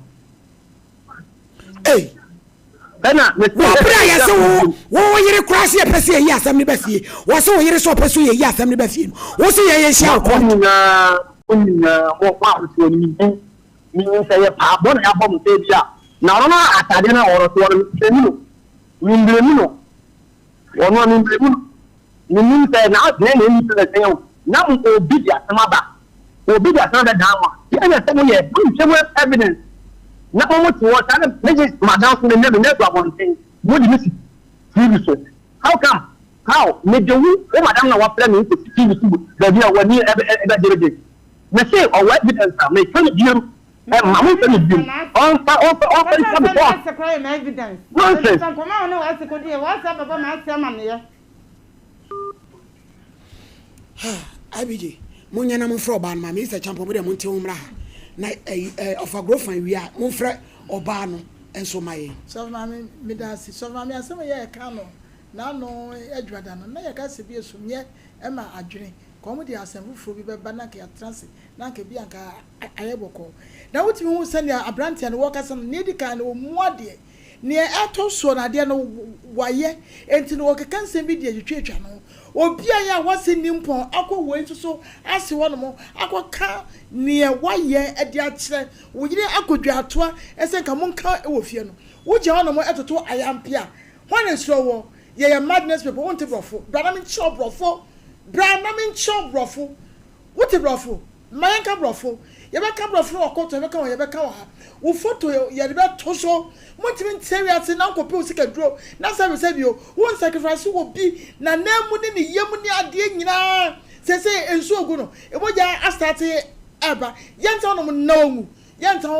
Ei. Ɛna mese Wɔ bere a yɛse wo wo wo yere koraa se yɛpɛ sɛ yɛyi asɛm no ba fie, wɔse wo yere sɛ ɔpɛ sɛ yɛyi asɛm no ba fie no, wo se yɛn yɛnhyia wo Mo court. nyinaa, mo nyinaa, mo mo a mote hɔ no, menim, menim sɛ ɛyɛ paa bɔ na yɛabɔ mo sɛ bi a, na ɔno no atadeɛ no a ɔretoɔ no, memblame no, memblame no, ɔno a memblame no. Menim sɛ n'adwene na ɛnni pɛ sɛn o, na mo obi de asɛm aba, obi de asɛm abɛdan mo a, deɛn na ɛsɛ moyɛ? Monhwɛ mu evidence na mo mo te hɔ saa na megye m'adamfo no nnɛ me nna agu abɔnten, mode me si TV so, how come, how, mede wo, wo madam na wafrɛ me kɔsi TV so baabi a w'ani ɛbɛgyegye, mese ɔwɔ evidence a, meka no biom, ɛmma momfrɛ me biom, ɔmfa, ɔmfa, ɔmfa nhyia me court, nonsense. IBJ, monyɛ na momfrɛ ɔbaa no ma me Mr. Champon mo deɛ monte ho mmra ha na ɛyi ɛ ɔfa Grofan wie a momfrɛ ɔbaa no nso ma yɛn. Sɔfo maame meda ase. Sɔfo maame asɛm a yɛ ka no n'ano adwuma no na yɛka sɛ bi esumyɛ ɛma adwene ka wɔn de asɛm foforɔ bi bɛba na nka yɛatena ase na nka bi anka ayɛ bɔkɔɔ na wotumi hu sɛnea aberanteɛ no wɔkasa no nea edi kan no ɔmmu adeɛ Nea ɛtɔ soɔ no, adeɛ no wayɛ, enti no wɔkeka nsɛm bi de atwitwatwa ne ho. Obi a yɛ a wase nimpɔn akɔ wei nso so ase hɔnom akɔka nea wayɛ de akyerɛ wo yere akɔ dwaatoa sɛ nka monka wɔ fie no, wogyina hɔnom toto ayampe a, hwan na esuro woɔ? Yɛyɛ madness people, wonte borɔfo, bra na menkyerɛ wo borɔfo, bra na menkyerɛ wo borɔfo. Wote brɔfo? Ma yɛnka brɔfo. Yɛbɛka brɔfo no wɔ kɔɔto, yɛbɛka wɔ yɛbɛka wɔ ha. Wo foto yɛde bɛto so. Montumi ntea wiase na nkɔpɛ wo sika duro na sɛbe sɛbe o, wo nsacrifice wɔ bi n'ananmu ne ne yam ne adeɛ nyinaa. Seesei nsuo gu no, mogya astate ɛreba. Yɛntra hɔnom na ɔnwu. Yɛntra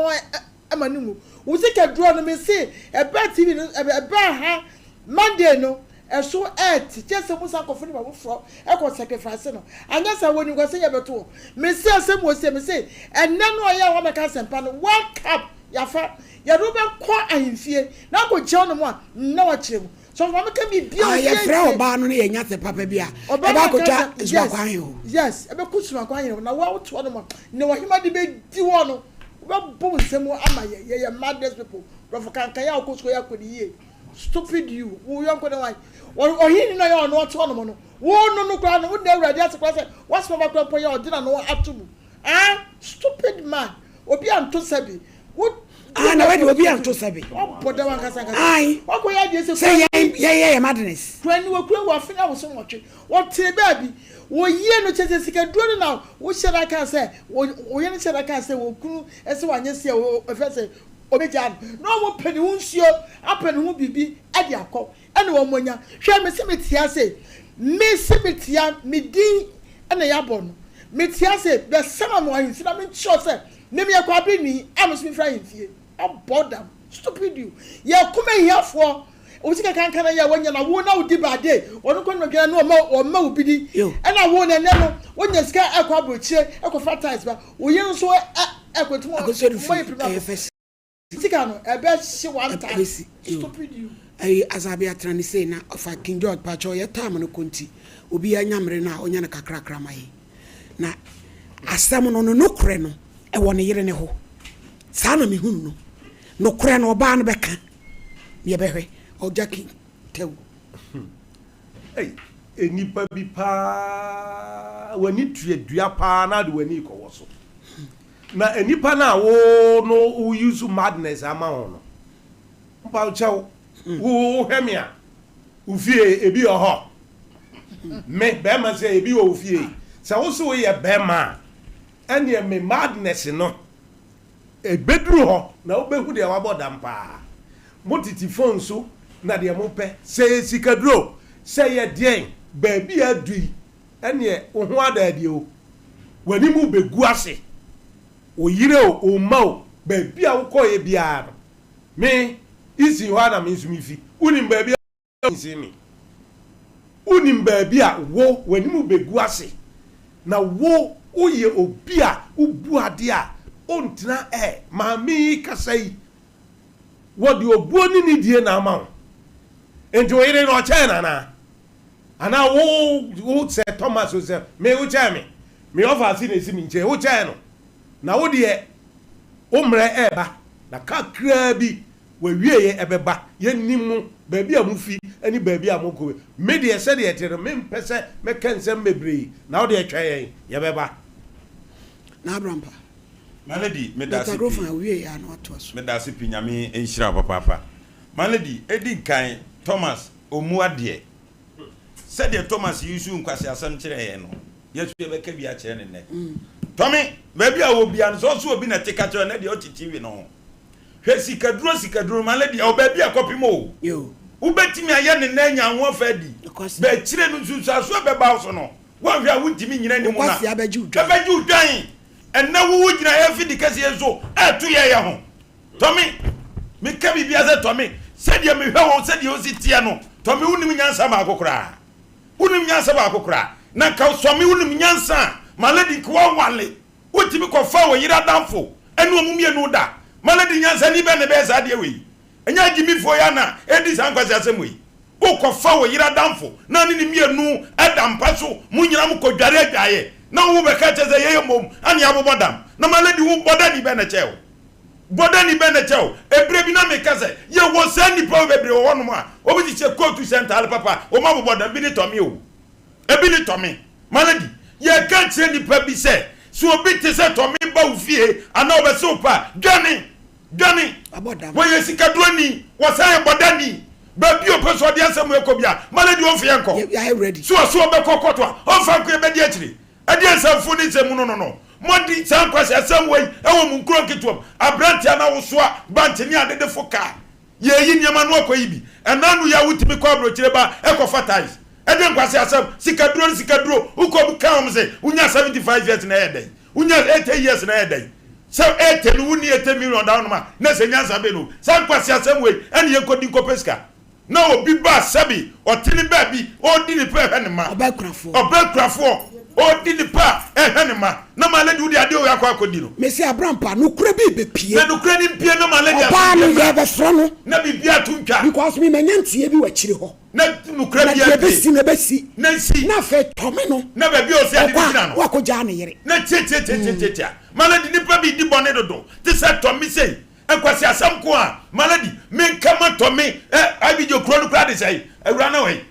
hɔ ma no nwu. Wo sika duro no mese ɛbaa TV no ɛbaa ha Monday no Ɛso ɛɛte, kyerɛ sɛ mosan kɔfa nipa foforɔ kɔ sacrifice no, anyɛ saa wɔnim kwa sɛ yɛbɛto hɔ. Mese asɛm wɔ sei, mese ɛnnɛ no a ɔyɛ a wamɛka asɛmpa no, wake up, yafa, yɛde wo bɛkɔ ahemfie na akɔgyina hɔ nom a na wakyerɛ mu. Sɔfo maame ka biribi a Ah, obi yɛfrɛ antie. ɔbaa no na yɛnya sɛ papa bi a, Ɔbaa ɛbɛ no aka akɔtwa sɛ, nsubakwan yes, ahe hɔ. yes, ɛbɛkɔ sumakwan ahene hɔ, na wo a wote hɔ nom a, nea ɔhema de bɛdi hɔ no, wobɛbɔ wo nsam ama yɛ, yɛyɛ madness people, brɔfo kankan a wokɔ sukuu yɛ akɔ ne yie, stupid you, wo yɔnko ne wan, ɔhene no a ɔyɛ ɔno ɔte hɔ nom no, wo no no koraa no, wonna Awurade ase koraa sɛ woasoma ba koraa mpo yɛ ɔde n'ano ato mu, ah, stupid man, obi anto nsa bi, wo Ah, na wadi obi anto sɛbe. Wabɔ dam ankasa ankasa. Ae. Wakɔyɛ adeɛ sɛ Sɛ yɛn yɛyɛ yɛ madness. Kura ni wakura wɔ afe ne abosom nwɔtwe. Wɔtee baabi. Wɔyie no kyerɛ sɛ sikaduro no na wohyɛ da kaa sɛ wo yere no hyɛ da kaa sɛ wɔ kunu sɛ wanyɛ sei a ɛfɛ sɛ ɔbɛgyaa no. Na wɔn pɛ ne ho nsuo apɛ ne ho biribi de akɔ ɛna wɔn anya. Hwɛ me se me te ase me se me tea me din na yɛabɔ no. Me te ase bɛsama me wɔ ahemfie na menkyerɛ wo sɛ Me meyɛ kwabenni a me nso mefiri ahemfie. Abɔ dam. Stupid you. Yɛ kum ahiafoɔ. Wo sika kankan na yɛ wanya na wo na wodi baade. Wɔn kɔ no dwena no wɔma wɔma wo bi di. Ɛna wo na ɛnɛ no wonya sika ɛkɔ aburokyire ɛkɔ fa tiles ba. Wo yere nso ɛ ɛkɔ nti mo mo yɛ pirimu akɔ. Sika no ɛbɛ hye one time. Stupid you. Ɛyi Asabi atena ne sei na ɔfa King George pakyɛw yɛ time no kɔ nti obiara nya mmere no a ɔnya no kakrakra ma yɛn. Na asɛm no, no nokorɛ no, ɛwɔ ne yere no hɔ. Saa na mehunu no. Nokorɛ no, ɔbaa no bɛka. Na yɛbɛhwɛ. Ɔgya King Tew. Ei, nnipa bi paa, w'ani tua dua paa na ade w'ani rekɔwɔ so. Na nnipa no a wo no wo use madness ama wo no, mpa kyɛw, wo wohwɛ me a, Wo fie ebi wɔ hɔ? Me, bɛrima sɛ ebi wɔ wo fie? Sɛ wo se woyɛ bɛrima a, ɛneɛ me madness no ɛbɛduru hɔ na wobɛhu deɛ wabɔ dam paa. Mo tete phone so na deɛ mopɛ, sɛ ɛyɛ sikaduro, sɛ ɛyɛ deɛn, baabi a adu yi, ɛneɛ wo ho ada adi o, w'anim bɛgu ase, wo yere o, wo mma o, baabi a wokɔeɛ biara no, Me, Easton hɔ ara na me nso mifi. Wunim baabi a nsen me? Wunim baabi a wo, w'anim begu ase? Na wo, woyɛ obi a wubu ade a ontena ɛ. Maame yi kasa yi, wɔde obuo ne nidie na ama wo. Enti wo yere no, ɔkyɛn no anaa? Anaa wo, wo sɛ Thomas o sɛ me, wokyɛn me? Me ɔfaase na esi me nkyɛn, wokyɛn no? Na wo deɛ, Wo mmerɛ reba, na kakraa bi, w'awieeɛ ɛbɛba. Yɛnnim mo, baabi a mofi ne baabi a mokɔ. Me deɛ, sɛdeɛ ɛte no, mempɛ sɛ mɛka nsɛm bebree, na wo deɛ twɛn yɛn, yɛbɛba. Na Abraham pa. My lady medase Doctor Grofan pii. owie yɛ a na watoa so. Medase pii Nyame nhyira wo papaapa. My lady edi nkan Thomas ɔmmu adeɛ. Sɛdeɛ Thomas use nkwaseasɛm kyerɛɛ yɛn no, yɛn nso yɛbɛka bi akyerɛ no nnɛ. Tɔme, baabi a ɔwɔ biara no, sɛ ɔso obi na ɛte ka kyerɛ no, ɛnɛ deɛ ɔte TV no ho. Hwɛ sikaduro sikaduro no, ma lady, ɛwɔ baabi a ɛkɔpem o. Wobɛtumi ayɛ ne nnɛ anya ho afa adi. Bɛakyire no nsunsuansoɔ a ɛbɛba wo so no, woanhwɛ a wontumi nnyina anim na ɛbɛgye wo dwan. Ɛnnɛ wo wogyina yɛn afidi kɛseɛ yi so ɛreto yɛn yɛ ho. Tɔme, meka biribiara sɛ Tɔme, sɛdeɛ mehwɛ wo, sɛdeɛ wosi teɛ no, Tɔme wonim nyansa baako koraa. Wonim nyansa baako koraa. Na nka Tɔme wonim nyansa a, ma lady nka wawale. Wotumi kɔfa wo yere adamfo ɛne wɔn mmienu da. Ma lady nyansani bɛn na ɛbɛyɛ saa adeɛ wei? Ɛnyɛ agyimifoɔ yi ara na ɛredi saa nkwaseasɛm wei. Wokɔfa wo yere adamfo na ne ne mmienu da mpa so, mo nyinaa mokɔdware adwaeɛ, na wo bɛka kyerɛ sɛ yɛyɛ mmom ane abobɔ dam. Na ma lady wo bɔdani bɛn na ɛkyɛɛ wo? Bɔdani bɛn na ɛkyɛ wo? Ɛberɛ bi na meka sɛ, yɛwɔ saa nnipa wei bebree wɔ hɔnom a, wɔhyehyɛ kootu, hyɛ ntaade papa, wɔn abobɔ dam, ebi ne tɔ me o, ebi ne tɔ me. Malady, yɛreka akyerɛ nnipa bi sɛ, sɛ obi te sɛ tɔ me ba wo fie anaa ɔbɛse wo pɛ a, dwane! Dwane! Wɔyɛ sikaduroni, wɔsan yɛ bɔdani. Baabi a ɔpɛ sɛ ɔde asɛm wei kɔ biara, Malady ɔmfa yɛn nkɔ. So ɔse ɔbɛkɔ kɔɔto a, ɔmfa nkɔ, yɛbɛdi akyire. Ɛdeɛn nsɛmfo ne nsɛmhunu no no moadi saa nkwaseasɛm wei wɔ mo nkuro nketewa mu? Aberanteɛ no awosoa bankye ne adedefo kaa. Yɛreyi nneɛma no akɔyi bi. Ɛna ano yi a wotumi kɔ aburokyire ba kɔfa tiles. Ɛdeɛn nkwaseasɛm? Sikaduro ne sikaduro. Wokɔ mu ka wɔn sɛ wonya 75 years na ɛyɛ dɛn? Wonya 80 years na ɛyɛ dɛn? Sɛ 80 no wonni 80 million da hɔnom a na sɛ nyansa bɛn no? Saa nkwaseasɛm wei ɛne yɛnkɔdi nkɔpɛ sika. Na obi ba sɛbi ɔte ne baabi ɔredi ne pɛ hwɛ ne mma. Ɔbaa kurafoɔ. Ɔbaa kurafoɔ. Ɔredi nipa a ɛhwɛ ne mma. Na my lady wode adeɛ wei akɔ akɔdi no. Mese Abrampa, nokorɛ bi rebɛpue. Na nokorɛ no mpue na my lady Ɔbaa no asomdwoeɛ mmra. yɛrebɛfrɛ no. Na biribiara to ntwa. Because me manya nteɛ bi wɔ akyire hɔ. Na nokorɛ Na biara deɛ mpue. ɛbɛsi no ɛbɛsi. Na nsi. Na afei tɔme no. Na baabi a ɔsi ade no Ɔkɔ a, gyina no. wakɔgyaa ne yere. Na tiatiatiatiatia. My lady nipa bi di bɔne dodo. Te sɛ tɔme sei. Nkwaseasɛm nko a. My lady menka ma tɔme eh IBJ kuro no koraa de sɛe. Awura no wɔ he?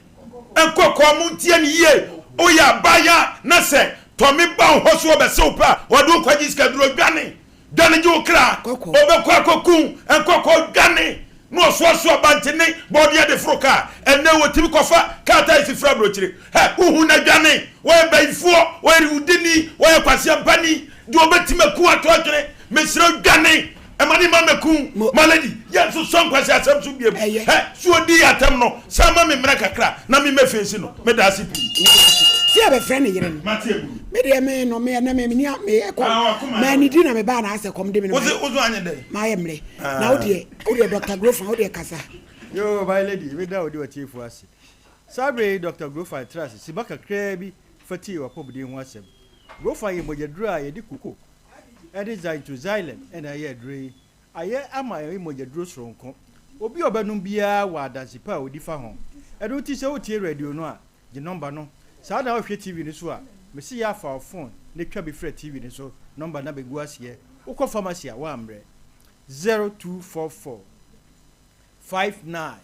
Nkɔkɔɔ montie no yie woyɛ abaayaa na sɛ tɔme ba wo hɔ so ɔbɛse wo pɛ a ɔde wo kɔgye sikaduro dwane dwane gye wo kra ɔbɛkɔ akɔku nkɔkɔɔ dwane na ɔsoasoa bantene bɔɔdeɛ de foro kaa ɛnɛ wɔtumi kɔfa kaa tae si firi aburokyire hɛ wohu na dwane wɔyɛ bayifoɔ wɔyɛ wudini wɔyɛ kwaseampani Deɛ ɔbɛtumi aku ato atwene, mesrɛ dwane, ɛma ne mma mmɛku my lady, yɛnsosɔ nkwaseasɛm so biom, hɛ, so ɔdii yɛ atɛm no, san ma me mmerɛ kakra na me mmɛ face no, meda ase pii. Sɛ yɛbɛfrɛ ne yere no. Mate aburu. Me deɛ me no me ɛnɛ me me nia me ɛkɔ Ah, wakoma ma ayɛ nidi na me baa na asɛ kɔm de me no Wose woso anyɛ dɛn? ma ayɛ mmerɛ na wo deɛ wo deɛ Doctor Grofan wo deɛ kasa. Yoo my lady, meda wo ne w'atiefoɔ ase. Saa berɛ yi Doctor Grofan tra ase simma kakraa bi fa tie w'apɔmuden ho asɛm. Rofa yɛ mogyaduro a yɛde koko ne xanthoxylene na ɛyɛ aduro yi. Ayɛ ama ɛyɛ mogyaduro soronko. Obi a ɔbɛnom biara wɔ adanse pa a ɔdi fa ho. Ɛno nti sɛ wotie radio no a, gye nɔmba no. Saa na wohwɛ TV no so a, mese yɛ a fa wo fon na twa bi frɛ TV no so nɔmba no abɛgu aseɛ. Wokɔ pharmacy a, woammrɛ. 0244 59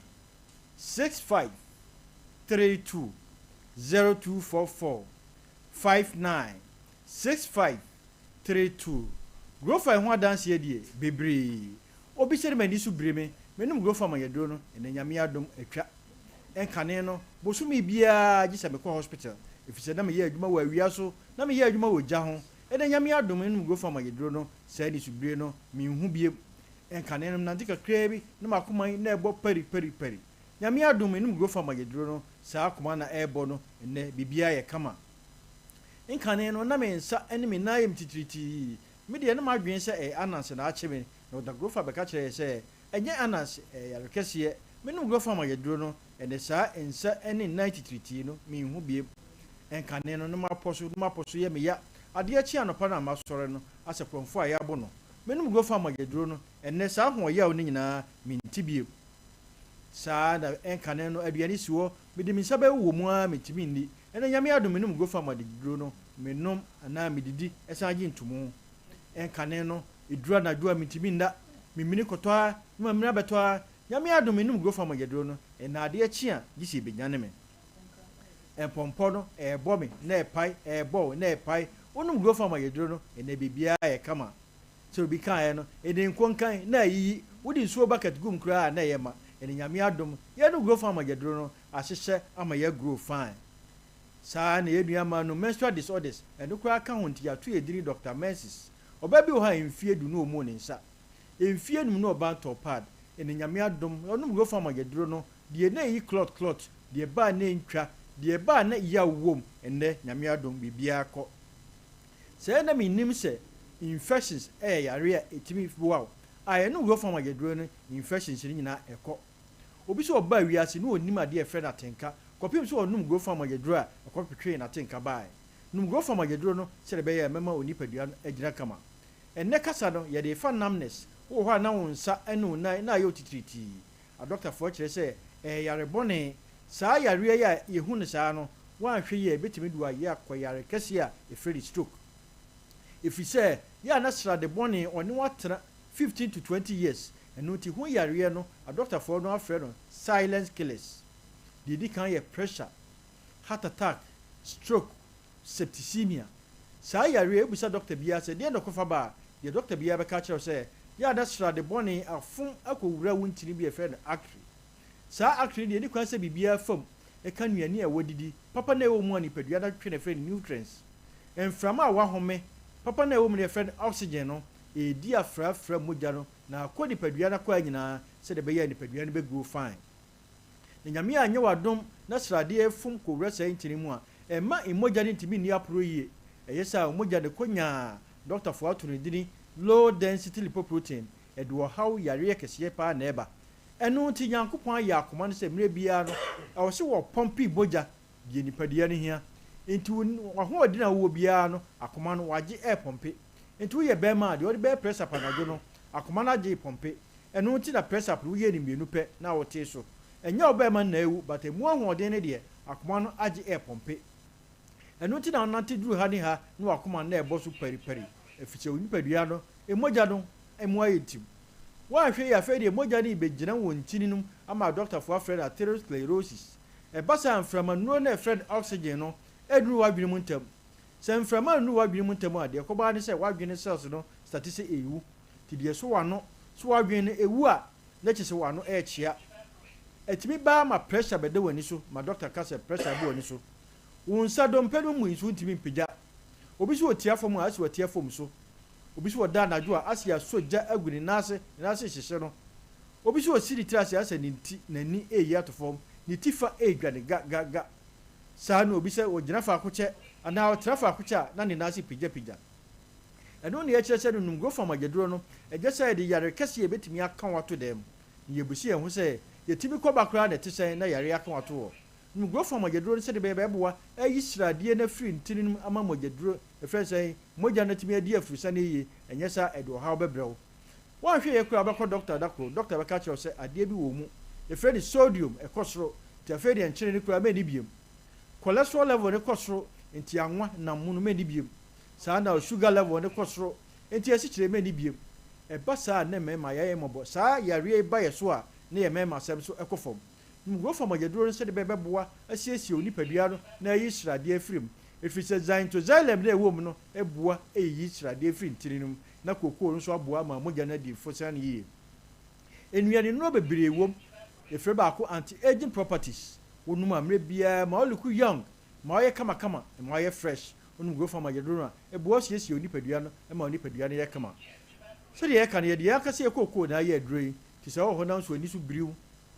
65 32 0244 59 65 32 Grofa ɛho adanseɛ deɛ, bebree. Obi sɛde m'ani so bire me, menom Grofa ma yɛduro no, ɛnɛ Nyame adom atwa. Ɛnkane no, bosome biara gye sɛ mekɔ hospital, efisɛ na meyɛ adwuma wɔ awia so, na meyɛ adwuma wɔ gya ho. Ɛnɛ Nyame adom menom Grofa ma yɛduro no, saa anisobire no, menhu biom. Ɛnkane no, menante kakraa bi na m'akoma yi na ɛbɔ pari pari pari. Nyame adom menom Grofa ma yɛduro no, saa akoma na ɛrebɔ no, Ɛnnɛ, biribiara yɛ kama. Nkane no, na me nsa ne me nan yɛ me titiritii. Me deɛ, na m'adwene sɛ ɛyɛ ananse na akye me. Na Ɔda Grofa bɛka kyerɛɛ yɛ sɛ, ɛnyɛ ananse, ɛyɛ yare kɛseɛ. Menom Grofa ma yɛaduro no, ɛnnɛ saa nsa ne nan titiritii no, menhu bio. Nkane no, na m'apɔ so, na m'apɔ so yɛ me ya. Adeɛ kye anɔpa no a masɔre no, asɛ korɔmfoɔ a yɛabo no. Menom Grofa ma yɛaduro no, ɛnnɛ saa ahoɔyaw no nyinaa, mente bio. Saa ara na ɛnkane no, aduane si hɔ, mede me nsa bɛwowɔ mu ara mentumi nni. Ɛnnɛ Nyame adom menom Grofa adididuro no, menom anaa medidi san gye ntomu. Ɛnkane no, ɛduru anadwo a mentumi nna, memini kɔtɔ ara na mamini abɛtɔ ara. Nyame adom menom Grofa mogyaduro no, ɛnnɛ adeɛ kye a gye sɛ ɛbɛnyane me. Mpɔmpɔ no, ɛrebɔ me na ɛpae, ɛrebɔ wo na ɛpae. Wonom Grofa mogyaduro no, ɛnnɛ biribiara yɛ kama. Sɛ obi kaeɛ no, ede nkonkan na ayiyi, wode nsuo bucket gu mu koraa a na ɛyɛ ma. Ɛne Nyame adom, yɛn grow farm agyaduro no ahyehyɛ ama yɛ grow fine. Saa ara na yɛn nua mmaa no menstrual disorders, ɛno koraa ka ho nti yɛato yɛn dini Doctor Menses. Ɔbaa bi wɔ hɔ a mfie du na ɔmuu ne nsa. Mfie num na ɔbaa ntɔɔ pad. Ɛne Nyame adom, ɔnom grow farm agyaduro no, deɛ na ɛyi clot clot, deɛ ɛba a na ɛntwa, deɛ ɛba a na yaw wom, ɛnnɛ Nyame adom biribiara kɔ. Sɛɛ na minnim sɛ infections yɛ yare a etumi boa wo a ɛno wura fam ayɛduro no infections no nyinaa ɛkɔ. Obi sɛ ɔbaa wiase na ɔnnim adeɛ a ɛfrɛ no atenka kɔpem sɛ ɔnom guro fam ayɛduro a ɛkɔ twetwee n'atenka baaɛ. Nom guro fam ayɛduro no sɛdeɛ ɛbɛyɛ a ɛmɛma onipadua no agyina kama. Ɛnnɛ kasa no yɛde refa numbness, wowɔ hɔ a na wo nsa ne wo nan na ayɛ wo titiritii. Adɔktafoɔ kyerɛ sɛ ɛyɛ yare bɔne. Saa yareɛ yi a yɛhu no saa no, woanhwɛ yie a ɛbɛtumi de wo ayɛ akɔ yare kɛseɛ a yɛfrɛ no stroke. Ɛfiri sɛ yɛ a na srade bɔne ɔne wo atena 15 to 20 years, ɛno nti ho yareɛ no adɔktafoɔ no afrɛ no silent killers. Deɛ ɛdi kan yɛ pressure, heart attack, stroke, septicemia. Saa yareɛ yi wobisa dɔkta biara sɛ deɛn na ɔkɔfa ba a, deɛ dɔkta biara bɛka akyerɛ wo sɛ yɛ a na srade bɔne afom akɔwura wo ntini bi a yɛfrɛ no artery. Saa artery no deɛ ɛnni kwan sɛ biribiara fa mu, ɛka nnuane a wɔdidi, papa no a ɛwɔ mu a nipadua no atwetwe no yɛfrɛ no nutrients. Mframa a wɔahome, papa no a ɛwɔ mu no yɛfrɛ no oxygen no, ɛredi afrafra mogya no na akɔ nipadua no akwaa nyinaa sɛdeɛ ɛbɛyɛ a nipadua no bɛ grow fine. Na Nyame anyɛ wo adom na sradeɛ fom kɔwura saa ntini mu a, ɛmma mmogya no ntumi nni aporɔ yie. Ɛyɛ saa a, mogya no kɔ nyaa, dɔktafoɔ ato no dini low density lipoprotein, ɛde ɔhaw, yareɛ kɛseɛ paa na ɛba. Ɛno nti Nyankopɔn ayɛ akoma no sɛ mmerɛ biara no, ɛwɔ sɛ wɔpɔmpe mogya deɛ nipadua no hia. Enti wo w'ahoɔden a wowɔ biara no, akoma no, wagye repɔmpe. Enti woyɛ barima a, deɛ wɔde bɛyɛ press up anadwo no, akoma no agye repɔmpe. Ɛno nti na press up no woyɛ no mmienu pɛ na wotee so. Ɛnyɛ wo barima no na awu, but ɛmu ahoɔden no deɛ, akoma no agye repɔmpe. Ɛno nti na wonante duru ha ne ha na w'akoma no na ɛbɔ so paripari, efisɛ wo nipadua no, mogya no mu ayɛ ntim. Woanhwɛ yie a, afei deɛ mogya no rebɛgyina wo ntini no mu ama adɔkotafoɔ afrɛ no atherosclerosis. Ɛba saa a, mframa nnuro no a yɛfrɛ no oxygen no nnuru w'adwene mu ntɛm. Sɛ mframa annuru w'adwene mu ntɛm a, deɛ ɛkɔba ara ne sɛ w'adwene cells no starte sɛ ɛrewu. Nti deɛ ɛsɔ w'ano, sɛ w'adwene no ɛwu a, na kyerɛ sɛ w'ano rekyea. Ɛtumi ba ara ma pressure bɛda w'ani so ma dɔkta ka sɛ pressure abɔ w'ani so. Wo nsa dompe no mu nso wontumi mpagya. Obi nso ɔtia fam a, ase watia fam so. Obi nso ɔda anadwo a, ase asɔ gya agu ne nan ase, ne nan ase rehyehye no. Obi nso ɔsi ne tiri ase asɛ ne ti, n'ani reyi ato fam, ne ti fa redwane ga ga ga. Saa na obi sɛ ɔgyina faako kyɛ anaa ɔtena faako kyɛ a, na ne nan ase repagyapagya. Ɛno na ɛkyerɛ sɛ no numgofam agyaduro no, ɛnyɛ sɛ ɛde yare kɛse a ebetumi aka wo ato dɛm. Na yebisa yɛn ho sɛ, yɛtumi kɔ ba koraa na ɛte sɛn na yare aka wo ato hɔ? Numgofam agyaduro no sɛde ɛbɛyɛ bɛboa ayi sradeɛ no afiri ntini no mu ama mogyaduro, yɛfrɛ no sɛn, mogya no atumi adi afurusane yie, ɛnyɛ saa a ɛde ɔhaw bɛbrɛ wo. Woanhwɛ yie koraa a wobɛkɔ dɔkta da koro, dɔkta bɛka akyerɛ wo sɛ adeɛ bi wɔ wo mu, yɛfrɛ no sodium, ɛkɔ soro, nti afei deɛ nkyene no koraa mɛnni biom. Cholesterol level no kɔ soro, nti anwa, nam mono mɛnni biom. Saa na sugar level no kɔ soro, enti asikyire mma nni biom. Ɛba saa a na mmarima yɛayɛ mmɔbɔ. Saa yareɛ yi ba yɛ so a na yɛn mmarima asɛm nso kɔ fam. Nom Grofam agyaduro no sɛdeɛ ɛbɛyɛ ɛbɛboa asiesie wo nipadua no na ayi sradeɛ afiri mu. Ɛfiri sɛ xanthoxylem no a ɛwɔ mu no boa yiyi sradeɛ firi ntini no mu na kookoo no nso aboa ama mogya no adi mfosane yie. Nnuane nnuro bebree wɔ mu. Yɛfrɛ baako anti-aging properties. Wonom a mmerɛ biara ɛma wo look young, ɛma woyɛ kamakama, ɛma woyɛ fresh. Wonom growth hormone aduro no a, ɛboa wo siesie wo nipadua no ma wo nipadua no yɛ kama. Sɛdeɛ yɛka no, yɛde yɛn ankasa yɛn kookoo na ayɛ aduro yi. Nti sɛ wowɔ hɔ na nso w'ani so biri wo,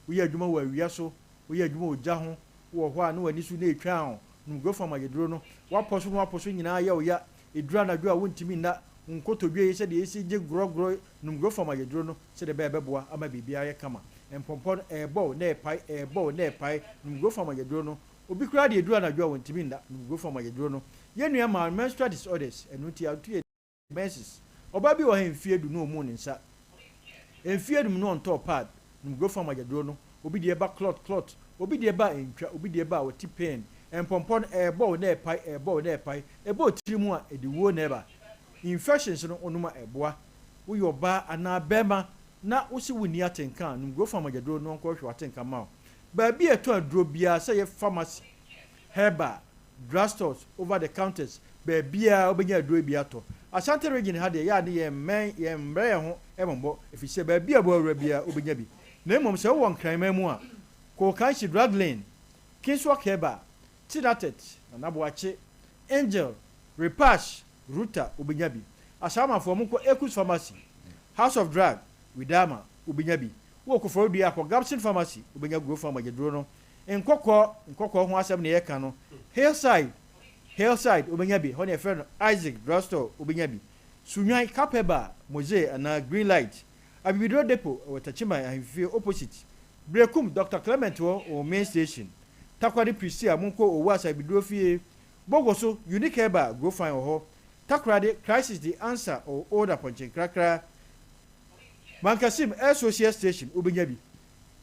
woyɛ adwuma wɔ awia so, woyɛ adwuma wɔ ogya ho, wowɔ hɔ a na w'ani so na ɛretwa wo, nom growth hormone aduro no. W'apɔ so na w'apɔ so nyinaa yɛ wo ya, ɛduru anadwo a wontumi nna, wo nkotodwe yi sɛdeɛ ɛsi gye gorɔgorɔ, nom growth hormone aduro no sɛdeɛ ɛbɛyɛ a ɛbɛboa ama biribiara ayɛ kama. Mpɔmpɔ no, ɛrebɔ wo na ɛrepae, ɛrebɔ wo na ɛrepae, nom growth hormone aduro no. Obi koraa deɛ ɛduru anadwo a ɔntumi nna, nom growth hormone aduro no. Yɛn nua maa no menstrual disorders, ɛno nti ato yɛ menses. Ɔbaa bi wɔ ha mfeɛ du na ɔmmuu ne nsa. Mfeɛ num na ɔntɔɔ pad, nom growth hormone aduro no. Obi deɛ ba clot clot, obi deɛ ba a ɛntwa, obi deɛ ba a ɔte pain. Mpɔmpɔ no, ɛrebɔ wo na ɛrepae, ɛrebɔ wo na ɛrepae. Ɛbɔ wo tiri mu a, ɛde wuo na ɛba. Infections no, wonom a ɛboa. Woyɛ ɔbaa anaa barima na wose wonni atenka a, nom growth hormone aduro no ɔnkɔhwehwɛ w'atenka mma wo. Baabi a yɛtɔn aduro biara, sɛ ɛyɛ pharmacy, herbal, drugstores, over the counters, baabiara wobɛnya aduro yi bi atɔ. Ashanti region ha deɛ, yɛ a ne yɛmmɛn, yɛmmrɛ yɛn ho mmɔbɔ, ɛfiri sɛ baabi a wobɛwura biara wobɛnya bi. Na mmom sɛ wowɔ Nkranman mu a, kɔ Okanshi Drug Lane, Kingswalk Herbal, Tinatet, Nana Boakye, Angel, Repash, Ruta, wobɛnya bi. Ashaimanfoɔ, monkɔ Ekus Pharmacy, House of Drug, Widama, wobɛnya bi. Wowɔ Koforidua a, kɔ Gabson Pharmacy, wobɛnya Grofan mogyaduro no. Nkɔkɔɔ, nkɔkɔɔ ho asɛm na yɛreka no. Hillside, Hillside, wobɛnya bi. Ɛhɔ na yɛfrɛ no Isaac Drugstore, wobɛnya bi. Sunnwan, Kapɛba, Mosaic anaa Green Light. Abibiduro Depot, ɛwɔ Takyiman Ahemfie opposite. Berekum, Doctor Clement hɔ wɔ Main Station. Takoradi Prestea, monkɔ Owuas Abibiduro fie. Bogoso, Unique Herbal, Grofan wɔ hɔ. Takoradi, Crisis The Answer wɔ Old Apɔnkye Nkrakra. Mankasim Air Social Station wobɛnya bi,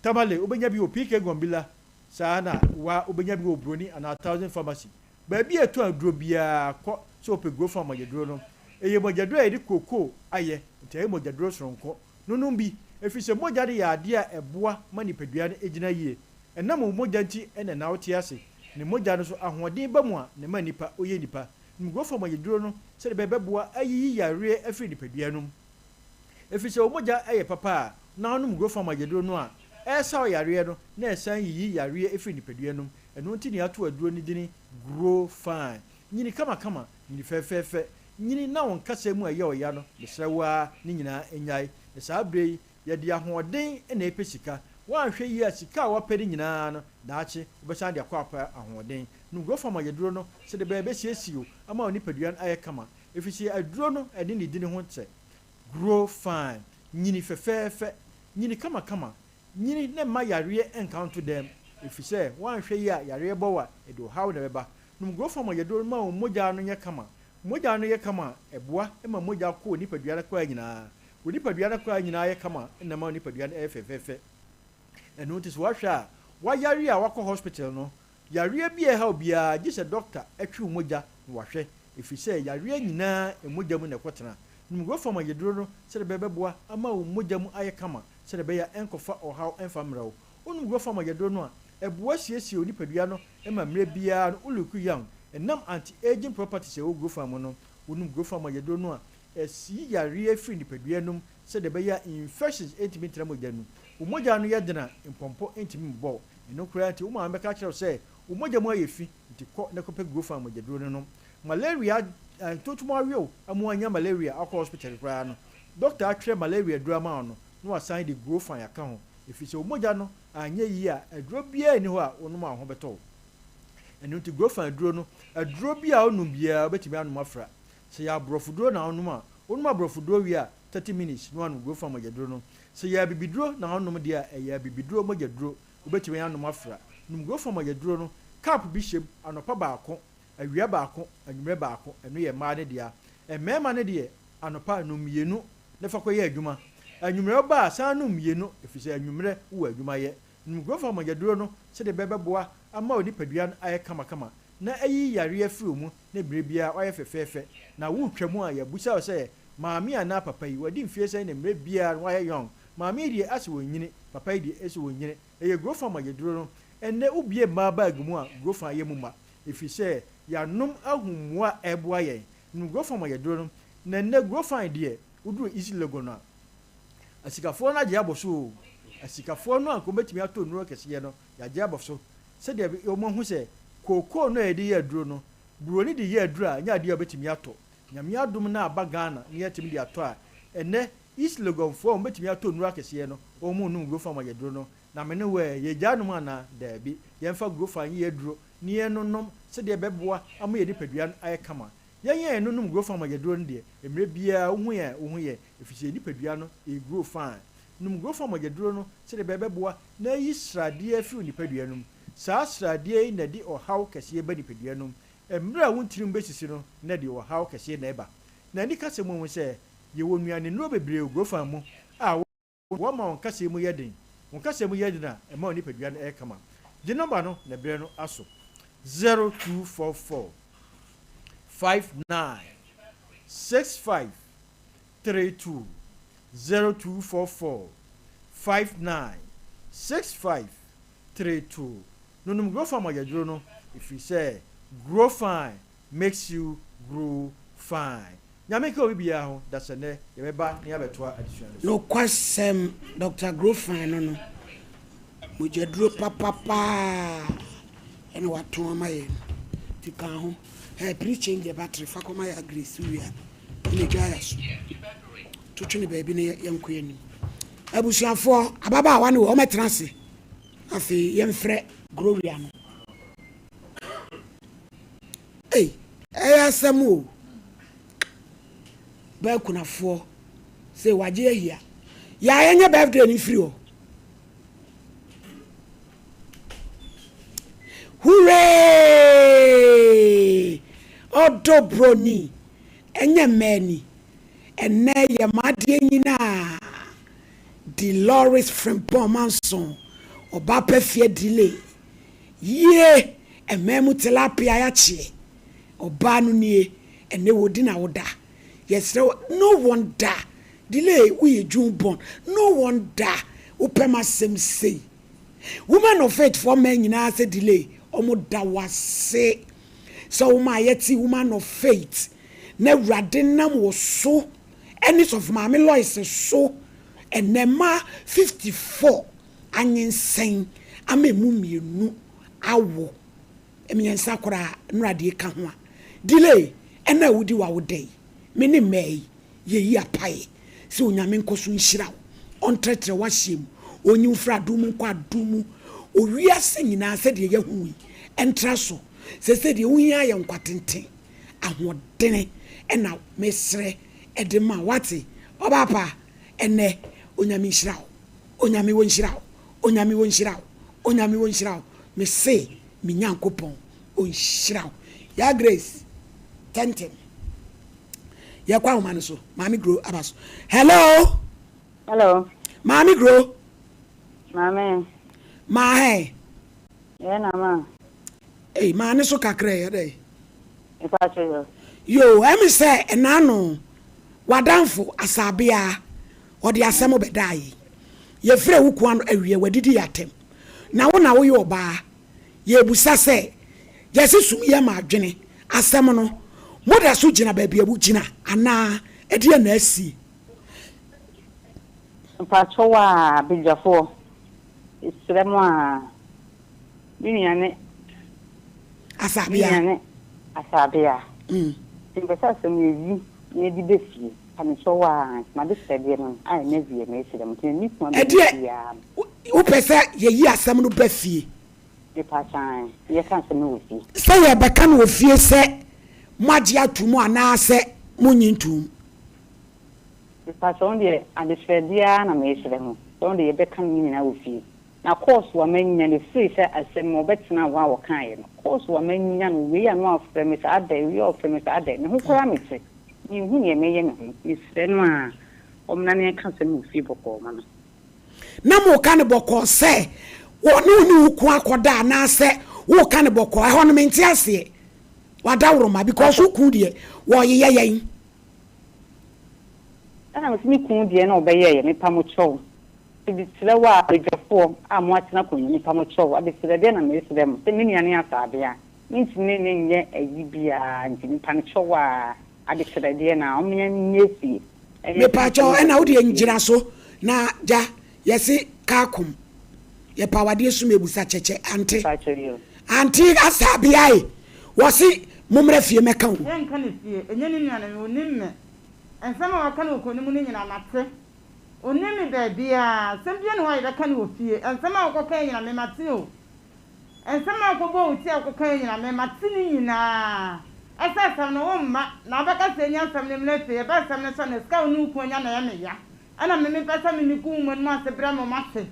Tamale wobɛnya bi wɔ PK Gombila, saa ara na Wa wobɛnya bi wɔ Broni anaa Thousand Pharmacy. Baabi a yɛtɔn aduro biara kɔ sɛ wopɛ Grofan mogyaduro no. Ɛyɛ mogyaduro a yɛde kookoo ayɛ nti ɛyɛ mogyaduro soronko. Nonom bi ɛfiri sɛ mogya no yɛ adeɛ a ɛboa ma nipadua no gyina yie. Ɛnam wo mogya nti na na wote ase. Ne mogya no nso ahoɔden ba mu a na ɛma nipa ɔyɛ nipa. Nom Grofan mogyaduro no sɛdeɛ ɛbɛyɛ ɛbɛboa ayiyi yareɛ afiri nipadua no mu. Ɛfiri sɛ wo mogya yɛ papa a, na wonom Grofam agyaduro no a, ɛresa wo yareɛ no, na ɛsan yiyi yareɛ firi nipadua no mu. Ɛno nti na yɛato aduro no dini Grofine. Nyini kamakama, nyini fɛfɛɛfɛ, nyini na wo nkasɛɛ mu a ɛyɛ ɔya no, mesrɛ wo ara, ne nyinaa nnyae. Na saa berɛ yi, yɛde ahoɔden na ɛrepɛ sika. Woanhwɛ yie a, sika a woapɛ no nyinaa no, daakye wobɛsan de akɔ apɛ ahoɔden. Nom Grofam agyaduro no sɛdeɛ ɛbɛyɛ ɛbɛsiesie wo ama wo nipadua no ayɛ kama. Ɛfiri sɛ aduro no ne ne dini ho sɛ, Grow fine, nyini fɛfɛɛfɛ, nyini kamakama, nyini na mma yareɛ nka wo nto dɛm, ɛfiri sɛ woanhwɛ yie a yareɛ bɔ wo a, ɛde ɔhaw na ɛbɛba. Nom Growth Hormone yɛ duro ma wo mogya no nyɛ kama. Mogya no yɛ kama a, ɛboa ma mogya kɔ wo nipadua no akwaa nyinaa. Wo nipadua no akwaa nyinaa yɛ kama na ɛma wo nipadua no yɛ fɛfɛɛfɛ. Ɛno nti sɛ woahwɛ a, woayare a woakɔ hospital no, yareɛ bi a ɛha wo biara gye sɛ dɔkta twe wo mogya na wahwɛ, ɛfiri sɛ yareɛ nyinaa mogya mu na ɛkɔtena. Nom Growth Hormone yɛ duro no sɛdeɛ ɛbɛyɛ bɛboa ama wo mogya mu ayɛ kama sɛdeɛ ɛbɛyɛ a ɛnkɔfa ɔhaw mfa mmrɛ wo. Wonom Growth Hormone yɛ duro no a, ɛboa siesie wo nipadua no ma mmerɛ biara no wo look young. Ɛnam anti-aging properties a ɛwɔ Growth Hormone mu no, wonom Growth Hormone yɛ duro no a, ɛyi yareɛ firi nipadua no mu sɛdeɛ ɛbɛyɛ a infections ntumi ntena mogya no mu. Wo mogya ano yɛ den a, mpɔmpɔ ntumi mmobɔ wo. Ɛno koraa nti, wo maame bɛka akyerɛ wo sɛ wo mogya mu ayɛ fi, nti kɔ na kɔpɛ Growth Hormone mogyaduro no nom. Malaria, ntontom awe wo ama woanya malaria akɔ hospital koraa no, dɔkta atwerɛ malaria aduro ama wo no, na wasan de Growfine aka ho, ɛfiri sɛ wo mogya no anyɛ yie a, aduro biara nni hɔ a wonom a wo ho bɛtɔ wo. Ɛno nti Growfine aduro no, aduro bi a wonom biara wobɛtumi anom afra. Sɛ ɛyɛ aborɔfoduro na wonom a, wonom aborɔfoduro wie a, 30 minutes na woanom Growfine mogyaduro no. Sɛ ɛyɛ abibiduro na wonom deɛ a, ɛyɛ abibiduro mogyaduro, wobɛtumi anom afra. Nom Growfine mogyaduro no, cup bi hyɛ mu, anɔpa baako, awia baako, anwummerɛ baako, ɛno yɛ mmaa no dea. Mmarima no deɛ, anɔpa nom mmienu na fa kɔyɛ adwuma. Anwummerɛ woba a, san nom mmienu, ɛfiri sɛ anwummerɛ wowɔ adwuma yɛ. Nom Growfine mogyaduro no sɛdeɛ ɛbɛboa ama wo nipadua no ayɛ kamakama na ayi yareɛ afiri wo mu na berɛ biara woayɛ fɛfɛɛfɛ. Na woretwa mu a, yɛabisa wo sɛ, Maame anaa papa yi, wadi mfeɛ sɛn na mmerɛ biara no wayɛ young? Maame yi deɛ ase ɔnnyini, papa yi deɛ ase ɔnnyini. Ɛyɛ Growfine mogyaduro no. Ɛnnɛ wobue mmaa bag mu a, Growfine yɛ mu ma. Ɛfiri sɛ yɛanom ahu mmoa a ɛreboa yɛn. Nom Growfine mogyaduro no. Na ɛnnɛ Growfine deɛ, woduru East Legon a, asikafoɔ no agye abɔ so oo. Asikafoɔ no a anka wɔbɛtumi atɔ nnuro akɛseɛ no, yɛagye abɔ so. Sɛdeɛ wɔahu sɛ kookoo no a yɛde yɛ aduro no, buroni de yɛ aduro a, ɛnyɛ adeɛ a ɔbɛtumi atɔ. Nyame adom na aba Ghana na yɛatumi de atɔ a, ɛnnɛ East Legonfoɔ a wɔbɛtumi atɔ nnuro akɛseɛ no, wɔnnom Growfine mogyaduro no. Na me ne wo ɛ, yɛgyaa nom anaa? Daabi. Yɛmfa Growfine nyɛ aduro na yɛnnonom sɛdeɛ ɛbɛboa ama yɛn nipadua no ayɛ kama. Yɛn a yɛnonom Growfine mogyaduro no deɛ, mmerɛ biara wohu yɛn a, wohu yɛn, ɛfiri sɛ yɛn nipadua no regrow fine. Nom Growfine mogyaduro no sɛdeɛ ɛbɛyɛ ɛbɛboa na ayi sradeɛ afiri wo nipadua no mu. Saa sradeɛ yi na ɛde ɔhaw kɛseɛ ba nipadua no mu. Mmerɛ a wo ntirim bɛsisi no na ɛde ɔhaw kɛseɛ na ɛba. Na anikasɛm mu sɛ, yɛwɔ nnuanennuro bebree wɔ Growfine mu a Wɔma wɔn kasa mu yɛ den. Wɔn kasa mu yɛ den a, ɛma wɔn nipadua no yɛ kama. Gye nɔmba no na berɛ no aso. 0244 59 65 32 0244 59 65 32 Nonom Grofine mogyaduro no, ɛfiri sɛ Grofine makes you grow fine. Nyame nka obi biara ho, dasɛ nnɛ yɛbɛba na yɛabɛtoa adesua no so. Nokwasɛm, Dɔkta Grofine no no, mogyaduro papa paa na watɔn ama yɛn no. Nti ka ho. Hey, please change the battery, fa kɔma yɛ Grace wie a, ɛna dwa yɛ so. To twene baabi na yɛnkɔ yɛn anim. Abusuafoɔ, ababaawa no wɔ, wɔmmɛtena ase. Afei yɛmfrɛ Gloria no. Ei, ɛyɛ asɛm o. Bɛɛ kunafoɔ sɛ wagye ahia. Yɛ a yɛnyɛ birthday no mfiri hɔ. Hooray! Ɔdɔ broni, ɛnyɛ mmaa ni. Ɛnnɛ yɛ m'adeɛ nyinaa. Delores Frimpong Manson, ɔbaa pa fie delay. Yie! Mmaa mu tilapia yakyeɛ. Ɔbaa no nie, ɛnɛ wɔdi na woda. Yɛsrɛ wo, no wonder delay woyɛ June born, no wonder wopɛ m'asɛm sei. Women of faith foɔ mmaa nyinaa sɛ delay, wɔn da wo ase sɛ womaa yɛte woman of faith na Awurade nam wo so ɛne Sɔfo Maame Lois so ɛnɛ mmaa 54 anyinsɛn ama emu mmienu awo mmiɛnsa koraa nnora deɛ ka ho a delay ɛna a wodi w'awoda yi me ne mmaa yi yɛyi apaeɛ sɛ Onyame nkɔso nhyira wo ɔntrɛtrɛ w'ahyeɛ mu ɔnyi wo firi adom mu nkɔ adom mu owiase nyinaa sɛdeɛ yɛahu wo yi ɛntra so sɛsɛ deɛ wohia yɛ nkwa tenten ahoɔdene ɛna mesrɛ ɛde ma wate ɔbaapa ɛnɛ Onyame nhyira wo Onyame ɔnhyira wo Onyame ɔnhyira wo Onyame ɔnhyira wo Mese me Nyankopɔn ɔnhyira wo. Yaa Grace tɛntɛm. Yɛkɔ ahoma no so. Maame Gro aba so. Hello. Hello. Maame Gro. Maame. Maa hɛ. Yɛ na ma. Ei, maa ne so kakra yɛ dɛ. Nipa kyɛ yɛ. Yo, ɛmi sɛ ɛnaano wadanfo asabea ɔde asɛm bɛdaa yi. Yɛfrɛ wo kua no awie wadidi yɛ atɛm. Na wo na woyɛ ɔbaa. Yɛbusa sɛ, yɛse sum yɛ ma adwene asɛm no, moda so gyina baabi a wogyina anaa ɛdeɛn na asie? Mpakyɛw a badwafoɔ, mesrɛ mo a, me nua ne Asabea. Me nua ne Asabea. Nti mepɛ sɛ asɛm yi yɛyi na yɛde ba fie. Mpamekyɛw a, nti m'adesrɛdeɛ no a ɛnnɛ deɛ mesrɛ mo, nti me kunu abɛnya Ɛdeɛ, biara no. wopɛ sɛ yɛyi asɛm no ba fie? Mepakyɛw ae, yɛka asɛm no wɔ fie. Sɛ yɛbɛka no wɔ fie sɛ moagye ato mu anaasɛ monnye ntoom? Mepakyɛw wo deɛ adesrɛdeɛ ara na meresrɛ mo, sɛ wo deɛ yɛbɛka no nyinaa wɔ fie. Na course a manya no firi sɛ asɛm no ɔbɛtenaa hɔ a ɔkaeɛ no, course a manya no wei a na wafrɛ me saa da yi, wei a ɔfrɛ me saa da yi, me ho koraa mete, menhu deɛ mɛyɛ me ho, mesrɛ no a ɔmmra na yɛnka asɛm no wɔ fie bɔkɔɔ ma me. Na moreka no bɔkɔɔ sɛ ɔne wo ne wo kunu akɔda anaasɛ woreka no bɔkɔɔ, ɛhɔ no mente aseɛ, wadaworoma because wo kunu deɛ wɔreyeyɛ yɛn. Ɛna mese me kunu deɛ na ɔbɛyɛeɛ, mepa mo kyɛw. Nti mesrɛ wo a, badwafoɔ a moatena akonnwa mepa mo kyɛw, adesrɛdeɛ na meresrɛ mo, sɛ me nua ne Asaabea, mentumi ne no nyɛ ayi biara, nti mepa no kyɛw a, adesrɛdeɛ na ɔmmea nyɛ fie. Ɛyɛ Mepa kyɛw ɛna wo deɛ ngyina so na gya yɛse kaa kom yɛpɛ awadeɛ sum ebusa kyɛkyɛ ante ante Asaabea e wɔse mommra fie mɛka o. Yɛnka no fie, ɛnyɛ ne nua no me, ɔnim me. Nsɛm a waka no wɔ kuro no mu no nyinaa mate. Ɔnnim me baabiara. Asɛm biara nni hɔ a yɛbɛka no wɔ fie. Nsɛm a wokɔkaeɛ nyinaa me mate o. Nsɛm a wokɔbɔɔ wo ti a wokɔkaeɛ nyinaa me mate ne nyinaa. Ɛsɛ asɛm no womma na wobɛka sɛ yɛnya asɛm no mmra fie. Yɛba asɛm no so a na sika a wo ne wo kunu anya na ɛyɛ me ya. Ɛna me mepɛ sɛ me megu wo anim ase brɛ mo mate.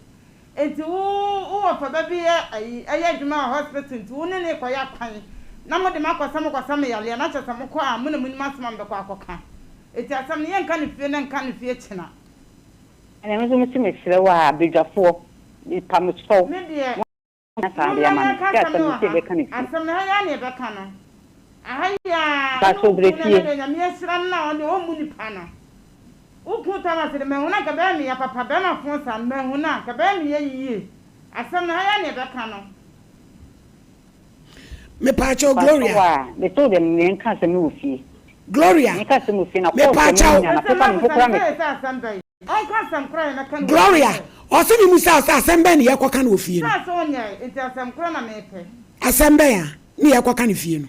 Enti wo wo wɔfa ba bi yɛ ayi ɛyɛ adwuma wɔ hospital nti wo ne no rekɔyɛ akwan na mode me akɔ sɛ mokɔsa me yareɛ na kyerɛ sɛ mokɔ a mo na monim asɛm a mobɛkɔ akɔka. Enti asɛm no yɛnka no fie na nka no fie kyena. Ɛnna me nso mese mesrɛ wo a, badwafoɔ, mepa mo kyɛw, Me deɛ, monyɛ saa adeɛ mommra ma me, yɛnka sɛ asɛm asɛm no no wɔ sɛ ha. yɛbɛka no fie. Asɛm no, ha yi ara na yɛbɛka no. Aha yi ara, ɛne Mpakyɛw wo brɛ kunu no, fie. ɛnɛ deɛ Nyame ahyira no no a ɔno deɛ ɔmmu nipa no. Wo kunu Thomas de, manhu no a anka ɛbɛyɛ me ya papa, bɛrima fon saa no, manhu no a anka ɛbɛyɛ me ya yie. Asɛm no, ha yi ara na yɛbɛka no. Mepaakyɛw Mepaakyɛw Gloria. a, mese wo deɛ me nka asɛm no wɔ fie. Gloria. Me nka asɛm wɔ fie na kɔɔso a Mepaakyɛw. menya na Mese pepa me ho mabusa koraa no me. sɛ sɛ asɛm bɛn? Ɔnka asɛm korɔ a yɛbɛka no wɔ fie Gloria, sɛ. ɔse me musa wo sɛ asɛm bɛn ne yɛkɔka no wɔ fie no? Sɛ sɛ ɔnyɛe, nti asɛm korɔ na mepɛ. Asɛm bɛn a ne yɛkɔka no fie no?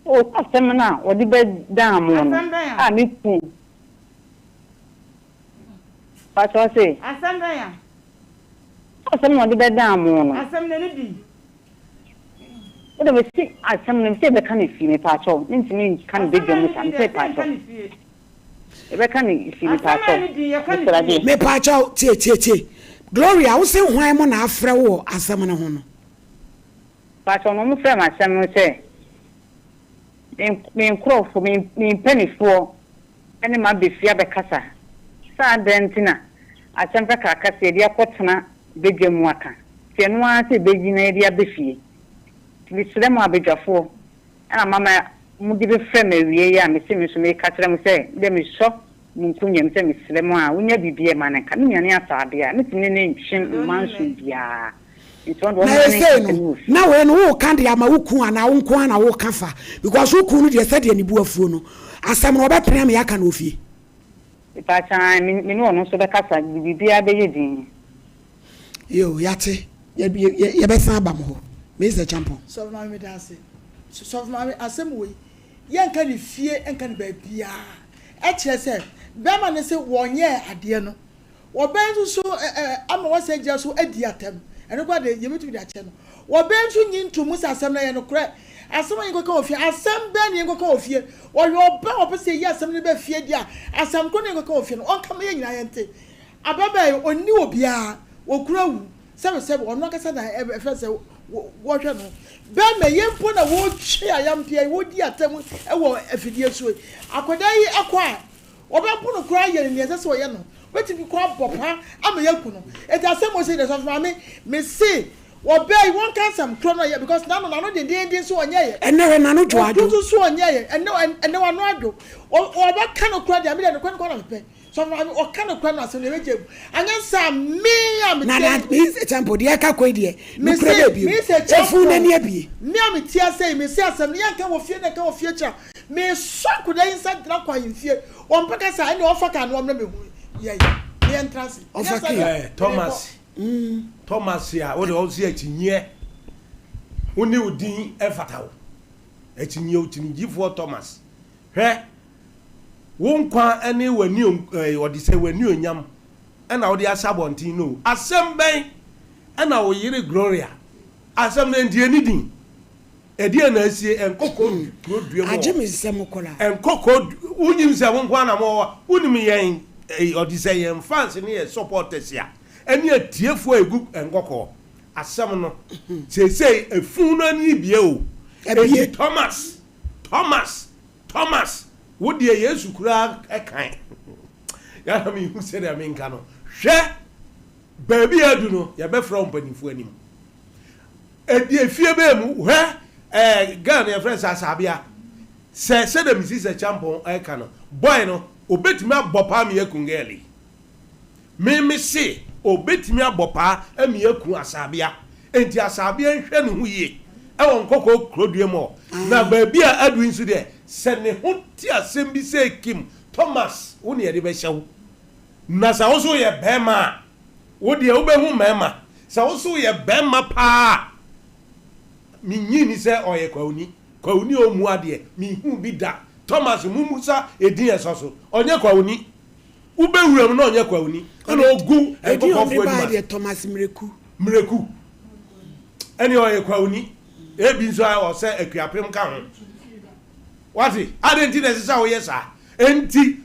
O, sɛ asɛm no a wɔde bɛdaa mo no Asɛm bɛn a? a me kunu. Pakyɛ ɔse. Asɛm bɛn a? Sɛ asɛm na ɔde bɛdaa mo no. Asɛm no ɛne bi. Wo de mese asɛm no mese yɛbɛka no fie mepaakyɛw mentumi nka no Asɛm badwa a mu ɛne saa bi mese deɛ sɛ yɛnka paakyɛw no fie. yɛbɛka no fie Asɛm a mepaakyɛw ɛne din yɛka no mesrɛ fie. adeɛ. Mepaakyɛw tie tie tie Gloria wo se hwan mo na afrɛ wo wɔ asɛm no ho no? Paakyɛw na ɔmo frɛ me asɛm no sɛ me me nkorɔfo me me mpanifoɔ ne m'aba fie abɛkasa sɛ adɛn nti na asɛm kakraka sɛ yɛde akɔtena badwa mu aka nti ɛno ara sɛ yɛbɛyi na yɛde aba fie nti mesrɛ mo abadwafoɔ ɛna mama mode bɛfrɛ me awie yi a mese me nso meka kyerɛ mo sɛ medeɛ mesɔ mo nkonwa mu sɛ mesrɛ mo a wonya biribi a ɛma no nka me nua ne asaadeɛ a mɛtumi ne no ntwe mma nson biara nti ɔno deɛ Na ɔmmra ne ɛsei nka asɛm no wɔ fie. na wei no woka de ama wo kun anaa wo nko ara na woka fa because wo kun no deɛ sɛdeɛ ne bo afuo no asɛm no ɔbɛpene ama yɛaka no wɔ fie. Mepaakyɛw ae me me ne ɔno nso bɛkasa de biribiara bɛyɛ dinn. Yoo yɛate yɛ yɛ yɛbɛsan aba mo hɔ Mister Acheampong. Sɔfo maame meda ase. Sɔfo maame asɛm wei yɛnka ne fie nka no baabiaa ɛkyerɛ sɛ bɛɛma no se wɔnyɛɛ adeɛ no Wɔbɛn nso so ɛ ɛ ama wɔasan agyina so adi atɛm. Ɛno koraa de, yebetumi de akyɛ no. Wɔbɛn nso nnye ntom sɛ asɛm no yɛ nokorɛ. Asɛm a yɛnkɔka wɔ fie, Asɛm bɛn na yɛnkɔka wɔ fie? Ɔyɛ ɔba a ɔpɛ sɛ yɛyi asɛm no ba fie deɛ a, asɛm korɔ na yɛnkɔka wɔ fie no, ɔnka ma yɛn nyinaa yɛnte. Ababaa yi, ɔnni obiara, okunu awu, sɛbesɛbe, ɔno ankasa na ɛfrɛ sɛ. wɔhwɛ no. Bɛrima yi mpo na wɔretwe ayamdeɛ yi, wɔredi atɛm wɔ afidie so yi. Akwadaa yi kɔ a, wɔbɛbo no koraa ayɛ no nea ɛsɛ sɛ wɔyɛ no. Wɔbɛtumi koraa abɔ paa ama yɛaku no. Enti asɛm wɔ sei deɛ, Sɔfo Maame, mese wɔbaa yi wɔnka asɛm korɔ no ɔyɛ because n'ano n'ano dendeenden so ɔnyɛeɛ. Ɛnnɛ hwɛ n'ano dwoadwo. Ɔdwo nso so ɔnyɛeɛ. Ɛnnɛ ɛnnɛ w'ano adwo. Wɔbɛka no koraa deɛ, me deɛ nokorɛ no koraa na mepɛ. Sɔfo maame ɔka nokorɛ no asɛm no ɛbɛgya mu anyɛ saa me a mete Na na me Kyampo deɛ ɛka kɔ yi deɛ nokorɛ bɛɛ bio Mese efu Kyampo n'ani abie. Me a mete ase yi mese asɛm no yɛnka wɔ fie na ɛka wɔ fie kyerɛ a mesɔ akwadaa yi nsa gyina kɔ ahemfie ɔmpɛ kasa ɛnna ɔfa kaa no ɔmmrɛ mɛhu yɛn na yɛntra ase ɛnyɛ Ɔfa saa kee. deɛ Eh, mede kɔ. Thomas, Thomas a wode ɔsi akyinnyeɛ, wo ne wo din ɛmfata wo. Akyinnyeɛ, okyinnyegyefoɔ Thomas. Hwɛ, Wo nkwa ne w'anio eh, ɔde sɛ w'anuonyam na wode ahyɛ abɔnten no o. Asɛm bɛn na wo yere Gloria, asɛm no enti ɛni din? Ɛdeɛn na asie? Ɛnkɔkɔ kuro dua mu Agye hɔ. me nsɛm koraa. Ɛnkɔkɔ, wonim sɛ wo nko ara na mowɔ hɔ a, wonim yɛn, eh, ɔde sɛ yɛn fans ne yɛn supporters a, ɛne atiefoɔ a ɛgu Nkɔkɔɔ. Asɛm no, seesei efunu no ani bie o. Abie. Enti Thomas, Thomas, Thomas, wo deɛ Yesu koraa kan. Yɛ na menhu sɛdeɛ menka no. Hwɛ, baabi a adu no, yɛbɛfrɛ wo mpanimfoɔ anim. Ɛdi efie bɛɛ mu, hwɛ, ɛɛ, girl no yɛfrɛ no sɛ Asabea. Sɛ, sɛdeɛ mesi sɛ Kyampɔn ɛka no, boy no, obetumi abɔ paa me akun girl yi. Me me se obetumi abɔ paa ami aku Asabea. Enti Asabea nhwɛ ne ho yie wɔ Nkɔkɔɔ kurodua mu hɔ. Na baabi a adu yi nso deɛ, sɛ ne ho te asɛm bi sɛ Kim, Thomas, wo na yɛde bɛhyɛ wo. Na sɛ wo nso woyɛ barima a, wo deɛ wobɛhu mmarima. Sɛ wo nso woyɛ barima paa a, mennye nni sɛ ɔyɛ Kwawuni. Kwawuni a ɔmmu adeɛ, menhuu bi da. Thomas, mommusa edin a ɛsɔ so. Ɔnyɛ Kwawuni. Wo bɛ wura mu na ɔnyɛ kwawuni ɛna ɔgu nkɔkɔfoɔ anim ase. Thomas Mreku. Mreku ɛne ɔyɛ kwawuni ebi nso a ɔsɛ akuapem ka ho wate adɛn nti na ɛsɛ sɛ woyɛ saa enti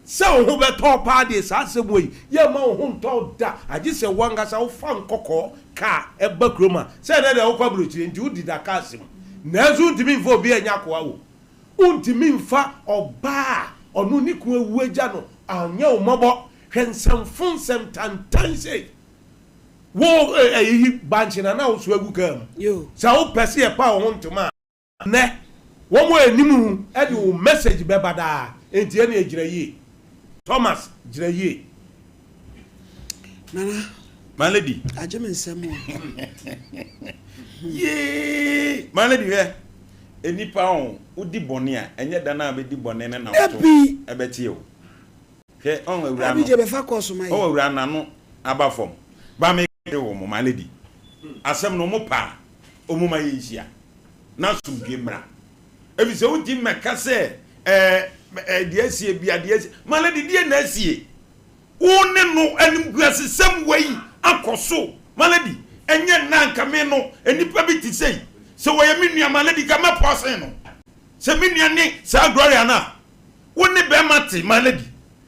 sɛ wo ho bɛtɔ paa deɛ saa asɛm wɔ yi yɛ ma wo ho ntɔ da agye sɛ wankasa wofa nkɔkɔɔ kaa ɛba kurom a sɛ ɛnɛ deɛ wokɔ aburokyire nti wodi da kaa se mu nanso wontumi mfa obi anya akoa wo Wontumi mfa ɔbaa a ɔno ne kunu awu agya no anyɛ wo mmɔbɔ. Hwɛ nsɛmfo nsɛm tantan sei. Wo ɛyi bankye na na woso agu kaa mu. Sɛ wopɛ sɛ yɛpa wo ho ntoma a, nnɛ wɔn a ɛnim wo de wo message bɛba daa. Enti ɛneɛ gyina yie. Thomas gyina yie. Nana. My lady. Agye me nsɛm o. Yee. My lady hwɛ. Enipa o, wodi bɔne a, ɛnyɛ da no a bɛdi bɔne no na woto ɛbɛteɛ o. Hwɛ ɔn awura no. Abigye bɛfa kɔɔso ma yɛ. Ɔn awura n'ano aba fam. Ba me wɔ mo my lady. Asɛm no ɔmo pa a, ɔmo ma yɛnhyia. Na asomdwie mmra. Efisɛ wontumi mmɛka sɛ ɛɛ ɛɛ deɛ asie bia deɛ asie. My lady deɛ na asie. Wo ne no animguasesɛm wei akɔ so my lady ɛnyɛ nnɛ anka me no nnipa bi te sei sɛ wɔyɛ me nua my lady nka mɛpo asen no sɛ me nua ne saa Gloria no a wo ne bɛrima te my lady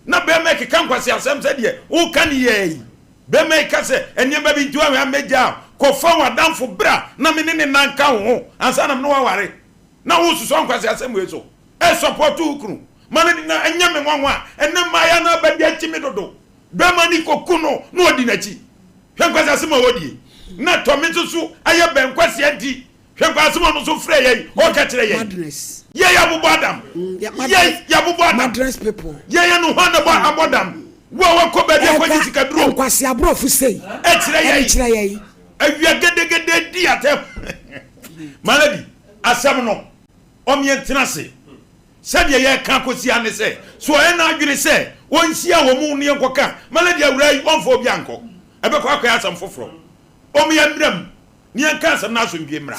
na bɛrima ɛkeka nkwaseasɛm sɛ deɛ woka ne yɛɛ yi bɛrima yi ka sɛ nneɛma bi nti woahwɛ a mɛgya a kɔfa w'adamfo bra na me ne ne nna nka wo ho ansa na me ne woaware na wosusɔ nkwaseasɛm wei so ɛsɔpɔto wo kunu ma no di na ɛnyɛ me nwanwa a ɛnɛ mmaeɛ no abɛdi akyi me dodo bɛrima no kɔku no na ɔdi n'akyi hwɛ nkwaseasɛm a wɔdie na tɔme nso so ayɛ bɛn nkwasea nti hwɛ nkwaseasɛm a ɔno nso frɛ yɛn ɔka kyerɛ yɛn yɛ yɛ abobɔ adam yɛ yɛ abobɔ adam yɛ yɛ no hɔ na bɔ abɔ dam wo a wakɔ baabi akɔgye sikaduro nkwasi aborɔfo sei ɛkyerɛ yɛn awia gedegede di atɛm maladi Asɛm no, ɔmeɛ ntena ase. Sɛdeɛ yɛreka akɔsi ara ne sɛ, so ɔyɛ n'adwene sɛ ɔnhyia wɔn mu ne yɛnkɔka ma Lady Awuraa yi ɔmfa obi ankɔ? Ɛbɛkɔ akɔyɛ asɛm foforɔ. Ɔmo yɛmmra mu na yɛnka asɛm no asomdwoeɛ mmra.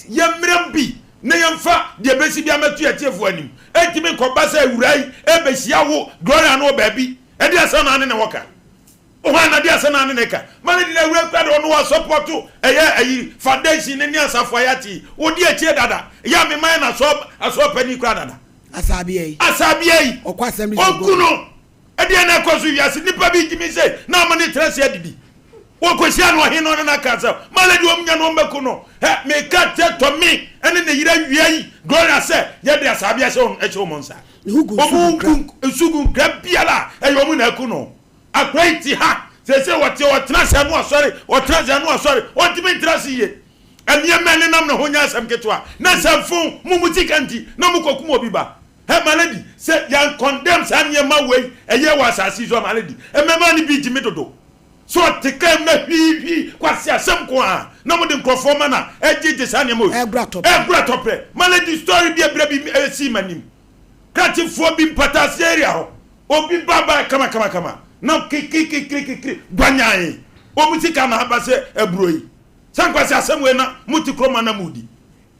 Yɛmmra mu bi na yɛmfa deɛ ɛbɛsi biara mmɛto yɛn atiefoɔ anim. Ɛntumi nkɔba sɛ Awuraa yi rebɛhyia wo Gloria no wɔ baabi, ɛdeɛn asɛm na ne ne wɔ ka? Hwan na de asɛm na ne ne ka? Ma ne de na awura kura de ɔno wa support ɛyɛ ayi foundation ne ne asafo a yɛate yi. Wodi akyire dada. Yɛ a me man na asɔ asɔ panin kura dada. Asabea yi. Asabea yi. Ɔkɔ assemblies of God. Ɔnku no. Ɛdeɛ na ɛkɔ so wiase nipa bi gyimi sɛ na ama ne tena se adidi. Wɔkɔhyia no ɔhene no ɔne no aka asɛm. My lady wɔn nya no wɔn bɛku no. Hɛ meka kyerɛ Tɔmi ɛne ne yere awia yi Gloria sɛ yɛde asaabi ahyɛ wɔn ɛhyɛ wɔn nsa. Ne ho gu nsu gu Wɔn nkra. gu nsu gu nkra biara a ɛyɛ wɔn na aku no. Akora yi te ha seesei ɔte ɔtena ase ano asɔre ɔtena ase ano asɔre ɔntumi ntena ase yie. Nneɛma ɛnenam ne ho nyɛ asɛm ketewa. Na sɛ mfon mo mo sika nti na mo kɔkum obi ba. Hɛ my lady sɛ yɛn condemn saa nneɛma wei ɛyɛ wɔ asase yi so a my lady mmɛmaa no bi gyimi dodo. Sɛ ɔte kaa mu na hwii hwii kwasi asɛm nko ara na wɔde nkurɔfoɔ ma na ɛgyegye saa nneɛma wei. Ɛgoro atɔprɛ. Ɛgoro atɔprɛ. My lady story bi a berɛ bi ɛsii m'anim. Krakyefoɔ bi mpataase area hɔ. Obi ba baa kama kama kama na kikirikikirikiri guanyan. Wɔn sika na aba sɛ aburo yi. Sɛ nkwasi asɛm wei na mote kurom a na modi.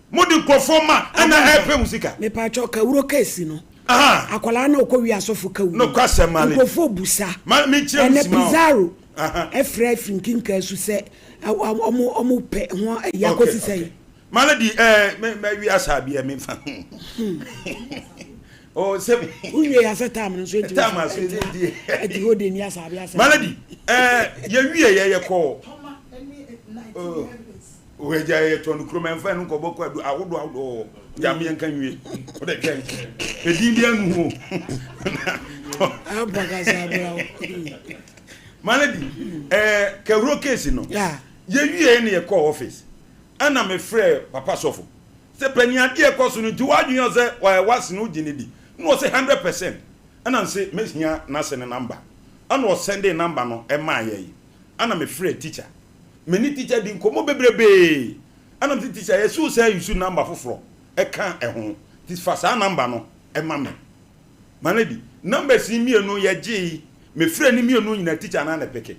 Mo de nkurɔfoɔ ma ɛna ɛɛpɛ mo sika. Mepaakyɛw kawuro case no akwadaa no a ɔkɔ wie asɔfo kawuro Nokwasɛm Male. nkurɔfoɔ busa Ma me nkyerɛ mu ɛnɛ sima o. Pizarro Aha. ɛfrɛ firi nkinkaa su sɛ ɔmo ɔmo pɛ ho ayi Okay akɔsi okay. sɛn. Male di ɛɛ me mɛ wi asa bi ɛ me nfa oh sɛ me. Wo wie asɛ time no nso ntumi Time aso ɛdi di. ɛdi hɔ de ni asa abi asɛ. Male di ɛɛ yɛ wie yɛ yɛ kɔ. Oh. Wagya yɛ tɔ no kurom ɛmfa ɛno nkɔbɔ kwadu ahodoɔ ahodoɔ gya meɛ nka nwie wode twɛn ɛdin bi anu ho malady ɛɛ kawuro case no yɛwie ne yɛkɔɔ office ɛna mefrɛ papa sɔfo sɛ panin adeɛ kɔ so no nti wadwene sɛ wase no wogye ne di na ɔsɛ 100% ɛna nse mɛhia n'ase ne namba ɛna ɔsɛnde namba no ɛmaa yɛn ɛna mefrɛ teacher Me ne tikya di nkɔmmɔ bebrebee. Ɛna mese tikya yɛse wo san use number foforɔ ɛka ɛho nti fa saa number no ma me. My lady, numbers yi mmienu yɛgyee, me frɛ ne mmienu nyinaa tikya no ara na ɛpeke.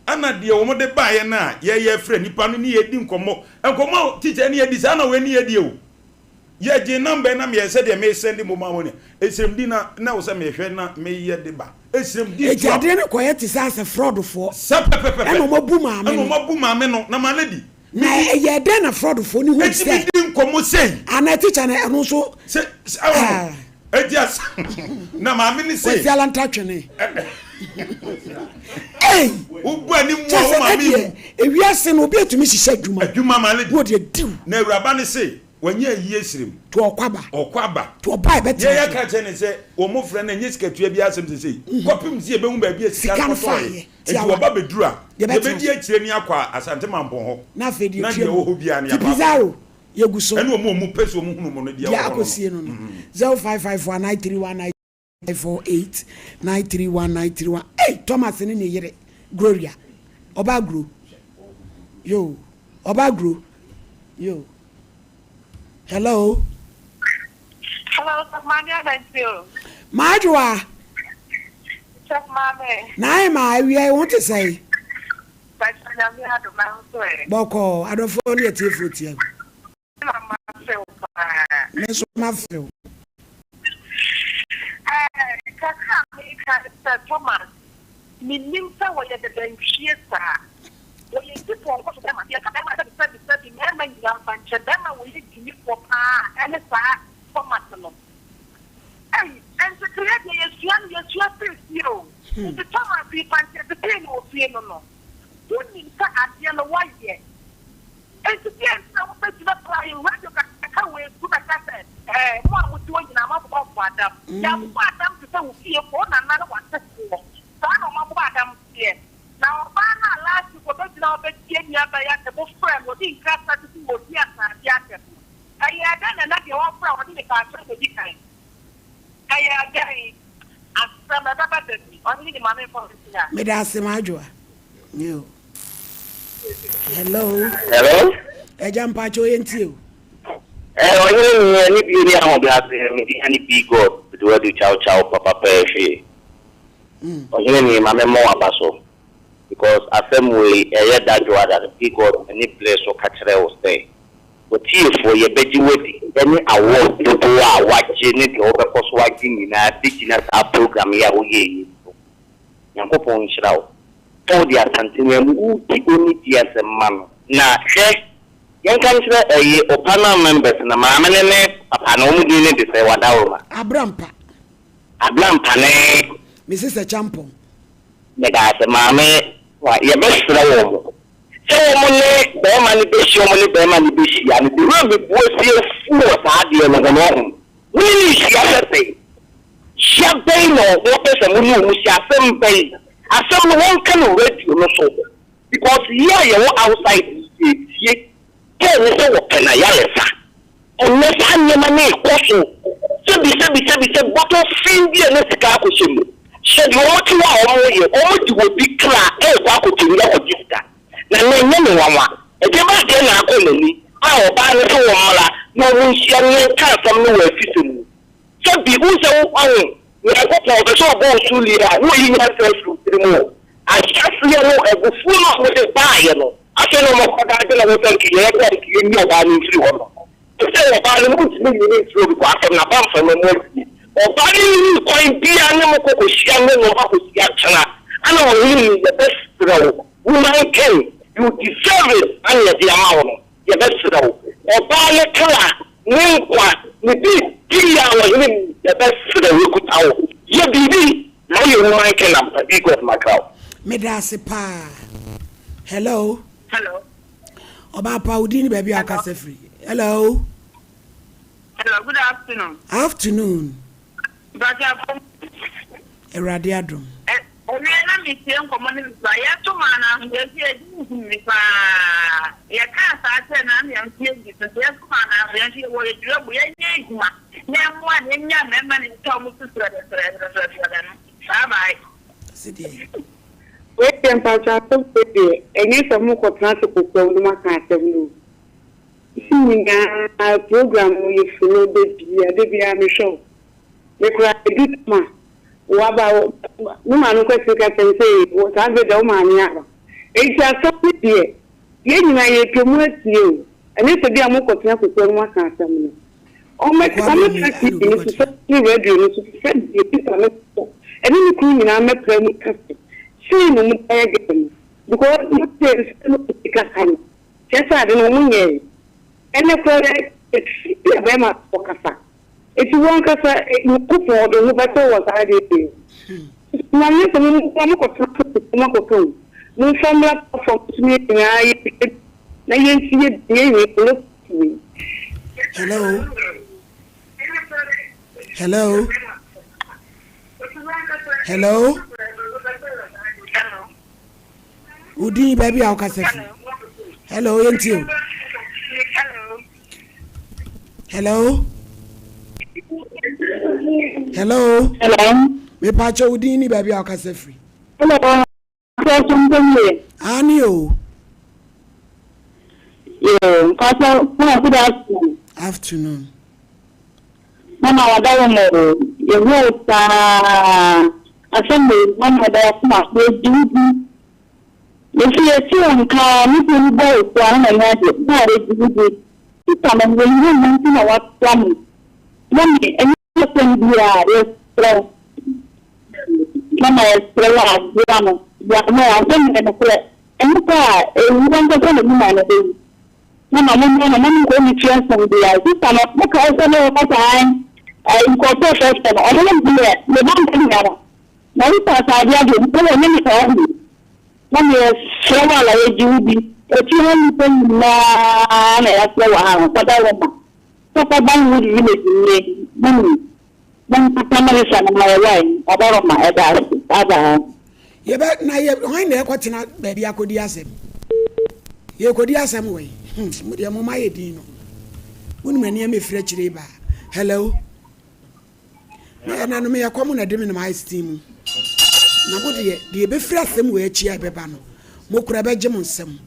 Ɛna deɛ wɔn de baeɛ no a yɛyɛ frɛ nipa no ne yɛdi nkɔmmɔ, nkɔmmɔ a tikya ne yɛdi saa na wei ne yɛdi o. Yɛgyee number yi na meyɛ sɛdeɛ me sɛnde mobile money a, ɛsrɛmdi na na ɛwɔ sɛ mehwɛ na meyɛ de ba. Ɛsrɛmdi Eti tua. adeɛ no kɔyɛ te sɛ asɛ fraud foɔ Sɛ pɛpɛpɛpɛ. ɛna wɔn abu maame Ɛna no. wɔn abu maame no na my lady. Na ɛyɛɛ dɛn na fraud foɔ no hui Eti sɛ. me di nkɔmmɔ sei. Anaa teacher no ɛno nso. Sɛ sɛ ɔho. Ah. Eti as na maame no se. Kwasi Alanta twene. Ei! Wo bu ani mu a Kyɛ wo sɛ maame ɛdeɛ wu. ewiase no obi atumi hyehyɛ adwuma. Adwuma my lady. Na ɔde adiw. Na awuraba no se. Wanya ayie serem. To ɔkɔ aba. Ɔkɔ aba. To ɔba a ɛbɛtena Yɛn so. yɛka kyerɛ no sɛ wɔn frɛ no ɛnyɛ sikatua biara asɛm sesei. Kɔpem sɛ yɛbɛhu baabi a sika Sika no no kɔtɔɔeɛ. faeɛ. Nti Tiawa. wɔba bɛduru a, Yɛbɛtena yɛbɛdi so. akyire ne akɔ Asante Mampɔn hɔ. Na afei deɛ Na ɛtua deɛ mu. ɛwɔ hɔ biara no Ti yɛakɔ akɔhwɛ. Pizarro, yɛgu so. Ɛne wɔn a wɔpɛ sɛ wɔhunu mo no deɛ Deɛ ɛwɔ hɔ no no. akɔsie no no. 0554 931 948 931 931. Ei! Thomas ne ne yere Gloria. Ɔbaa Gro. Yo. Ɔbaa Gro. Yo. Hello. Hello, Sɔfo Maame Abɛnti o. Maadwoa. Sɔfo Maame. Nae ma awia yi ho te sɛn? Bàtà nyame adom na ho so ɛ. Bɔkɔɔ, adɔfoɔ ne atiefoɔ tia mu. Na mafe wo paa. Me nso mafe wo. Ɛɛ, kakra a meka ne sɛ Thomas, mennim sɛ wɔyɛ dadantwie saa. Wɔyɛ di pɔnkɔ so bɛrima. Yɛka bɛrima sɛbi sɛbi sɛbi mmarima nyinaa mfa nkyɛ bɛrima a wɔyɛ gyimifoɔ paa ɛne saa Thomas no. Ei, nteteeɛ deɛ yɛsua no yɛsua firi fie o. Nti Thomas yi fa nkyɛ tetee no wɔ fie no no, wonim sɛ adeɛ no woayɛ. Enti deɛn nti na wobɛgyina Prime Radio kakraka wei so bɛka sɛ, Ɛɛ, mo a mote hɔ nyinaa moabobɔ mmoadam? Yɛabobɔ adam te sɛ wo fiefoɔ, wo nana ne w'asefoɔ. Saa na wɔabobɔ adam teɛ. Na ɔbaa no a last week ɔbɛgyina hɔ bɛtie nua baa yi asɛm, wofrɛɛ no, ɔde nkrasra tete wɔ ɔdi asaadeɛ asɛm no, ɛyɛɛ dɛn na ɛnnɛ deɛ wɔfrɛ a ɔde ne paakyɛw bɛdi kan? Ɛyɛɛ dɛn? Asɛm, ɛbɛba da bi. Ɔhene nim, ma memfa wo nsi ha. Meda ase m'adwoa. Yo. Hello. Hello. Ẹja mpakyɛ oyɛ ntie o. Ɛ ɔhene ni ɛne bie ne ahobrɛase me din ane B God mede wadu chow chow papa pɛɛ hwee ɔhene ni ma me mmɔ waba so because asɛm wei ɛyɛ da dwoada no B God m'ani bere so ka kyerɛ wo sɛ watiefoɔ yɛbɛgye wadi ɛne award dodoɔ a wagye ne deɛ wobɛkɔ so agye nyinaa bɛgyina saa program yi a woyɛɛ yi so Nyankopɔn nhyira wo sɛ wode Asantehene mu wodi onidi asɛm ma no. Na hwɛ, yɛnka nkyerɛ ɛyi Opanam members no, maame no ne papa no, wɔn din ne de sɛ Wadaworoma. Abrampa. Abrampa ne. Mrs Acheampong. Medaase, maame. A yɛbɛsrɛ wɔn sɛ wɔn ne barima no bɛhyia, wɔn ne barima no bɛhyia no, the way me bo asi afu wɔ saa adeɛ no ho no, ɔho, mo ne no nhyia sɛ sɛn? Hyia bɛn na wɔpɛ sɛ mo ne wɔn hyia, asɛm bɛn? Asɛm no wɔnka no radio no so, because yɛ a yɛwɔ outside yi yɛtie. Paul ne sɛ wɔpɛ n'ayaresa. Ɛnnɛ saa nneɛma no rekɔ so. Sɛbi sɛbi sɛbi sɛbi bɔtɔ fi bi a na sika akɔhyɛ mu. Hwɛ deɛ wɔte hɔ a wɔreyɛ, wɔde obi kra rekɔ akɔkyɛnyi akɔgye sika. Na nnɛ ɛnyɛ me nwanwa. Ɛdeɛ bɛn adeɛ na akɔ n'ani a ɔbaa no sɛ wɔmmra na wɔnhyia na yɛnka asɛm no wɔ afisɛm mu. Sɛbi, wohu sɛ wo, wahu, Nyankopɔn ɔpɛ sɛ ɔbɔ wo so lie a, na ɔyi nyansa afiri wo tirim o. Ahyɛaseɛ no, abufuo no a wɔde baeɛ no, afei na wɔakɔda adwene ho sɛ nka yɛyɛ dɛn a nka yɛnyi ɔbaa no mfiri hɔ no. Seesei ɔbaa no, montumi nyi no mfiri hɔ because asɛm no aba mframa mu awie. Ɔbaa no nyi kwan biara ne mo kɔ kɔhyia ne no akɔhyia kyena. Ana ɔhene ni, yɛbɛsrɛ wo, woman king, you deserve it, ana yɛde ama wo no, yɛbɛsrɛ wo. Ɔbaa no kra ne nkwa, ne biribiara, ɔhene ni, yɛbɛsrɛ wo, yɛkuta wo, yɛ biribi. Na woyɛ woman king ampa bi God makra wo. Medaase paa. Hello. Hello. Ɔbaa pa wo din ne baabi a wokasa firi. Hello. Hello, good afternoon. Afternoon. Mpakyɛ afom. Awurade adom. Ɛnɛ na metie nkɔmmɔ no bi so a yɛto maa no ahoyɛ sɛ yɛgye nkum bi paa. Yɛkaa saa kyerɛ no ana yɛnso yɛdi so nti yɛto maa no ahoyɛ nso yɛwɔ yɛdwira bu yɛnyɛ adwuma. Na mmoa na enya mmarima na ɛtwa wɔn so srɛdɛsrɛdɛsrɛdɛsrɛdɛ no. Bye bye. Wei deɛ mpakyɛw asɛm wei deɛ ɛnyɛ sɛ mo kɔ tena ase kokoam na mo aka asɛm no o ne nyinaa program no yɛ follow da biaa da biaa me hwɛ wo me koraa ɛdu tam a waba me maame kɔ akyiri ka kyerɛ me sɛ ee saa bere deɛ wo maame aba enti asɛm no deɛ yɛn nyinaa yɛpɛ mu atie o ɛnyɛ sɛ bi a mo kɔ tena kokoam na mo aka asɛm no. Wɔmmɛtra TV no so ne radio no so te sɛ deɛ Peter no kɔ ɛne ne kunu nyinaa mmɛpra mu ka sɛ sei na wɔn ayɛ girl no because mo te nsɛm no bi kasa no kyerɛ sɛ ade no wɔn nyɛɛ ɛnɛ koraa ɛfi bi a bɛrima ɔkasa eti wɔn ankasa Nyankopɔn ɔde ho bɛto wɔ saa adeɛ yi ho na nyɛ sɛ mo mo kɔtena so mo akɔka o mo nfa mmra platform so ne yɛn nyinaa yɛ na yɛntie deɛ yɛn yɛ Hello. Hello. Hello. Wodin baabi a wokasa fi. Hello, yɛntie o. Hello. Hello. Hello. Mepaakyɛ wodin ne baabi a wokasa firi. Hello. Pastor Mpanyɛ. Aane o. Yoo, Pastor, mama good afternoon. Afternoon. Mama wada wo mo o, yɛhu wo saa. Asɛm wei, mama da wakoma so, yɛgye wo di. Yɛsi yɛte wo nka, ne kunu no bɔ wo so a na n'ani agye, na yɛgye wo di. Sista no, yɛnhu mma nti na watoa mo. Mami, ɛnyɛ Asɛm biara, yɛsrɛ wo, mama yɛsrɛ wo a, boa no, boa no, asɛm no yɛ nokorɛ, ɛnyɛ sɛ a ɛwu ankasa na ɔwu maa no bɛwu. Mama mommoa no, mma no nkɔ nnitua nsɛm biara. Sista no, mokae sɛ ne wɔfa saa ɛɛ nkurɔfoɔ frɛfrɛ no, ɔno ne deɛ, ne ba mpa nua no, na ɔretɔ ataadeɛ adeɛ, nipa wɔ ne ne saa bi. Mama yɛsrɛ wo a na yɛgye wo di, ɛfie ha nnipa nyinaa na yɛafrɛ wɔ ha no, Fada Roma. Papa ban wo village nie mummy monkasa ma sisa no ma yɛ wai ɔbaroma ɛda ase bye bye. Yɛbɛ na yɛ hwan na ɛkɔ tena baabi akɔdi asɛm yɛkɔdi asɛm wɔ yi hmm mo deɛ mo ma yɛ din no mo nim nneɛma efiri akyire ba hello me ɛna no meyɛ kɔm na ɛde me nom ice tea mu na mo deɛ deɛ ebɛfiri asɛm wɔ akyi a ɛbɛba no mo kora ɛbɛgye mo nsam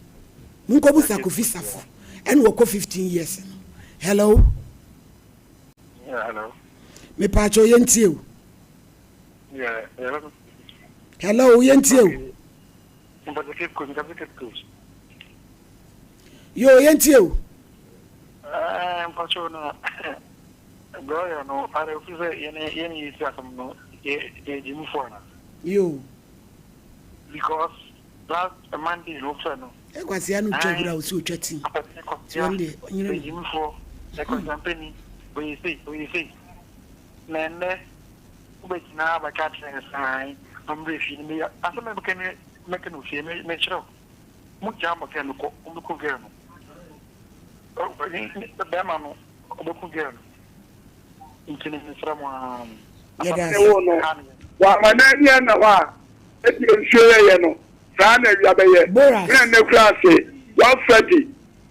Monkɔbusa Kofi Safo ɛna ɔkɔ 15 years no. Hello. Yeah, hello. Mepaakyɛw yɛntie o. Yeah, yeah. Hello, yɛntie o. Mpɔtɔ Cape Coast, Mpɔtɔ Cape Coast. Yo, yɛntie o. Eh, mpɔtɔ no, Gloria no, ara ofi sɛ yɛne yɛne yɛsi asɛm no, yɛ yɛ gyimifoɔ na. Yo. Because Last Monday no wofrɛ no. Ɛ kwasea no twa hura osi otwa ti. Ti wɔn deɛ ɔnyere no. Ejimfoɔ, ɛkwasiampani, oyɛ sei, oyɛ sei. Na ɛnnɛ wobɛgyina abɛka akyerɛ no sɛ ae, ɔmbrɛ fie no. Meyɛ asɛm a meka no. mɛka no fie me mekyerɛ wo. Mo gyaa mo girl no kɔ ɔmbɛku girl no. Bɛrima no ɔbɛku girl no. Nti no mesrɛ mo aa. Yɛda Ne wo no, wamma n'ani anna hɔ a, sɛdeɛ nsuo yɛyɛ no, saa ara na awia bɛyɛ. Boras. Berɛ a nnɛ koraa se, woafa di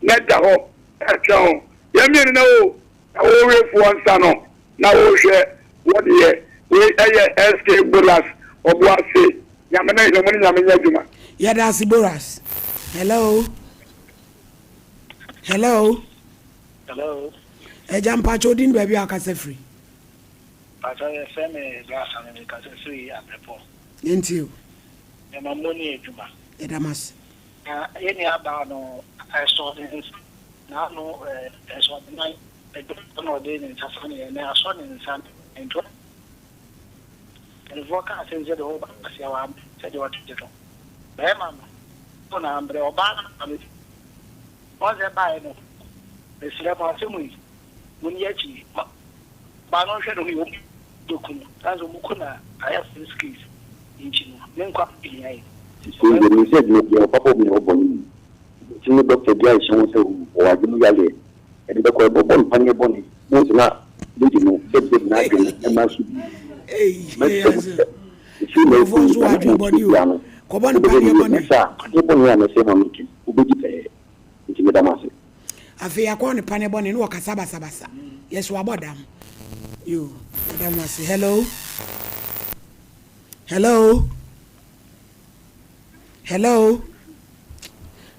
na da hɔ retwɛn wo. Yɛn mmienu na o, na wo wefoɔ nsa no na wohwɛ wo deɛ. Wei yɛ SK Boras Ɔboase. Nyame ne hene, mo ne Nyame nyɛ adwuma. Yɛda ase Boras. Hello. Hello. Hello. Agya mpakyɛ wo din ne baabi a wokasa firi. Mpakyɛ yɛ frɛ me Bra Same me kasa firi Abrepɔ. Yɛntie o. Mema mo ne adwuma. Yɛda mo ase. Na yɛ nua baa no ɛsɔ ne nsa n'ano ɛsɔ ne nan adwuma na ɔde ne nsa fa ne yɛ na asɔ ne nsa nti mpanyinfoɔ kaa sɛ sɛ deɛ ɔba aseɛ wa sɛ deɛ ɔte no bɛrima no na mbrɛ ɔbaa no no Wɔn sɛ baeɛ no, mesrɛ mo asɛm yi, monni akyi. Ɔbaa no nhwɛ ne ho yie, wɔbɛku no. Sane sɛ wɔku no a, ayɛ police case nti no, ne nkwa ho hia yɛn. Sesei deɛ menim sɛ adwuma biara ɔpapa wɔ mu na ɛwɔ bɔne mu. Nti ne doctor biara nhyɛ ho sɛ ɔwɔ adwene mu yareɛ. Ɛde bɛkɔ ɛbɔbɔ no paneɛ bɔne. Wobɛhu sɛ na lady no sɛbsɛbi n'adwene mma so bio. Mɛsrɛ mo sɛ ɛfiri nnɛ Nkurɔfoɔ rekɔ yi nso wɔ na adwene mo bɔne biara o. no Kɔbɔ no wobɛhwɛ paneɛ no yie. bɔne. Nyɛ saa a paneɛ bɔne a mɛsɛ ma no di wobɛdi pɛɛ. Nti meda mo ase. Afei yɛakɔ ne pane bɔne ne wɔkasa basabasa. Yes wabɔ dam. Yoo yɛda mo ase. Hello. Hello. Hello.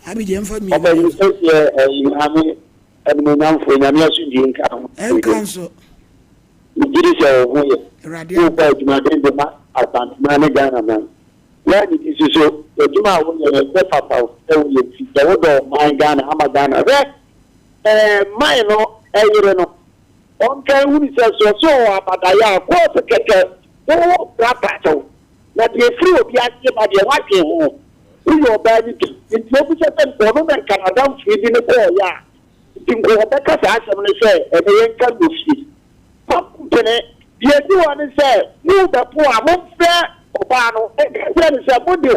Abi deɛ mfa mmienu. Ɔbɛn sɛseɛ ɛyi maame animonyamfoɔ nyame asomdwie nka ho. Ɛnka nso. Megye di sɛ wo ho yɛ. Awurade Wobɔ adwumaden de ma Asanteman ne Ghana man. Woannidi so so w'adwuma a woyɛ no ɛnyɛ papa o sɛ woyɛ nti sɛ wodɔ ɔman Ghana ama Ghana hwɛ ɛɛ man no ɛyere no ɔnka nhunu sɛ so ɔsɛ ɔwɔ abadaeɛ a kɔɔto kɛkɛ wo bra pakyɛw na deɛ ɛfiri obi aseɛ ba deɛ woadwen ho woyɛ ɔbaa no bi nti ɔbisa sɛ nka ɔno na nka n'adamfo yi de no kɔɔyɛ a nti nka ɔbɛka saa asɛm no sɛ ɛnɛ yɛnka no wɔ fie Mompene. Deɛ ɛdi hɔ ne sɛ, morebɛpo a, momfrɛ ɔbaa no nka nkyerɛ no sɛ mode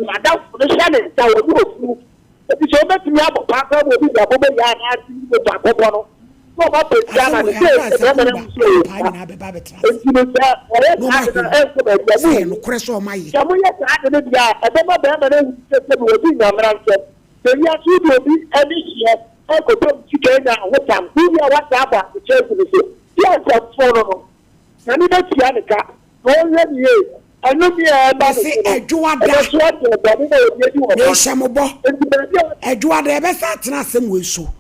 mo adamfo no hyɛ ne nsa, ɔne okunu. Enti sɛ ɔbɛtumi abɔ paa koraa ma obi de abɔbɔ yɛ anaa ase yi moto akɔbɔ no, na ɔma pagya Asɛm ama no wei sɛ aberɛ a ɛsɛ bɛrima no Sakumba ahu sɛ ɔyɛ paa nipa. nyinaa bɛba abɛtena ase Enti no sɛ ɔyɛ na saa ade wɔahwɛ no a, mu ɛnkɔ baabi a sɛ ɛyɛ monhu. nokorɛ sɛ wɔayɛ. Sɛ moyɛ saa ade no deɛ a, ɛbɛma bɛrima no ahu sɛ sɛbi wadi Nyamera nsɛm. Sɛ wiase wode obi ani hyeɛ rekɔtɔ wo sika anya ahotam, wowie a woasan abɔ asekyerɛ agu no so. Deɛ nsɛmfoo no no, Nyame bɛtua ne ka, na ɔnhwɛ no yie. Ɛnome a ɛreba ne Mese so no, Adwoada, ɛbɛso akyɛn bɔne na ɔde adi wɔ hɔ no. mehyɛ mo bɔ, Enti baabi a. Adwoada, yɛbɛsan atena asɛm wei so.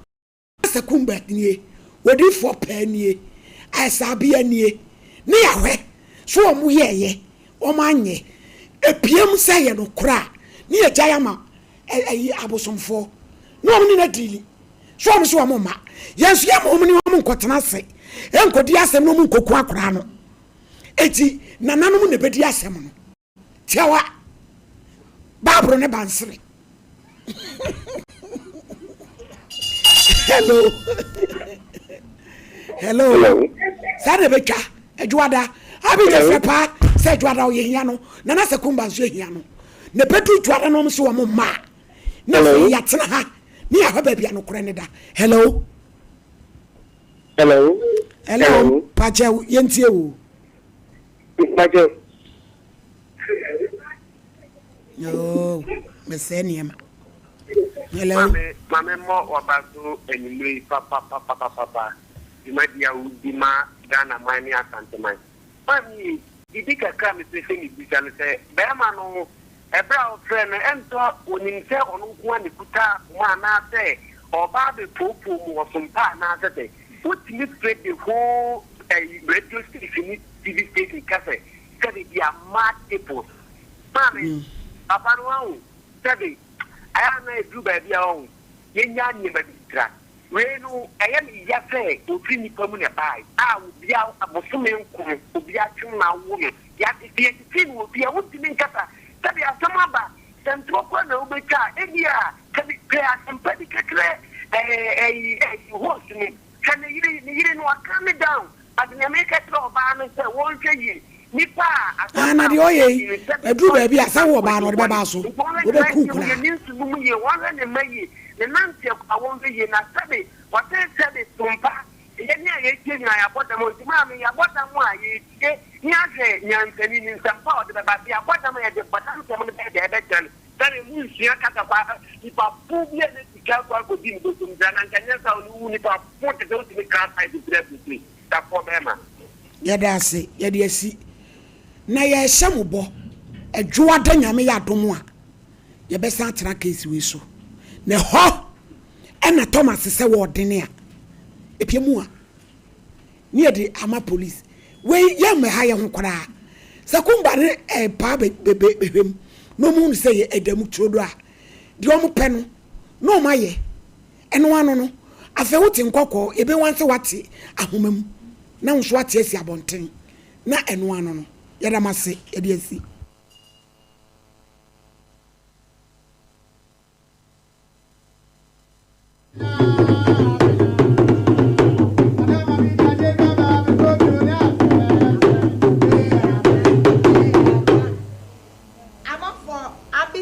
Pastor Kumbert nie, odiyifoɔ paa nie, Ayɛsabea nie, ne Yahweh, so wɔn yɛɛyɛ, wɔn anyɛ, ɛpiem sɛ ɛyɛ nokorɛ a, ne yɛgyae ama ɛyi abosomfoɔ, ne wɔn ne no adiili, so wɔn so wɔn mma, yɛn nso yɛmma wɔn ne wɔn nkɔtena ase, nkɔdi asɛm ne wɔn nkɔku akoraa no, enti nananom na ɛbɛdi asɛm no. Tiawa, Bible ne bansere. Hello. Hello. Saa na ɛbɛtwa adwoada. Abigya frɛ paa sɛ adwoada ɔyɛ hia no. Nana sɛ kumba nso hia no. Na ɛbɛdu dwoada no nso wɔn mma. Na afei yɛatena ha ne yɛahwɛ baabi a nokorɛ ne da. Hello. Hello. Hello. Pakyɛ yɛntie wo. Mpakyɛw. Yoo, mesɛe nneɛma. Hello. Maame, maame mmɔ w'aba so anwummere yi papapapapapa dwumadi a wodi ma Ghana man ne Asante man. Maame yi, biribi kakra a mepɛ sɛ mebisa no sɛ, bɛrima no, ɛberɛ a wofrɛ no, ɛntɔ onim sɛ ɔno nko ara na ɛkuta akoma anaasɛ ɔreba abɛpoopoo mu ɔsom pa anaasɛ sɛ wotumi frɛ the whole ɛyi radio station ne TV station ka sɛ sɛbe they are mad people. Maame, papa no wahu sɛbe ɛyɛ a na ɛduru baabi a wahu yɛnya nneɛma bi tra. Wei no ɛyɛ me ya sɛ ofiri nnipa mu na ɛbae a obia bosome nkono obia twem na awo no yɛate sɛ yɛtetee no wɔ fie a wontumi nkasa sɛbe asɛm aba sɛ ntorɔ koraa na wobɛtwa a ebia sɛbe pɛ asɛmpa bi ka kyerɛ ɛɛ ɛyi ɛyi host no hwɛ ne yere ne yere no wa calm down but nea meka kyerɛ ɔbaa no sɛ wɔnhwɛ yie. Nipa a Ah, na deɛ ɔyɛ yi, aduru baabi a, sɛ wo ɔbaa no, ɔde bɛba so. Nti wɔnhwɛ ne Wɔbɛku wo nanteɛ mu yie, koraa. ne nsu mu yie, wɔnhwɛ ne mma yie, ne nanteɛ koraa wɔnhwɛ yie, na sɛbe wɔse sɛbe sompa, yɛne a yɛtie nyinaa yɛabɔ dam o, nti maame yɛabɔ dam a yɛtie ne ahwɛ nyansani ne nsɛmpa a ɔde bɛba, sɛ yɛabɔ dam a yɛde bɔdam nsɛm no bɛyɛ dɛ ɛbɛkyerɛ no, sɛbe monsua kasa kwa, nipa fo bi a ne sika akɔ akɔdi ne bɔtɔm dira na nka nyɛ saa o, ne wo nipa fo te sɛ wotumi kra pipe firi aburokyire, dafoɔ bɛɛma. Yɛda ase, yɛde asi. Na yɛrehyɛ mo bɔ, Ɛdwoada Nyame yɛ adom a, yɛbɛsan atena case wei so. Na ɛhɔ ɛna Thomas sɛ wɔɔdene a, epie mu a, ne yɛde ama police. Wei yɛmmɛha yɛ ho koraa. Sɛ Kumba ne Paa bɛhwɛ mu na wɔn hunu sɛ yɛ ɛda mu turodo a, deɛ wɔn pɛ no, na wɔn ayɛ. Ɛno ano no, afei wote nkɔkɔɔ, ebewan sɛ woate ahoma mu, na wo nso woate asi abɔnten, na ɛno ano no, yɛda mo ase, yɛde asi.